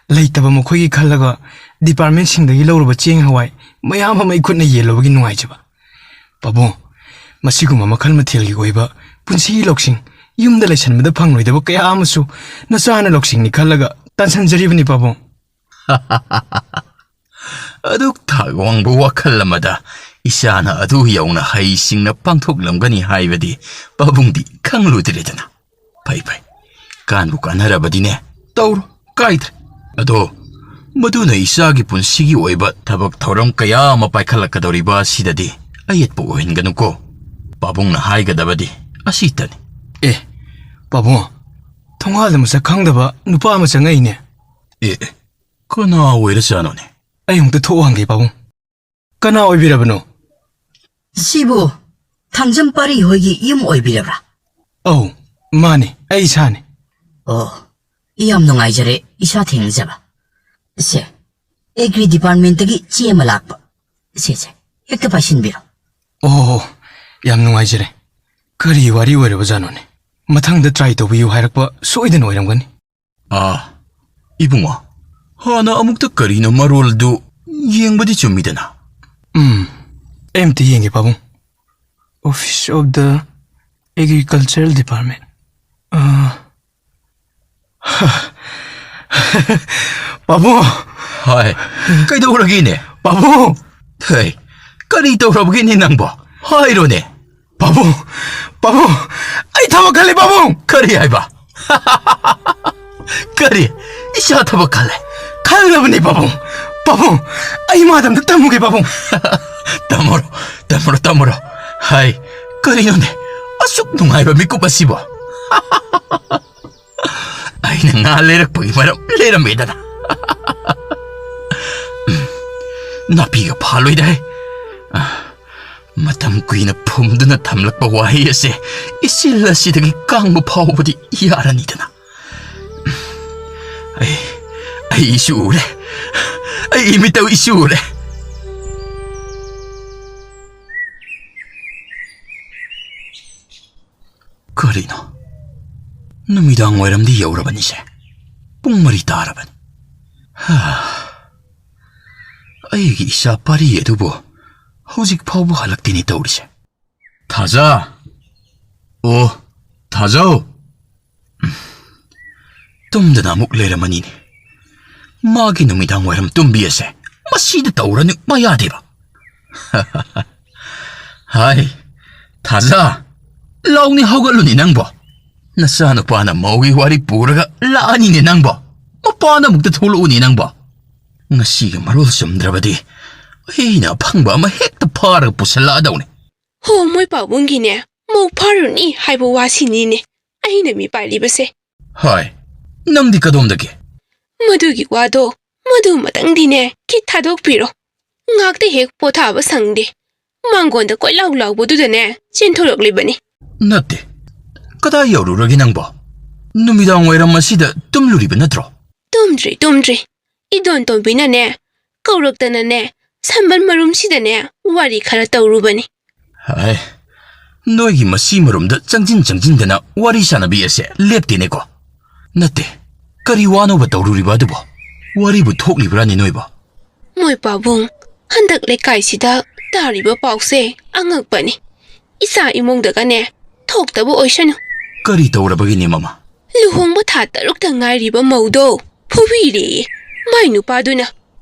ꯂꯩꯇꯕ ꯃꯈꯣꯏꯒꯤ ꯈꯜꯂꯒ ꯗꯤꯄꯥꯔꯠꯃꯦꯟꯁꯤꯡꯗꯒꯤ ꯂꯧꯔꯨꯕ ꯆꯦꯡ ꯍꯋꯥꯏ ꯃꯌꯥꯝ ꯑꯃ ꯑꯩ ꯈꯨꯠꯅ ꯌꯦꯜꯂꯨꯕꯒꯤ ꯅꯨꯡꯉꯥꯏꯖꯕ꯫ ꯄꯥꯕꯨꯡ, ꯃꯁꯤꯒꯨꯝꯕ ꯃꯈꯜ ꯃꯊꯦꯜꯒꯤ ꯑꯣꯏꯕ ꯄꯨꯟꯁꯤꯒꯤ ꯂꯧꯁꯤꯡ, ꯌꯨꯝꯗ ꯂꯩꯁꯟꯕꯗ ꯐꯪꯂꯣꯏꯗꯕ ꯀꯌꯥ ꯑꯃꯁꯨ ꯅꯆꯥꯅ ꯂꯧꯁꯤꯡꯅꯤ ꯈꯜꯂꯒ ꯇꯥꯟꯁꯤꯟꯖꯔꯤꯕꯅꯤ ꯄꯥꯕꯨꯡ꯫ ꯑꯗꯨꯛ ꯊꯥꯛ ꯋꯥꯡꯕ ꯋꯥꯈꯜ ꯑꯃꯗ ꯏꯆꯥꯅ ꯑꯗꯨ ꯌꯧꯅ ꯍꯩꯁꯤꯡꯅ ꯄꯥꯡꯊꯣꯛꯂꯝꯒꯅꯤ ꯍꯥꯏꯕꯗꯤ ꯄꯥꯕꯨꯡꯗꯤ ꯈꯪꯂꯨꯗ꯭ꯔꯦꯗꯅ꯫ ꯐꯩ ꯐꯩ, ꯀꯥꯟꯕꯨ ꯀꯥꯟꯅꯔꯕꯗꯤꯅꯦ, ꯇꯧꯔꯣ, ꯀꯥꯏꯗ꯭ꯔꯦ꯫ ꯑꯗꯣ ꯃꯗꯨꯅ ꯏꯆꯥꯒꯤ ꯄꯨꯟꯁꯤꯒꯤ ꯑꯣꯏꯕ ꯊꯕꯛ ꯊꯧꯔꯝ ꯀꯌꯥ ꯑꯃ ꯄꯥꯏꯈꯠꯂꯛꯀꯗꯧꯔꯤꯕ ꯑꯁꯤꯗꯗꯤ ꯑꯌꯦꯠꯄ ꯑꯣꯏꯍꯟꯒꯅꯨꯀꯣ꯫ ꯄꯥꯕꯨꯡꯅ ꯍꯥꯏꯒꯗꯕꯗꯤ ꯑꯁꯤꯇꯅꯤ꯫ ꯑꯦ, ꯄꯥꯕꯨꯡ, ꯊꯣꯡꯒꯥꯜꯗ ꯃꯁꯛ ꯈꯪꯗꯕ ꯅꯨꯄꯥ ꯑꯃ ꯆꯪꯉꯛꯏꯅꯦ꯫ ꯑꯦ, ꯑꯦ, ꯀꯅꯥ ꯑꯣꯏꯔꯖꯥꯠꯅꯣꯅꯦ? ꯑꯩ ꯑꯃꯨꯛꯇ ꯊꯣꯛꯑꯣ ꯍꯪꯒꯦ ꯄꯥꯕꯨꯡ꯫ ꯀꯅꯥ ꯑꯣꯏꯕꯤꯔꯕꯅꯣ? ꯁꯤꯕꯨ ꯊꯥꯡꯖꯝ ꯄꯥꯔꯤ ꯍꯣꯏꯒꯤ ꯌꯨꯝ ꯑꯣꯏꯕꯤꯔꯕ꯭ꯔꯥ? ꯑꯧ, ꯃꯥꯅꯦ, ꯑꯩ ꯏꯁꯥꯅꯦ꯫ ꯑꯣ, ꯌꯥꯝ ꯅꯨꯡꯉꯥꯏꯖꯔꯦ ꯏꯁꯥ ꯊꯦꯡꯅꯖꯕ꯫ ꯁꯦ, ꯑꯦꯒ꯭ꯔꯤ ꯗꯤꯄꯥꯔꯠꯃꯦꯟꯇꯒꯤ ꯆꯦ ꯑꯃ ꯂꯥꯛꯄ꯫ ꯁꯦ, ꯁꯦ, ꯍꯦꯛꯇ ꯄꯥꯏꯁꯤꯟꯕꯤꯔꯣ꯫ ꯑꯣ, ꯌꯥꯝ ꯅꯨꯡꯉꯥꯏꯖꯔꯦ꯫ ꯀꯔꯤ ꯋꯥꯔꯤ ꯑꯣꯏꯔꯕꯖꯥꯠꯅꯣꯅꯦ? ꯃꯊꯪꯗ ꯇ꯭ꯔꯥꯏ ꯇꯧꯕꯤꯌꯨ ꯍꯥꯏꯔꯛꯄ ꯁꯣꯏꯗꯅ ꯑꯣꯏꯔꯝꯒꯅꯤ꯫ ꯑꯥ, ꯏꯕꯨꯡꯉꯣ, ꯍꯥꯟꯅ ꯑꯃꯨꯛꯇ ꯀꯔꯤꯅꯣ ꯃꯔꯣꯜꯗꯨ ꯌꯦꯡꯕꯗꯤ ꯆꯨꯝꯃꯤꯗꯅ꯫ ꯎꯝ, ꯑꯩ ꯑꯝꯇ ꯌꯦꯡꯒꯦ ꯄꯥꯕꯨꯡ꯫ Office of the Agricultural Department. ꯑꯥ, ꯄꯥꯕꯨꯡ! ꯍꯥꯏ, ꯀꯩꯗꯧꯔꯒꯦꯅꯦ? ꯄꯥꯕꯨꯡ! ꯍꯦ, ꯀꯔꯤ ꯇꯧꯔꯕꯒꯦꯅꯦ ꯅꯪꯕꯣ? ꯍꯥꯏꯔꯣꯅꯦ꯫ ꯄꯥꯕꯨꯡ! ꯄꯥꯕꯨꯡ! ꯑꯩ ꯊꯕꯛ ꯈꯜꯂꯦ ꯄꯥꯕꯨꯡ! ꯀꯔꯤ ꯍꯥꯏꯕ? ꯀꯔꯤ? ꯏꯆꯥ ꯊꯕꯛ ꯈꯜꯂꯦ? ꯈꯜꯂꯕꯅꯤ ꯄꯥꯕꯨꯡ! ꯄꯥꯕꯨꯡ! ꯑꯩ ꯃꯥꯗ ꯑꯝꯇ ꯇꯝꯃꯨꯒꯦ ꯄꯥꯕꯨꯡ! ꯇꯝꯃꯨꯔꯣ, ꯇꯝꯃꯨꯔꯣ, ꯇꯝꯃꯨꯔꯣ꯫ ꯍꯥꯏ, ꯀꯔꯤꯅꯣꯅꯦ? ꯑꯁꯨꯛ ꯅꯨꯡꯉꯥꯏꯕ ꯃꯤꯀꯨꯞ ꯑꯁꯤꯕꯣ? ꯑꯩꯅ ꯉꯥ ꯂꯩꯔꯛꯄꯒꯤ ꯃꯔꯝ ꯂꯩꯔꯝꯃꯦꯗꯅ꯫ ꯅꯥꯄꯤꯒ ꯐꯥꯜꯂꯣꯏꯗꯥꯏ? ꯑ, ꯃꯇꯝ ꯀꯨꯏꯅ ꯐꯨꯝꯗꯨꯅ ꯊꯝꯂꯛꯄ ꯋꯥꯍꯩ ꯑꯁꯦ ꯏꯆꯤꯜ ꯑꯁꯤꯗꯒꯤ ꯀꯥꯡꯕ ꯐꯥꯎꯕꯗꯤ ꯌꯥꯔꯅꯤꯗꯅ꯫ ꯑꯩ, ꯑꯩ ꯏꯁꯨ ꯎꯔꯦ꯫ ꯑꯩ ꯏꯃꯤꯠꯇ ꯏꯁꯨ ꯎꯔꯦ꯫ ꯀꯔꯤꯅꯣ? ꯅꯨꯃꯤꯗꯥꯡ ꯋꯥꯏꯔꯝꯗꯤ ꯌꯧꯔꯕꯅꯤꯁꯦ꯫ ꯄꯨꯡ ꯃꯔꯤ ꯇꯥꯔꯕꯅꯤ꯫ ꯍꯥ꯫ ꯑꯩꯒꯤ ꯏꯆꯥ ꯄꯥꯔꯤ ꯑꯗꯨꯕꯨ ꯍꯧꯖꯤꯛ ꯐꯥꯎꯕ ꯍꯜꯂꯛꯇꯦꯅꯦ ꯇꯧꯔꯤꯁꯦ꯫ ꯊꯥꯖ! ꯑꯣ, ꯊꯥꯖꯧ! ꯇꯨꯝꯗꯅ ꯑꯃꯨꯛ ꯂꯩꯔꯝꯃꯅꯤꯅꯦ꯫ ꯃꯥꯒꯤ ꯅꯨꯃꯤꯗꯥꯡ ꯋꯥꯏꯔꯝ ꯇꯨꯝꯕꯤ ꯑꯁꯦ ꯃꯁꯤꯗ ꯇꯧꯔꯅꯨ ꯃꯥ ꯌꯥꯗꯦꯕ꯫ ꯍꯥꯏ, ꯊꯥꯖ, ꯂꯥꯎꯅꯦ, ꯍꯧꯒꯠꯂꯨꯅꯦ ꯅꯪꯕꯣ꯫ ꯅꯆꯥꯅꯨꯄꯥꯅ ꯃꯧꯒꯤ ꯋꯥꯔꯤ ꯄꯨꯔꯒ ꯂꯥꯛꯑꯅꯤꯅꯦ ꯅꯪꯕꯣ꯫ ꯃꯄꯥꯟꯗ ꯑꯃꯨꯛꯇ ꯊꯣꯛꯂꯛꯎꯅꯦ ꯅꯪꯕꯣ꯫ ꯉꯁꯤꯒ ꯃꯔꯣꯜ ꯆꯨꯝꯗ꯭ꯔꯕꯗꯤ ꯑꯩꯅ ꯑꯐꯪꯕ ꯑꯃ ꯍꯦꯛꯇ ꯐꯥꯔꯒ ꯄꯨꯁꯜꯂꯛꯑꯗꯧꯅꯤ꯫ ꯍꯣ, ꯃꯣꯏ ꯄꯥꯕꯨꯡꯒꯤꯅꯦ, ꯃꯧ ꯐꯥꯔꯨꯅꯤ ꯍꯥꯏꯕ ꯋꯥꯁꯤꯅꯤꯅꯦ ꯑꯩꯅ ꯃꯤ ꯄꯥꯜꯂꯤꯕꯁꯦ꯫ ꯍꯥꯏ, ꯅꯪꯗꯤ ꯀꯗꯣꯝꯗꯒꯤ? ꯃꯗꯨꯒꯤ ꯋꯥꯗꯣ, ꯃꯗꯨꯃꯇꯪꯗꯤꯅꯦ ꯈꯤꯠ ꯊꯥꯗꯣꯛꯄꯤꯔꯣ꯫ ꯉꯥꯛꯇ ꯍꯦꯛ ꯄꯣꯊꯥꯕ ꯁꯪꯗꯦ꯫ ꯃꯥꯡꯒꯣꯟꯗ ꯀꯣꯏꯂꯥꯎ ꯂꯥꯎꯕꯗꯨꯗꯅꯦ ꯆꯦꯟꯊꯣꯔꯛꯂꯤꯕꯅꯤ꯫ ꯅꯠꯇꯦ, ꯀꯗꯥꯏ ꯌꯧꯔꯨꯔꯒꯦ ꯅꯪꯕꯣ? ꯅꯨꯃꯤꯗꯥꯡ ꯋꯥꯏꯔꯝ ꯑꯁꯤꯗ ꯇꯨꯝꯂꯨꯔꯤꯕ ꯅꯠꯇ꯭ꯔꯣ? ꯇꯨꯝꯗ꯭ꯔꯤ, ꯇꯨꯝꯗ꯭ꯔꯤ꯫ ꯏꯗꯣꯟ ꯇꯣꯝꯕꯤꯅꯅꯦ ꯀꯧꯔꯛꯇꯅꯅꯦ ꯁꯝꯕꯜ ꯃꯔꯨꯝꯁꯤꯗꯅꯦ ꯋꯥꯔꯤ ꯈꯔ ꯇꯧꯔꯨꯕꯅꯤ꯫ ꯍꯥꯏ, ꯅꯣꯏꯒꯤ ꯃꯁꯤ ꯃꯔꯨꯝꯗ ꯆꯪꯁꯤꯟ ꯆꯪꯁꯤꯟꯗꯅ ꯋꯥꯔꯤ ꯁꯥꯟꯅꯕꯤ ꯑꯁꯦ ꯂꯦꯞꯇꯦꯅꯦꯀꯣ꯫ ꯅꯠꯇꯦ, ꯀꯔꯤ ꯋꯥꯅꯣꯕ ꯇꯧꯔꯨꯔꯤꯕ ꯑꯗꯨꯕꯣ? ꯋꯥꯔꯤꯕꯨ ꯊꯣꯛꯂꯤꯕ꯭ꯔꯥꯅꯦ ꯅꯣꯏꯕꯣ? ꯃꯣꯏ ꯄꯥꯕꯨꯡ, ꯍꯟꯗꯛ ꯂꯩꯀꯥꯏꯁꯤꯗ ꯇꯥꯔꯤꯕ ꯄꯥꯎꯁꯦ ꯑꯉꯛꯄꯅꯤ꯫ ꯏꯆꯥ ꯏꯃꯨꯡꯗꯒꯅꯦ ꯊꯣꯛꯇꯕ ꯑꯣꯏꯁꯅꯨ꯫ ꯀꯔꯤ ꯇꯧꯔꯕꯒꯤꯅꯦ ꯃꯃꯥ? ꯂꯨꯍꯣꯡꯕ ꯊꯥ ꯇꯔꯨꯛꯇ ꯉꯥꯏꯔꯤꯕ ꯃꯧꯗꯣ ꯐꯨꯕꯤꯔꯦꯌꯦ ꯃꯥꯏ ꯅꯨꯄꯥꯗꯨꯅ꯫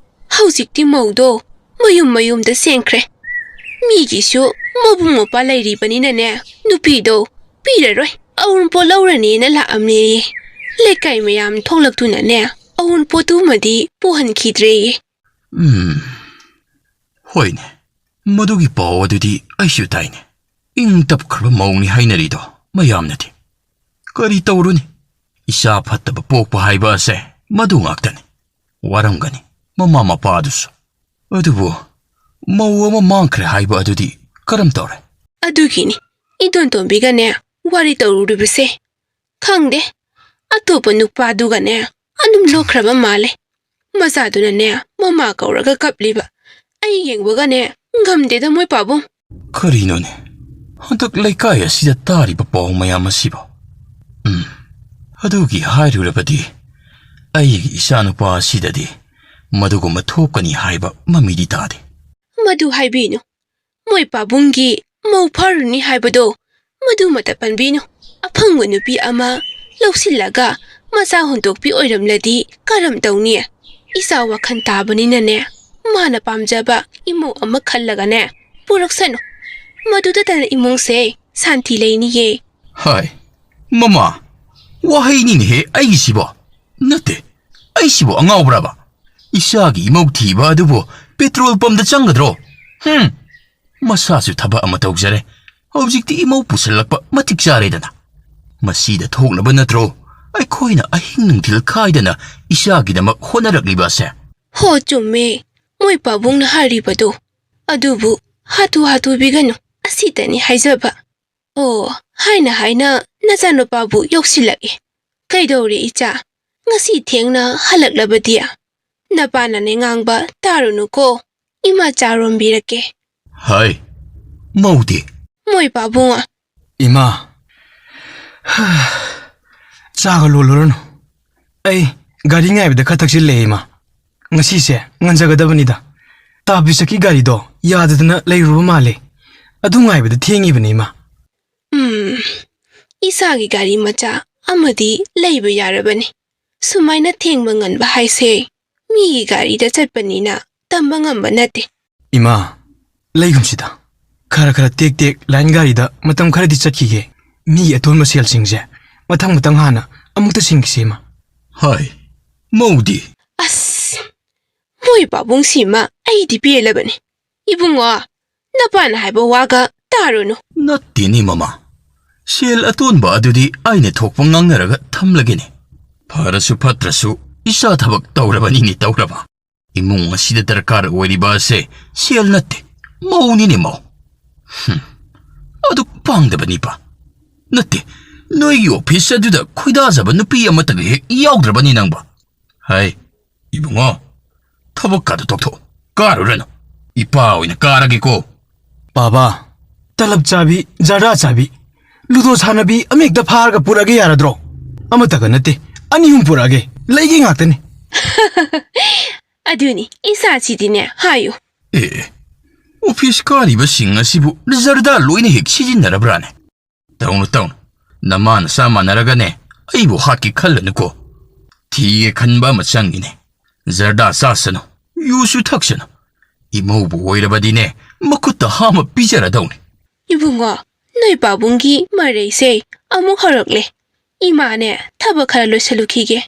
ꯍꯧꯖꯤꯛꯇꯤ ꯃꯧꯗꯣ ꯃꯌꯨꯝ ꯃꯌꯨꯝꯗ ꯆꯦꯟꯈ꯭ꯔꯦ꯫ ꯃꯤꯒꯤꯁꯨ ꯃꯕꯨꯡ ꯃꯧꯄ꯭ꯋꯥ ꯂꯩꯔꯤꯕꯅꯤꯅꯅꯦ, ꯅꯨꯄꯤꯗꯣ ꯄꯤꯔꯔꯣꯏ, ꯑꯎꯟꯄꯣꯠ ꯂꯧꯔꯅꯤꯅ ꯂꯥꯛꯑꯝꯅꯦꯌꯦ꯫ ꯂꯩꯀꯥꯏ ꯃꯌꯥꯝ ꯊꯣꯛꯂꯛꯇꯨꯅꯅꯦ, ꯑꯎꯟꯄꯣꯠꯇꯨꯃꯗꯤ ꯄꯨꯍꯟꯈꯤꯗ꯭ꯔꯦꯌꯦ꯫ ꯎꯝ, ꯍꯣꯏꯅꯦ, ꯃꯗꯨꯒꯤ ꯄꯥꯎ ꯑꯗꯨꯗꯤ ꯑꯩꯁꯨ ꯇꯥꯏꯅꯦ꯫ ꯏꯪ ꯇꯞꯈ꯭ꯔꯕ ꯃꯧꯅꯤ ꯍꯥꯏꯅꯔꯤꯗꯣ ꯃꯌꯥꯝꯅꯗꯤ꯫ ꯀꯔꯤ ꯇꯧꯔꯨꯅꯤ? ꯏꯆꯥ ꯐꯠꯇꯕ ꯄꯣꯛꯄ ꯍꯥꯏꯕ ꯑꯁꯦ ꯃꯗꯨ ꯉꯥꯛꯇꯅꯤ꯫ ꯋꯥꯔꯝꯒꯅꯤ ꯃꯃꯥ ꯃꯄꯥ ꯑꯗꯨꯁꯨ꯫ ꯑꯗꯨꯕꯨ ꯃꯧ ꯑꯃ ꯃꯥꯡꯈ꯭ꯔꯦ ꯍꯥꯏꯕ ꯑꯗꯨꯗꯤ ꯀꯔꯝ ꯇꯧꯔꯦ? ꯑꯗꯨꯒꯤꯅꯤ ꯏꯗꯣꯟꯇꯣꯝꯕꯤꯒꯅꯦ ꯋꯥꯔꯤ ꯇꯧꯔꯨꯔꯤꯕꯁꯦ꯫ ꯈꯪꯗꯦ, ꯑꯇꯣꯞꯄ ꯅꯨꯄꯥꯗꯨꯒꯅꯦ ꯑꯗꯨꯝ ꯂꯣꯛꯈ꯭ꯔꯕ ꯃꯥꯜꯂꯦ꯫ ꯃꯆꯥꯗꯨꯅꯅꯦ ꯃꯃꯥ ꯀꯧꯔꯒ ꯀꯞꯂꯤꯕ꯫ ꯑꯩ ꯌꯦꯡꯕꯒꯅꯦ ꯉꯝꯗꯦꯗ ꯃꯣꯏ ꯄꯥꯕꯨꯡ꯫ ꯀꯔꯤꯅꯣꯅꯦ? ꯍꯟꯗꯛ ꯂꯩꯀꯥꯏ ꯑꯁꯤꯗ ꯇꯥꯔꯤꯕ ꯄꯥꯎ ꯃꯌꯥꯝ ꯑꯁꯤꯕꯣ? ꯎꯝ, ꯑꯗꯨꯒꯤ ꯍꯥꯏꯔꯨꯔꯕꯗꯤ ꯑꯩꯒꯤ ꯏꯆꯥꯅꯨꯄꯥ ꯑꯁꯤꯗꯗꯤ ꯃꯗꯨꯒꯨꯝꯕ ꯊꯣꯛꯀꯅꯤ ꯍꯥꯏꯕ ꯃꯃꯤꯗꯤ ꯇꯥꯗꯦ꯫ ꯃꯗꯨ ꯍꯥꯏꯕꯤꯅꯨ꯫ ꯃꯣꯏ ꯄꯥꯕꯨꯡꯒꯤ ꯃꯧ ꯐꯥꯔꯨꯅꯤ ꯍꯥꯏꯕꯗꯣ ꯃꯗꯨꯃꯇ ꯄꯟꯕꯤꯅꯨ꯫ ꯑꯐꯪꯕ ꯅꯨꯄꯤ ꯑꯃ ꯂꯧꯁꯤꯜꯂꯒ ꯃꯆꯥ ꯍꯨꯟꯗꯣꯛꯄꯤ ꯑꯣꯏꯔꯝꯂꯗꯤ ꯀꯔꯝ ꯇꯧꯅꯤ? ꯏꯆꯥ ꯋꯥꯈꯜ ꯇꯥꯕꯅꯤꯅꯅꯦ, ꯃꯥꯅ ꯄꯥꯝꯖꯕ ꯏꯃꯧ ꯑꯃ ꯈꯜꯂꯒꯅꯦ ꯄꯨꯔꯛꯁꯅꯨ꯫ ꯃꯗꯨꯗꯇꯅ ꯏꯃꯨꯡꯁꯦ ꯁꯥꯟꯇꯤ ꯂꯩꯅꯤꯌꯦ꯫ ꯍꯥꯏ, ꯃꯃꯥ, ꯋꯥꯍꯩꯅꯤꯅꯦꯍꯦ ꯑꯩꯒꯤꯁꯤꯕꯣ꯫ ꯅꯠꯇꯦ, ꯑꯩꯁꯤꯕꯨ ꯑꯉꯥꯎꯕ꯭ꯔꯕ? ꯏꯆꯥꯒꯤ ꯏꯃꯧ ꯊꯤꯕ ꯑꯗꯨꯕꯨ ꯄꯦꯇ꯭ꯔꯣꯜ ꯄꯝꯗ ꯆꯪꯒꯗ꯭ꯔꯣ? ꯍꯨꯝ, ꯃꯁꯥꯁꯨ ꯊꯕꯛ ꯑꯃ ꯇꯧꯖꯔꯦ꯫ ꯍꯧꯖꯤꯛꯇꯤ ꯏꯃꯧ ꯄꯨꯁꯜꯂꯛꯄ ꯃꯇꯤꯛ ꯆꯥꯔꯦꯗꯅ꯫ ꯃꯁꯤꯗ ꯊꯣꯛꯅꯕ ꯅꯠꯇ꯭ꯔꯣ ꯑꯩꯈꯣꯏꯅ ꯑꯍꯤꯡ ꯅꯨꯡꯊꯤꯜ ꯈꯥꯏꯗꯅ ꯏꯆꯥꯒꯤꯗꯃꯛ ꯍꯣꯠꯅꯔꯛꯂꯤꯕ ꯑꯁꯦ? ꯍꯣ, ꯆꯨꯝꯃꯦ, ꯃꯣꯏ ꯄꯥꯕꯨꯡꯅ ꯍꯥꯏꯔꯤꯕꯗꯣ꯫ ꯑꯗꯨꯕꯨ ꯍꯥꯊꯨ ꯍꯥꯊꯨꯕꯤꯒꯅꯨ, ꯑꯁꯤꯇꯅꯤ ꯍꯥꯏꯖꯕ꯫ ꯑꯣ, ꯍꯥꯏꯅ ꯍꯥꯏꯅ ꯅꯆꯥꯅꯨꯄꯥꯕꯨ ꯌꯧꯁꯤꯜꯂꯛꯏ꯫ ꯀꯩꯗꯧꯔꯦ ꯏꯆꯥ? ꯉꯁꯤ ꯊꯦꯡꯅ ꯍꯜꯂꯛꯂꯕꯗꯤ? ꯅꯄꯥꯅꯅꯦ ꯉꯥꯡꯕ ꯇꯥꯔꯨꯅꯨꯀꯣ꯫ ꯏꯃꯥ ꯆꯥ ꯂꯣꯟꯕꯤꯔꯛꯀꯦ꯫ ꯍꯥꯏ, ꯃꯧꯗꯤ? ꯃꯣꯏ ꯄꯥꯕꯨꯡ꯫ ꯏꯃꯥ, ꯆꯥꯒ ꯂꯣꯜꯂꯨꯔꯅꯨ꯫ ꯑꯩ ꯒꯥꯔꯤ ꯉꯥꯏꯕꯗ ꯈꯔ ꯊꯛꯆꯤꯜꯂꯦ, ꯏꯃꯥ꯫ ꯉꯁꯤꯁꯦ ꯉꯟꯖꯒꯗꯕꯅꯤꯗ꯫ ꯇꯥꯕꯤꯁꯛꯀꯤ ꯒꯥꯔꯤꯗꯣ ꯌꯥꯗꯗꯅ ꯂꯩꯔꯨꯕ ꯃꯥꯜꯂꯦ꯫ ꯑꯗꯨ ꯉꯥꯏꯕꯗ ꯊꯦꯡꯉꯤꯕꯅꯤ, ꯏꯃꯥ꯫ ꯎꯝ, ꯏꯁꯥꯒꯤ ꯒꯥꯔꯤ ꯃꯆꯥ ꯑꯃꯗꯤ ꯂꯩꯕ ꯌꯥꯔꯕꯅꯤ꯫ ꯁꯨꯃꯥꯏꯅ ꯊꯦꯡꯕ ꯉꯟꯕ ꯍꯥꯏꯁꯦ ꯃꯤꯒꯤ ꯒꯥꯔꯤꯗ ꯆꯠꯄꯅꯤꯅ ꯇꯝꯕ ꯉꯝꯕ ꯅꯠꯇꯦ꯫ ꯏꯃꯥ, ꯂꯩꯒꯨꯝꯁꯤꯗ꯫ ꯈꯔ ꯈꯔ ꯇꯦꯛ ꯇꯦꯛ ꯂꯥꯏꯟ ꯒꯥꯔꯤꯗ ꯃꯇꯝ ꯈꯔꯗꯤ ꯆꯠꯈꯤꯒꯦ꯫ ꯃꯤꯒꯤ ꯑꯇꯣꯟꯕ ꯁꯦꯜꯁꯤꯡꯁꯦ ꯃꯊꯪ ꯃꯊꯪ ꯍꯥꯟꯅ ꯑꯃꯨꯛꯇ ꯁꯤꯡꯈꯤꯁꯦ, ꯏꯃꯥ꯫ ꯍꯥꯏ, ꯃꯧꯗꯤ? ꯑꯁ, ꯃꯣꯏ ꯄꯥꯕꯨꯡꯁꯤꯃ ꯑꯩꯗꯤ ꯄꯦꯜꯂꯕꯅꯤ꯫ ꯏꯕꯨꯡꯉꯣ, ꯅꯄꯥꯅ ꯍꯥꯏꯕ ꯋꯥꯒ ꯇꯥꯔꯨꯅꯨ꯫ ꯅꯠꯇꯦꯅꯦ ꯃꯃꯥ, ꯁꯦꯜ ꯑꯇꯣꯟꯕ ꯑꯗꯨꯗꯤ ꯑꯩꯅ ꯊꯣꯛꯄ ꯉꯥꯡꯅꯔꯒ ꯊꯝꯂꯒꯦꯅꯦ꯫ ꯐꯔꯁꯨ ꯐꯠꯇ꯭ꯔꯁꯨ ꯏꯆꯥ ꯊꯕꯛ ꯇꯧꯔꯕꯅꯤꯅꯦ ꯇꯧꯔꯕ꯫ ꯏꯃꯨꯡ ꯑꯁꯤꯗ ꯗꯔꯀꯥꯔ ꯑꯣꯏꯔꯤꯕ ꯑꯁꯦ ꯁꯦꯜ ꯅꯠꯇꯦ, ꯃꯧꯅꯤꯅꯦ, ꯃꯧ꯫ ꯍꯨꯝ, ꯑꯗꯨꯛ ꯄꯥꯡꯗꯕꯅꯤꯄꯥ꯫ ꯅꯠꯇꯦ, ꯅꯣꯏꯒꯤ ꯑꯣꯐꯤꯁ ꯑꯗꯨꯗ ꯈꯣꯏꯗꯥꯖꯕ ꯅꯨꯄꯤ ꯑꯃꯠꯇꯒ ꯍꯦꯛ ꯌꯥꯎꯗ꯭ꯔꯕꯅꯤ ꯅꯪꯕꯣ꯫ ꯍꯥꯏ, ꯏꯕꯨꯡꯉꯣ, ꯊꯕꯛꯀꯥꯗꯣ ꯇꯣꯛꯊꯣꯛꯑꯣ, ꯀꯥꯔꯨꯔꯅꯨ꯫ ꯏꯄꯥ ꯑꯣꯏꯅ ꯀꯥꯔꯒꯦꯀꯣ꯫ ꯕꯥꯕꯥ, ꯇꯂꯕ ꯆꯥꯕꯤ, ꯖꯔꯗꯥ ꯆꯥꯕꯤ, ꯂꯨꯗꯣ ꯁꯥꯟꯅꯕꯤ ꯑꯃ ꯍꯦꯛꯇ ꯐꯥꯔꯒ ꯄꯨꯔꯛꯑꯒꯦ ꯌꯥꯔꯗ꯭ꯔꯣ? ꯑꯃꯠꯇꯒ ꯅꯠꯇꯦ, ꯑꯅꯤ ꯑꯍꯨꯝ ꯄꯨꯔꯛꯑꯒꯦ, ꯂꯩꯒꯦ ꯉꯥꯛꯇꯅꯤ꯫ ꯑꯗꯨꯅꯤ, ꯏꯆꯥꯁꯤꯗꯤꯅꯦ, ꯍꯥꯏꯌꯨ꯫ ꯑꯦ, ꯑꯦ, ꯑꯣꯐꯤꯁ ꯀꯥꯔꯤꯕꯁꯤꯡ ꯑꯁꯤꯕꯨ ꯖꯔꯗꯥ ꯂꯣꯏꯅ ꯍꯦꯛ ꯁꯤꯖꯤꯟꯅꯔꯕ꯭ꯔꯥꯅꯦ? ꯇꯧꯅꯨ, ꯇꯧꯅꯨ, ꯅꯃꯥ ꯅꯆꯥ ꯃꯥꯟꯅꯔꯒꯅꯦ ꯑꯩꯕꯨ ꯍꯥꯠꯀꯦ ꯈꯜꯂꯅꯨꯀꯣ꯫ ꯊꯤꯒꯦ ꯈꯟꯕ ꯑꯃ ꯆꯪꯉꯤꯅꯦ꯫ ꯖꯔꯗꯥ ꯆꯥꯁꯅꯨ, ꯌꯨꯁꯨ ꯊꯛꯁꯅꯨ꯫ ꯏꯃꯧꯕꯨ ꯑꯣꯏꯔꯕꯗꯤꯅꯦ, ꯃꯈꯨꯠꯇ ꯍꯥꯝꯃ ꯄꯤꯖꯔꯗꯧꯅꯤ꯫ ꯏꯕꯨꯡꯉꯣ, ꯅꯣꯏ ꯄꯥꯕꯨꯡꯒꯤ ꯃꯔꯩꯁꯦ ꯑꯃꯨꯛ ꯍꯧꯔꯛꯂꯦ꯫ ꯏꯃꯥꯅꯦ, ꯊꯕꯛ ꯈꯔ ꯂꯣꯏꯁꯜꯂꯨꯈꯤꯒꯦ꯫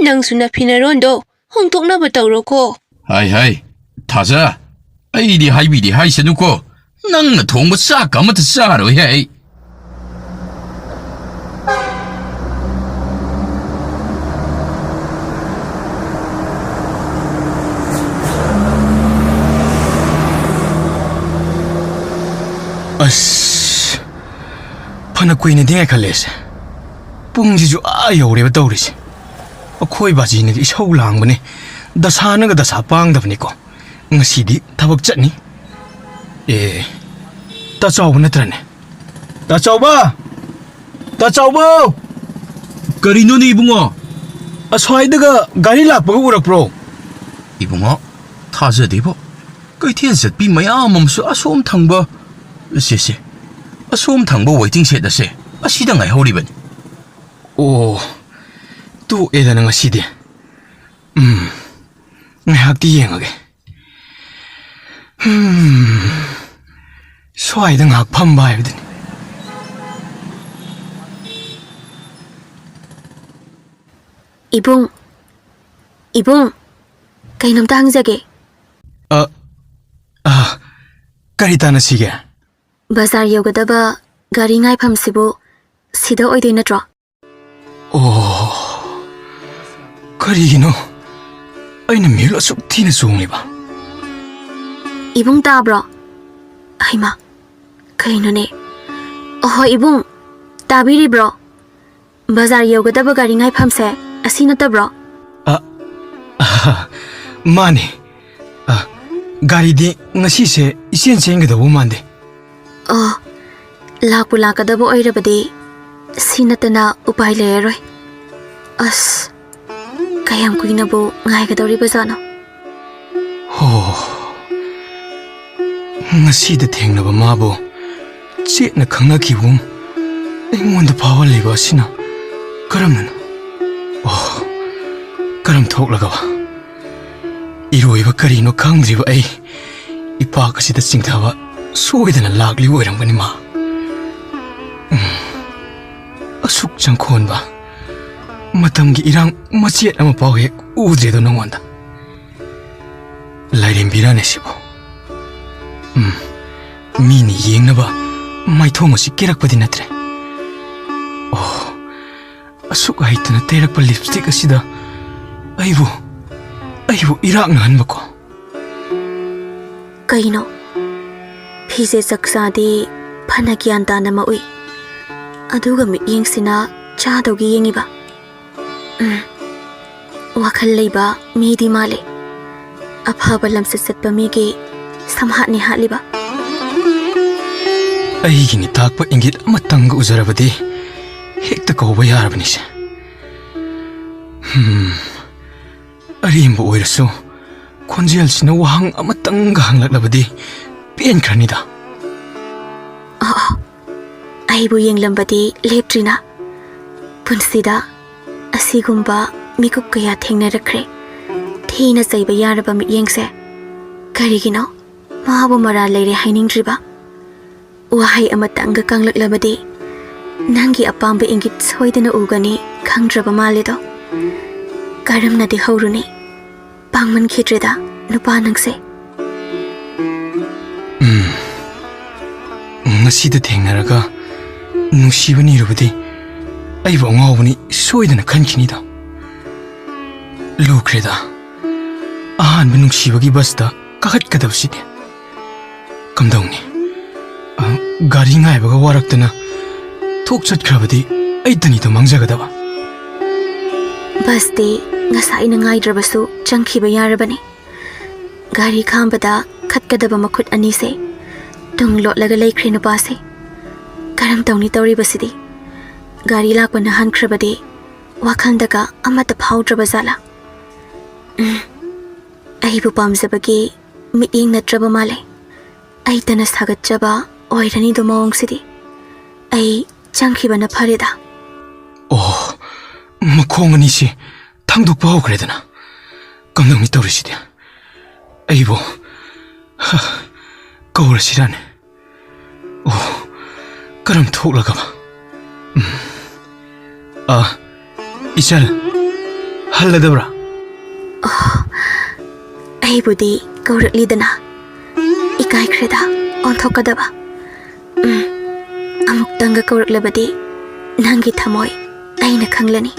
ꯅꯪꯁꯨ ꯅꯐꯤ ꯅꯔꯣꯟꯗꯣ ꯍꯣꯡꯗꯣꯛꯅꯕ ꯇꯧꯔꯣꯀꯣ꯫ ꯍꯥꯏ, ꯍꯥꯏ, ꯊꯥꯖ, ꯑꯩꯗꯤ ꯍꯥꯏꯕꯤꯗꯦ ꯍꯥꯏꯁꯅꯨꯀꯣ꯫ ꯅꯪꯅ ꯊꯣꯡꯕ ꯆꯥꯛꯀ ꯑꯃꯠꯇ ꯆꯥꯔꯣꯏꯍꯦ ꯑꯩ꯫ ꯑꯁ, ꯐꯅ ꯀꯨꯏꯅꯗꯤ ꯉꯥꯏꯈꯠꯂꯦꯁꯦ꯫ ꯄꯨꯡꯁꯤꯁꯨ ꯑꯥ ꯌꯧꯔꯦꯕ ꯇꯧꯔꯤꯁꯦ꯫ ꯑꯩꯈꯣꯏ ꯕꯥꯖꯤꯅꯗꯤ ꯏꯁꯧ ꯂꯥꯡꯕꯅꯦ, ꯗꯁꯥꯅꯒ ꯗꯁꯥ ꯄꯥꯡꯗꯕꯅꯤꯀꯣ꯫ ꯉꯁꯤꯗꯤ ꯊꯕꯛ ꯆꯠꯅꯤ꯫ ꯑꯦ, ꯇꯥ ꯆꯥꯎꯕ ꯅꯠꯇ꯭ꯔꯅꯦ? ꯇꯥ ꯆꯥꯎꯕ! ꯇꯥ ꯆꯥꯎꯕ! ꯀꯔꯤꯅꯣꯅꯦ ꯏꯕꯨꯡꯉꯣ? ꯑꯁ꯭ꯋꯥꯏꯗꯒ ꯒꯥꯔꯤ ꯂꯥꯛꯄꯒ ꯎꯔꯛꯄ꯭ꯔꯣ? ꯏꯕꯨꯡꯉꯣ, ꯊꯥꯖꯗꯦꯕꯣ꯫ ꯀꯩꯊꯦꯜ ꯆꯠꯄꯤ ꯃꯌꯥꯝ ꯑꯃꯁꯨ ꯑꯁꯣꯝ ꯊꯪꯕ, ꯁꯦ, ꯁꯦ, ꯑꯁꯣꯝ ꯊꯪꯕ ꯋꯦꯇꯤꯡ ꯁꯦꯗ ꯑꯁꯦ ꯑꯁꯤꯗ ꯉꯥꯏꯍꯧꯔꯤꯕꯅꯤ꯫ ꯑꯣ, ꯇꯣꯛꯑꯦꯗꯅ ꯉꯁꯤꯗꯤ꯫ ꯎꯝ, ꯉꯥꯏꯍꯥꯛꯇꯤ ꯌꯦꯡꯉꯒꯦ꯫ ꯍꯝ, ꯁ꯭ꯋꯥꯏꯗ ꯉꯥꯏꯍꯥꯛ ꯐꯝꯕ ꯍꯥꯏꯕꯗꯨꯅꯤ꯫ ꯏꯕꯨꯡ, ꯏꯕꯨꯡ, ꯀꯩꯅꯣꯝꯇ ꯍꯪꯖꯒꯦ꯫ ꯑ, ꯑ, ꯀꯔꯤ ꯇꯥꯟꯅꯁꯤꯒꯦ? ꯕꯖꯥꯔ ꯌꯧꯒꯗꯕ ꯒꯥꯔꯤ ꯉꯥꯏꯐꯝꯁꯤꯕꯨ ꯁꯤꯗ ꯑꯣꯏꯗꯣꯏ ꯅꯠꯇ꯭ꯔꯣ? ꯑꯣ, ꯀꯔꯤꯒꯤꯅꯣ? ꯑꯩꯅ ꯃꯤꯍꯨꯜ ꯑꯁꯨꯛ ꯊꯤꯅ ꯆꯣꯡꯂꯤꯕ? ꯏꯕꯨꯡ ꯇꯥꯕ꯭ꯔꯣ? ꯍꯩꯃꯥ, ꯀꯩꯅꯣꯅꯦ? ꯑꯍꯣ, ꯏꯕꯨꯡ, ꯇꯥꯕꯤꯔꯤꯕ꯭ꯔꯣ? ꯕꯖꯥꯔ ꯌꯧꯒꯗꯕ ꯒꯥꯔꯤ ꯉꯥꯏꯐꯝꯁꯦ ꯑꯁꯤ ꯅꯠꯇꯕ꯭ꯔꯣ? ꯑ, ꯑꯍ, ꯃꯥꯅꯦ꯫ ꯑ, ꯒꯥꯔꯤꯗꯤ ꯉꯁꯤꯁꯦ ꯏꯆꯦꯟ ꯆꯦꯟꯒꯗꯧꯕ ꯃꯥꯟꯗꯦ꯫ ꯑꯣ, ꯂꯥꯛꯄꯨ ꯂꯥꯛꯀꯗꯕ ꯑꯣꯏꯔꯕꯗꯤ ꯁꯤ ꯅꯠꯇꯅ ꯎꯄꯥꯏ ꯂꯩꯔꯔꯣꯏ꯫ ꯑꯁ, ꯀꯌꯥꯝ ꯀꯨꯏꯅꯕꯨ ꯉꯥꯏꯒꯗꯧꯔꯤꯕꯖꯥꯠꯅꯣ? ꯍꯣ, ꯉꯁꯤꯗ ꯊꯦꯡꯅꯕ ꯃꯥꯕꯨ ꯆꯦꯠꯅ ꯈꯪꯅꯈꯤꯕꯒꯨꯝ ꯑꯩꯉꯣꯟꯗ ꯐꯥꯎꯍꯜꯂꯤꯕ ꯑꯁꯤꯅ ꯀꯔꯝꯅꯅꯣ? ꯑꯣ, ꯀꯔꯝ ꯊꯣꯛꯂꯒꯕ? ꯏꯔꯣꯏꯕ ꯀꯔꯤꯅꯣ ꯈꯪꯗ꯭ꯔꯤꯕ ꯑꯩ ꯏꯄꯥꯛ ꯑꯁꯤꯗ ꯆꯤꯡꯊꯕ ꯁꯣꯏꯗꯅ ꯂꯥꯛꯂꯤꯕ ꯑꯣꯏꯔꯝꯒꯅꯤ ꯃꯥ꯫ ꯎꯝ, ꯑꯁꯨꯛ ꯆꯪꯈꯣꯟꯕ ꯃꯇꯝꯒꯤ ꯏꯔꯥꯡ ꯃꯆꯦꯠ ꯑꯃ ꯐꯥꯎ ꯍꯦꯛ ꯎꯗ꯭ꯔꯦꯗꯣ ꯅꯉꯣꯟꯗ꯫ ꯂꯥꯏꯔꯦꯝꯕꯤꯔꯥꯅꯦ ꯁꯤꯕꯨ? ꯎꯝ, ꯃꯤꯅ ꯌꯦꯡꯅꯕ ꯃꯥꯏꯊꯣꯡ ꯑꯁꯤ ꯀꯦꯔꯛꯄꯗꯤ ꯅꯠꯇ꯭ꯔꯦ꯫ ꯑꯣ, ꯑꯁꯨꯛ ꯍꯩꯇꯅ ꯇꯩꯔꯛꯄ ꯂꯤꯞꯁꯇꯤꯛ ꯑꯁꯤꯗ ꯑꯩꯕꯨ, ꯑꯩꯕꯨ ꯏꯔꯥꯛꯅꯍꯟꯕꯀꯣ꯫ ꯀꯩꯅꯣ? ꯐꯤꯖꯦꯠ ꯆꯛꯆꯥꯗꯤ ꯐꯅ ꯒ꯭ꯌꯥꯟ ꯇꯥꯅ ꯃꯛꯎꯏ, ꯑꯗꯨꯒ ꯃꯤꯠꯌꯦꯡꯁꯤꯅ ꯆꯥꯗꯧꯒꯤ ꯌꯦꯡꯉꯤꯕ꯫ ꯎꯝ, ꯋꯥꯈꯜ ꯂꯩꯕ ꯃꯤꯗꯤ ꯃꯥꯜꯂꯤ꯫ ꯑꯐꯕ ꯂꯝꯆꯠ ꯆꯠꯄ ꯃꯤꯒꯤ ꯁꯝꯍꯥꯠꯅꯤ ꯍꯥꯠꯂꯤꯕ꯫ ꯑꯩꯒꯤ ꯅꯤꯇꯥꯛꯄ ꯏꯪꯒꯤꯠ ꯑꯃꯇꯪꯒ ꯎꯖꯔꯕꯗꯤ ꯍꯦꯛꯇ ꯀꯧꯕ ꯌꯥꯔꯕꯅꯤꯁꯦ꯫ ꯍꯝ, ꯑꯔꯦꯝꯕ ꯑꯣꯏꯔꯁꯨ ꯈꯣꯟꯖꯦꯜꯁꯤꯅ ꯋꯥꯍꯪ ꯑꯃꯇꯪꯒ ꯍꯪꯂꯛꯂꯕꯗꯤ ꯄꯦꯟꯈ꯭ꯔꯅꯤꯗ꯫ ꯑꯣ, ꯑꯩꯕꯨ ꯌꯦꯡꯂꯝꯕꯗꯤ ꯂꯦꯞꯇ꯭ꯔꯤꯅ꯫ ꯄꯨꯟꯁꯤꯗ ꯑꯁꯤꯒꯨꯝꯕ ꯃꯤꯀꯨꯞ ꯀꯌꯥ ꯊꯦꯡꯅꯔꯛꯈ꯭ꯔꯦ꯫ ꯊꯤꯅ ꯆꯩꯕ ꯌꯥꯔꯕ ꯃꯤꯠꯌꯦꯡꯁꯦ꯫ ꯀꯔꯤꯒꯤꯅꯣ ꯃꯥꯕꯨ ꯃꯔꯥꯜ ꯂꯩꯔꯦ ꯍꯥꯏꯅꯤꯡꯗ꯭ꯔꯤꯕ? ꯋꯥꯍꯩ ꯑꯃꯇꯪꯒ ꯀꯪꯂꯛꯂꯕꯗꯤ ꯅꯪꯒꯤ ꯑꯄꯥꯝꯕ ꯏꯪꯒꯤꯠ ꯁꯣꯏꯗꯅ ꯎꯒꯅꯤ ꯈꯪꯗ꯭ꯔꯕ ꯃꯥꯜꯂꯦꯗꯣ꯫ ꯀꯔꯝꯅꯗꯤ ꯍꯧꯔꯨꯅꯤ? ꯄꯥꯡꯃꯟꯈꯤꯗ꯭ꯔꯦꯗ ꯅꯨꯄꯥ ꯅꯪꯁꯦ꯫ ꯎꯝ꯫ ꯉꯁꯤꯗ ꯊꯦꯡꯅꯔꯒ ꯅꯨꯡꯁꯤꯕ ꯅꯤꯔꯨꯕꯗꯤ ꯑꯩꯕꯨ ꯑꯉꯥꯎꯕꯅꯤ ꯁꯣꯏꯗꯅ ꯈꯟꯈꯤꯅꯤꯗ꯫ ꯂꯨꯈ꯭ꯔꯦꯗ꯫ ꯑꯍꯥꯟꯕ ꯅꯨꯡꯁꯤꯕꯒꯤ ꯕꯁꯇ ꯀꯥꯈꯠꯀꯗꯕꯁꯤꯗꯤ꯫ ꯀꯝꯗꯧꯅꯤ? ꯑ, ꯒꯥꯔꯤ ꯉꯥꯏꯕꯒ ꯋꯥꯔꯛꯇꯅ ꯊꯣꯛ ꯆꯠꯈ꯭ꯔꯕꯗꯤ ꯑꯩꯇꯅꯤꯗꯣ ꯃꯥꯡꯖꯒꯗꯕ꯫ ꯕꯁꯇꯤ ꯉꯁꯥꯏꯅ ꯉꯥꯏꯗ꯭ꯔꯕꯁꯨ ꯆꯪꯈꯤꯕ ꯌꯥꯔꯕꯅꯤ꯫ ꯒꯥꯔꯤ ꯈꯥꯝꯕꯗ ꯈꯠꯀꯗꯕ ꯃꯈꯨꯠ ꯑꯅꯤꯁꯦ ꯇꯨꯡ ꯂꯣꯠꯂꯒ ꯂꯩꯈ꯭ꯔꯦ ꯅꯨꯄꯥꯁꯦ꯫ ꯀꯔꯝ ꯇꯧꯅꯤ ꯇꯧꯔꯤꯕꯁꯤꯗꯤ? ꯒꯥꯔꯤ ꯂꯥꯛꯄꯅ ꯍꯟꯈ꯭ꯔꯕꯗꯤ ꯋꯥꯈꯜꯗꯒ ꯑꯃꯠꯇ ꯐꯥꯎꯗ꯭ꯔꯕ ꯖꯥꯠꯂꯥ? ꯎꯝ, ꯑꯩꯕꯨ ꯄꯥꯝꯖꯕꯒꯤ ꯃꯤꯠꯌꯦꯡ ꯅꯠꯇ꯭ꯔꯕ ꯃꯥꯜꯂꯦ꯫ ꯑꯩꯇꯅ ꯁꯥꯒꯠꯆꯕ ꯑꯣꯏꯔꯅꯤꯗꯣ ꯃꯑꯣꯡꯁꯤꯗꯤ꯫ ꯑꯩ ꯆꯪꯈꯤꯕꯅ ꯐꯔꯦꯗ꯫ ꯑꯣ, ꯃꯈꯣꯡ ꯑꯅꯤꯁꯤ ꯊꯥꯡꯗꯣꯛꯄ ꯍꯧꯈ꯭ꯔꯦꯗꯅ꯫ ꯀꯝꯗꯧꯅꯤ ꯇꯧꯔꯤꯁꯤꯗꯤ? ꯑꯩꯕꯨ, ꯍ, ꯀꯧꯔꯁꯤꯔꯥꯅꯦ? ꯑꯣ, ꯀꯔꯝ ꯊꯣꯛꯂꯒꯕ? ꯎꯝ꯫ ꯑ, ꯏꯆꯜ, ꯍꯜꯂꯗꯕ꯭ꯔꯥ? ꯑꯣ, ꯑꯩꯕꯨꯗꯤ ꯀꯧꯔꯛꯂꯤꯗꯅ꯫ ꯏꯀꯥꯏꯈ꯭ꯔꯦꯗ ꯑꯣꯟꯊꯣꯛꯀꯗꯕ꯫ ꯎꯝ, ꯑꯃꯨꯛꯇꯪꯒ ꯀꯧꯔꯛꯂꯕꯗꯤ ꯅꯪꯒꯤ ꯊꯃꯣꯏ ꯑꯩꯅ ꯈꯪꯂꯅꯤ꯫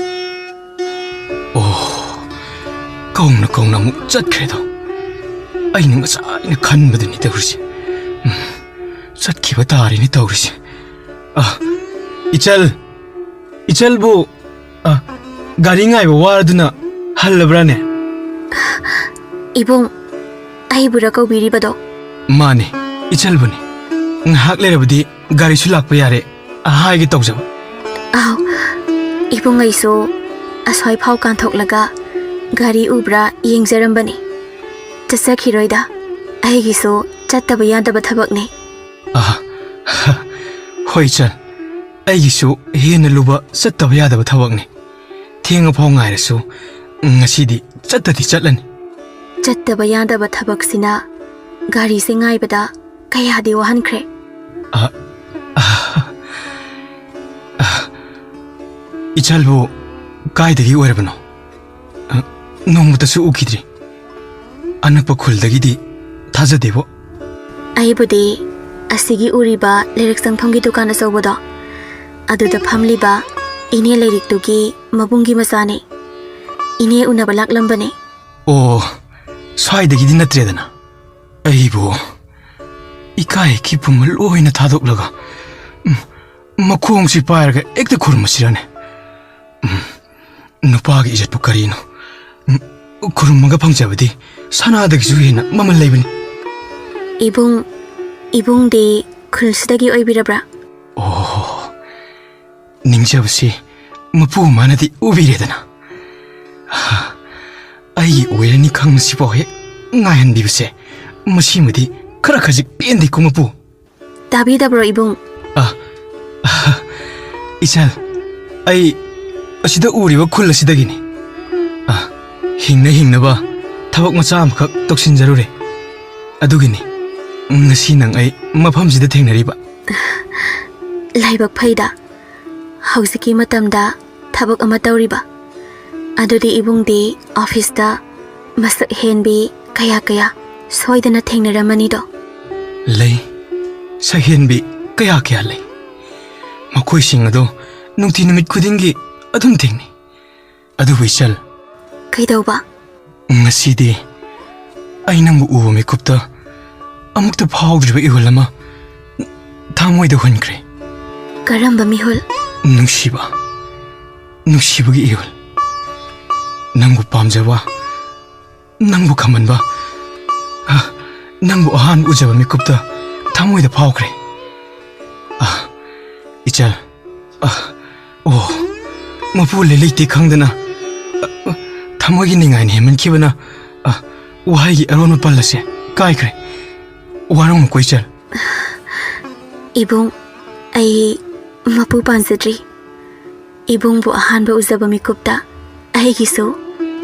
ꯑꯣ, ꯀꯧꯅ ꯀꯧꯅ ꯑꯃꯨꯛ ꯆꯠꯈ꯭ꯔꯦꯗꯣ꯫ ꯑꯩꯅ ꯉꯁꯥꯏꯅ ꯈꯟꯕꯗꯨꯅꯤ ꯇꯧꯔꯤꯁꯦ꯫ ꯎꯝ, ꯆꯠꯈꯤꯕ ꯇꯥꯔꯦꯅꯦ ꯇꯧꯔꯤꯁꯦ꯫ ꯑ, ꯏꯆꯜ, ꯏꯆꯜꯕꯨ, ꯑ, ꯒꯥꯔꯤ ꯉꯥꯏꯕ ꯋꯥꯔꯗꯨꯅ ꯍꯜꯂꯕ꯭ꯔꯥꯅꯦ? ꯏꯕꯨꯡ, ꯑꯩꯕꯨꯔ ꯀꯧꯕꯤꯔꯤꯕꯗꯣ? ꯃꯥꯅꯦ, ꯏꯆꯜꯕꯨꯅꯦ꯫ ꯉꯥꯏꯍꯥꯛ ꯂꯩꯔꯕꯗꯤ ꯒꯥꯔꯤꯁꯨ ꯂꯥꯛꯄ ꯌꯥꯔꯦ ꯍꯥꯏꯒꯦ ꯇꯧꯖꯕ꯫ ꯑꯥꯎ, ꯏꯕꯨꯡ ꯑꯩꯁꯨ ꯑꯁ꯭ꯋꯥꯏ ꯐꯥꯎ ꯀꯥꯟꯊꯣꯛꯂꯒ ꯒꯥꯔꯤ ꯎꯕ꯭ꯔꯥ ꯌꯦꯡꯖꯔꯝꯕꯅꯤ꯫ ꯆꯠꯆꯈꯤꯔꯣꯏꯗ, ꯑꯩꯒꯤꯁꯨ ꯆꯠꯇꯕ ꯌꯥꯗꯕ ꯊꯕꯛꯅꯤ꯫ ꯑ, ꯍꯣꯏ ꯏꯆꯜ, ꯑꯩꯒꯤꯁꯨ ꯍꯦꯟꯅ ꯂꯨꯕ ꯆꯠꯇꯕ ꯌꯥꯗꯕ ꯊꯕꯛꯅꯤ꯫ ꯊꯦꯡꯉꯐꯥꯎ ꯉꯥꯏꯔꯁꯨ ꯉꯁꯤꯗꯤ ꯆꯠꯇꯗꯤ ꯆꯠꯂꯅꯤ꯫ ꯆꯠꯇꯕ ꯌꯥꯗꯕ ꯊꯕꯛꯁꯤꯅ ꯒꯥꯔꯤꯁꯦ ꯉꯥꯏꯕꯗ ꯀꯌꯥꯗꯤ ꯋꯥꯍꯟꯈ꯭ꯔꯦ꯫ ꯑ, ꯑ, ꯑ, ꯏꯆꯜꯕꯨ ꯀꯥꯏꯗꯒꯤ ꯑꯣꯏꯔꯕꯅꯣ? ꯑ, ꯅꯣꯡꯃꯇꯁꯨ ꯎꯈꯤꯗ꯭ꯔꯤ꯫ ꯑꯅꯛꯄ ꯈꯨꯜꯗꯒꯤꯗꯤ ꯊꯥꯖꯗꯦꯕꯣ꯫ ꯑꯩꯕꯨꯗꯤ ꯑꯁꯤꯒꯤ ꯎꯔꯤꯕ ꯂꯥꯏꯔꯤꯛ ꯆꯪꯐꯝꯒꯤ ꯗꯨꯀꯥꯟ ꯑꯆꯧꯕꯗꯣ, ꯑꯗꯨꯗ ꯐꯝꯂꯤꯕ ꯏꯅꯦ ꯂꯥꯏꯔꯤꯛꯇꯨꯒꯤ ꯃꯕꯨꯡꯒꯤ ꯃꯆꯥꯅꯦ꯫ ꯏꯅꯦ ꯎꯅꯕ ꯂꯥꯛꯂꯝꯕꯅꯦ꯫ ꯑꯣ, ꯁ꯭ꯋꯥꯏꯗꯒꯤꯗꯤ ꯅꯠꯇ꯭ꯔꯦꯗꯅ꯫ ꯑꯩꯕꯨ ꯏꯀꯥꯏ ꯏꯈꯤ ꯄꯨꯝꯕ ꯂꯣꯏꯅ ꯊꯥꯗꯣꯛꯂꯒ, ꯎꯝ, ꯃꯈꯣꯡꯁꯤ ꯄꯥꯏꯔꯒ ꯍꯦꯛꯇ ꯈꯨꯔꯨꯝꯃꯁꯤꯔꯅꯦ? ꯎꯝ, ꯅꯨꯄꯥꯒꯤ ꯏꯖꯠꯄꯨ ꯀꯔꯤꯅꯣ? ꯎꯝ, ꯈꯨꯔꯨꯝꯃꯒ ꯐꯪꯖꯕꯗꯤ ꯁꯅꯥꯗꯒꯤꯁꯨ ꯍꯦꯟꯅ ꯃꯃꯜ ꯂꯩꯕꯅꯤ꯫ ꯏꯕꯨꯡ, ꯏꯕꯨꯡꯗꯤ ꯈꯨꯜꯁꯤꯗꯒꯤ ꯑꯣꯏꯕꯤꯔꯕ꯭ꯔꯥ? ꯑꯣ, ꯅꯤꯡꯖꯕꯁꯤ ꯃꯄꯨ ꯃꯥꯅꯗꯤ ꯎꯕꯤꯔꯦꯗꯅ꯫ ꯑꯩꯒꯤ ꯑꯣꯏꯔꯅꯤ ꯈꯪꯕꯁꯤꯐꯥꯎ ꯍꯦꯛ ꯉꯥꯏꯍꯟꯕꯤꯕꯁꯦ, ꯃꯁꯤꯃꯗꯤ ꯈꯔ ꯈꯖꯤꯛ ꯄꯦꯟꯗꯦꯀꯣ ꯃꯄꯨ꯫ ꯇꯥꯕꯤꯗꯕ꯭ꯔꯣ ꯏꯕꯨꯡ? ꯑ, ꯑ, ꯏꯆꯜ, ꯑꯩ ꯑꯁꯤꯗ ꯎꯔꯤꯕ ꯈꯨꯜ ꯑꯁꯤꯗꯒꯤꯅꯤ꯫ ꯑ, ꯍꯤꯡꯅ ꯍꯤꯡꯅꯕ ꯊꯕꯛ ꯃꯆꯥ ꯑꯃꯈꯛ ꯇꯧꯁꯤꯟꯖꯔꯨꯔꯦ꯫ ꯑꯗꯨꯒꯤꯅꯤ ꯉꯁꯤ ꯅꯪ ꯑꯩ ꯃꯐꯝꯁꯤꯗ ꯊꯦꯡꯅꯔꯤꯕ꯫ ꯂꯥꯏꯕꯛ ꯐꯩꯗ, ꯍꯧꯖꯤꯛꯀꯤ ꯃꯇꯝꯗ ꯊꯕꯛ ꯑꯃ ꯇꯧꯔꯤꯕ꯫ ꯑꯗꯨꯗꯤ ꯏꯕꯨꯡꯗꯤ ꯑꯣꯐꯤꯁꯇ ꯃꯁꯛ ꯍꯦꯟꯕꯤ ꯀꯌꯥ ꯀꯌꯥ ꯁꯣꯏꯗꯅ ꯊꯦꯡꯅꯔꯝꯃꯅꯤꯗꯣ꯫ ꯂꯩ, ꯁꯛꯍꯦꯟꯕꯤ ꯀꯌꯥ ꯀꯌꯥ ꯂꯩ꯫ ꯃꯈꯣꯏꯁꯤꯡ ꯑꯗꯣ ꯅꯨꯡꯇꯤ ꯅꯨꯃꯤꯠ ꯈꯨꯗꯤꯡꯒꯤ ꯑꯗꯨꯝ ꯊꯦꯡꯅꯩ꯫ ꯑꯗꯨꯕꯨ ꯏꯆꯜ, ꯀꯩꯗꯧꯕ? ꯉꯁꯤꯗꯤ ꯑꯩ ꯅꯪꯕꯨ ꯎꯕ ꯃꯤꯀꯨꯞꯇ ꯑꯃꯨꯛꯇ ꯐꯥꯎꯗ꯭ꯔꯤꯕ ꯏꯍꯨꯜ ꯑꯃ ꯊꯃꯣꯏꯗ ꯍꯨꯟꯈ꯭ꯔꯦ꯫ ꯀꯔꯝꯕ ꯃꯤꯍꯨꯜ? ꯅꯨꯡꯁꯤꯕ, ꯅꯨꯡꯁꯤꯕꯒꯤ ꯏꯍꯨꯜ꯫ ꯅꯪꯕꯨ ꯄꯥꯝꯖꯕ, ꯅꯪꯕꯨ ꯈꯝꯍꯟꯕ, ꯑ, ꯅꯪꯕꯨ ꯑꯍꯥꯟꯕ ꯎꯖꯕ ꯃꯤꯀꯨꯞꯇ ꯊꯃꯣꯏꯗ ꯐꯥꯎꯈ꯭ꯔꯦ꯫ ꯑ, ꯏꯆꯜ, ꯑ, ꯑꯣ, ꯃꯄꯨ ꯂꯩ ꯂꯩꯇꯦ ꯈꯪꯗꯅ, ꯑ, ꯊꯃꯣꯏꯒꯤ ꯅꯤꯡꯉꯥꯏꯅ ꯍꯦꯟꯃꯟꯈꯤꯕꯅ, ꯑ, ꯋꯥꯍꯩꯒꯤ ꯑꯔꯣꯟꯕ ꯄꯜ ꯑꯁꯦ ꯀꯥꯏꯈ꯭ꯔꯦ꯫ ꯋꯥꯔꯧꯅꯨꯀꯣ ꯏꯆꯜ꯫ ꯏꯕꯨꯡ, ꯑꯩ ꯃꯄꯨ ꯄꯥꯝꯖꯗ꯭ꯔꯤ꯫ ꯏꯕꯨꯡꯕꯨ ꯑꯍꯥꯟꯕ ꯎꯖꯕ ꯃꯤꯀꯨꯞꯇ ꯑꯩꯒꯤꯁꯨ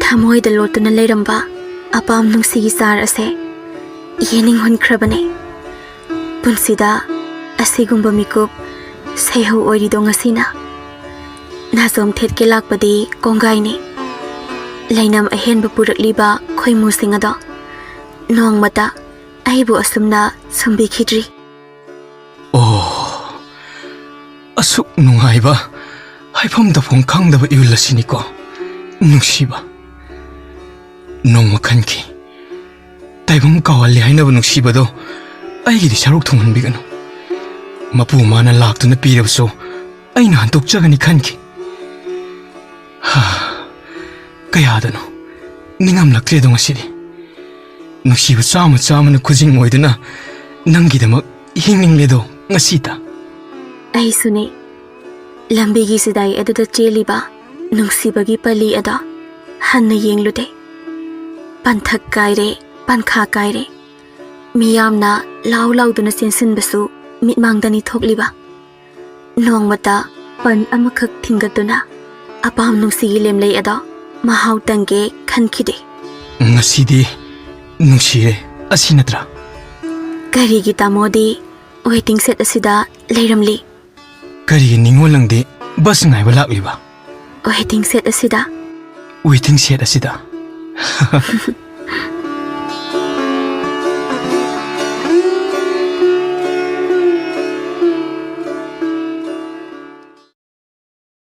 ꯊꯃꯣꯏꯗ ꯂꯣꯠꯇꯨꯅ ꯂꯩꯔꯝꯕ ꯑꯄꯥꯝ ꯅꯨꯡꯁꯤꯒꯤ ꯆꯥꯔ ꯑꯁꯦ ꯌꯦꯅꯤꯡ ꯍꯨꯟꯈ꯭ꯔꯕꯅꯦ꯫ ꯄꯨꯟꯁꯤꯗ ꯑꯁꯤꯒꯨꯝꯕ ꯃꯤꯀꯨꯞ ꯁꯩꯍꯧ ꯑꯣꯏꯔꯤꯗꯣ ꯉꯁꯤꯅ꯫ ꯅꯥꯆꯣꯝ ꯊꯦꯠꯀꯦ ꯂꯥꯛꯄꯗꯤ ꯀꯣꯡꯒꯥꯏꯅꯤ꯫ ꯂꯩꯅꯝ ꯑꯍꯦꯟꯕ ꯄꯨꯔꯛꯂꯤꯕ ꯈꯣꯏꯃꯨꯁꯤꯡ ꯑꯗꯣ ꯅꯣꯡꯃꯇ ꯑꯩꯕꯨ ꯑꯁꯨꯝꯅ ꯁꯨꯝꯕꯤꯈꯤꯗ꯭ꯔꯤ꯫ ꯑꯣ, ꯑꯁꯨꯛ ꯅꯨꯡꯉꯥꯏꯕ, ꯍꯥꯏꯐꯝ ꯇꯧꯐꯝ ꯈꯪꯗꯕ ꯏꯍꯨꯜ ꯑꯁꯤꯅꯤꯀꯣ, ꯅꯨꯡꯁꯤꯕ꯫ ꯅꯣꯡꯃ ꯈꯟꯈꯤ, ꯇꯥꯏꯕꯪ ꯀꯥꯎꯍꯜꯂꯦ ꯍꯥꯏꯅꯕ ꯅꯨꯡꯁꯤꯕꯗꯣ ꯑꯩꯒꯤꯗꯤ ꯁꯔꯨꯛ ꯊꯨꯡꯍꯟꯕꯤꯒꯅꯨ꯫ ꯃꯄꯨ ꯃꯥꯅ ꯂꯥꯛꯇꯨꯅ ꯄꯤꯔꯕꯁꯨ ꯑꯩꯅ ꯍꯟꯗꯣꯛꯆꯒꯅꯤ ꯈꯟꯈꯤ꯫ ꯍꯥ, ꯀꯌꯥꯗꯅꯣ ꯅꯤꯡꯉꯝꯂꯛꯇ꯭ꯔꯦꯗꯣ ꯉꯁꯤꯗꯤ꯫ ꯅꯨꯡꯁꯤꯕ ꯆꯥꯝꯃ ꯆꯥꯝꯃꯅ ꯈꯨꯖꯤꯡ ꯑꯣꯏꯗꯨꯅ ꯅꯪꯒꯤꯗꯃꯛ ꯍꯤꯡꯅꯤꯡꯂꯦꯗꯣ ꯉꯁꯤꯇ꯫ ꯑꯩꯁꯨꯅꯦ꯫ ꯂꯝꯕꯤꯒꯤ ꯆꯤꯗꯥꯏ ꯑꯗꯨꯗ ꯆꯦꯜꯂꯤꯕ ꯅꯨꯡꯁꯤꯕꯒꯤ ꯄꯂꯤ ꯑꯗꯣ ꯍꯟꯅ ꯌꯦꯡꯂꯨꯗꯦ꯫ ꯄꯟꯊꯛ ꯀꯥꯏꯔꯦ, ꯄꯟꯈꯥ ꯀꯥꯏꯔꯦ꯫ ꯃꯤꯌꯥꯝꯅ ꯂꯥꯎ ꯂꯥꯎꯗꯨꯅ ꯆꯦꯟꯁꯤꯟꯕꯁꯨ ꯃꯤꯠꯃꯥꯡꯗꯅꯤ ꯊꯣꯛꯂꯤꯕ꯫ ꯅꯣꯡꯃꯇ ꯄꯟ ꯑꯃꯈꯛ ꯊꯤꯡꯒꯠꯇꯨꯅ ꯑꯄꯥꯝ ꯅꯨꯡꯁꯤꯒꯤ ꯂꯦꯝꯂꯩ ꯑꯗꯣ ꯃꯍꯥꯎ ꯇꯪꯒꯦ ꯈꯟꯈꯤꯗꯦ꯫ ꯉꯁꯤꯗꯤ ꯅꯨꯡꯁꯤꯔꯦ ꯑꯁꯤ ꯅꯠꯇ꯭ꯔꯥ? ꯀꯔꯤꯒꯤ ꯇꯥꯃꯣꯗꯤ ꯋꯦꯇꯤꯡ ꯁꯦꯠ ꯑꯁꯤꯗ ꯂꯩꯔꯝꯂꯤ? ꯀꯔꯤꯒꯤ ꯅꯤꯉꯣꯜ ꯅꯪꯗꯤ ꯕꯁ ꯉꯥꯏꯕ ꯂꯥꯛꯂꯤꯕ? ꯋꯦꯇꯤꯡ ꯁꯦꯠ ꯑꯁꯤꯗ꯫ ꯋꯦꯇꯤꯡ ꯁꯦꯠ ꯑꯁꯤꯗ?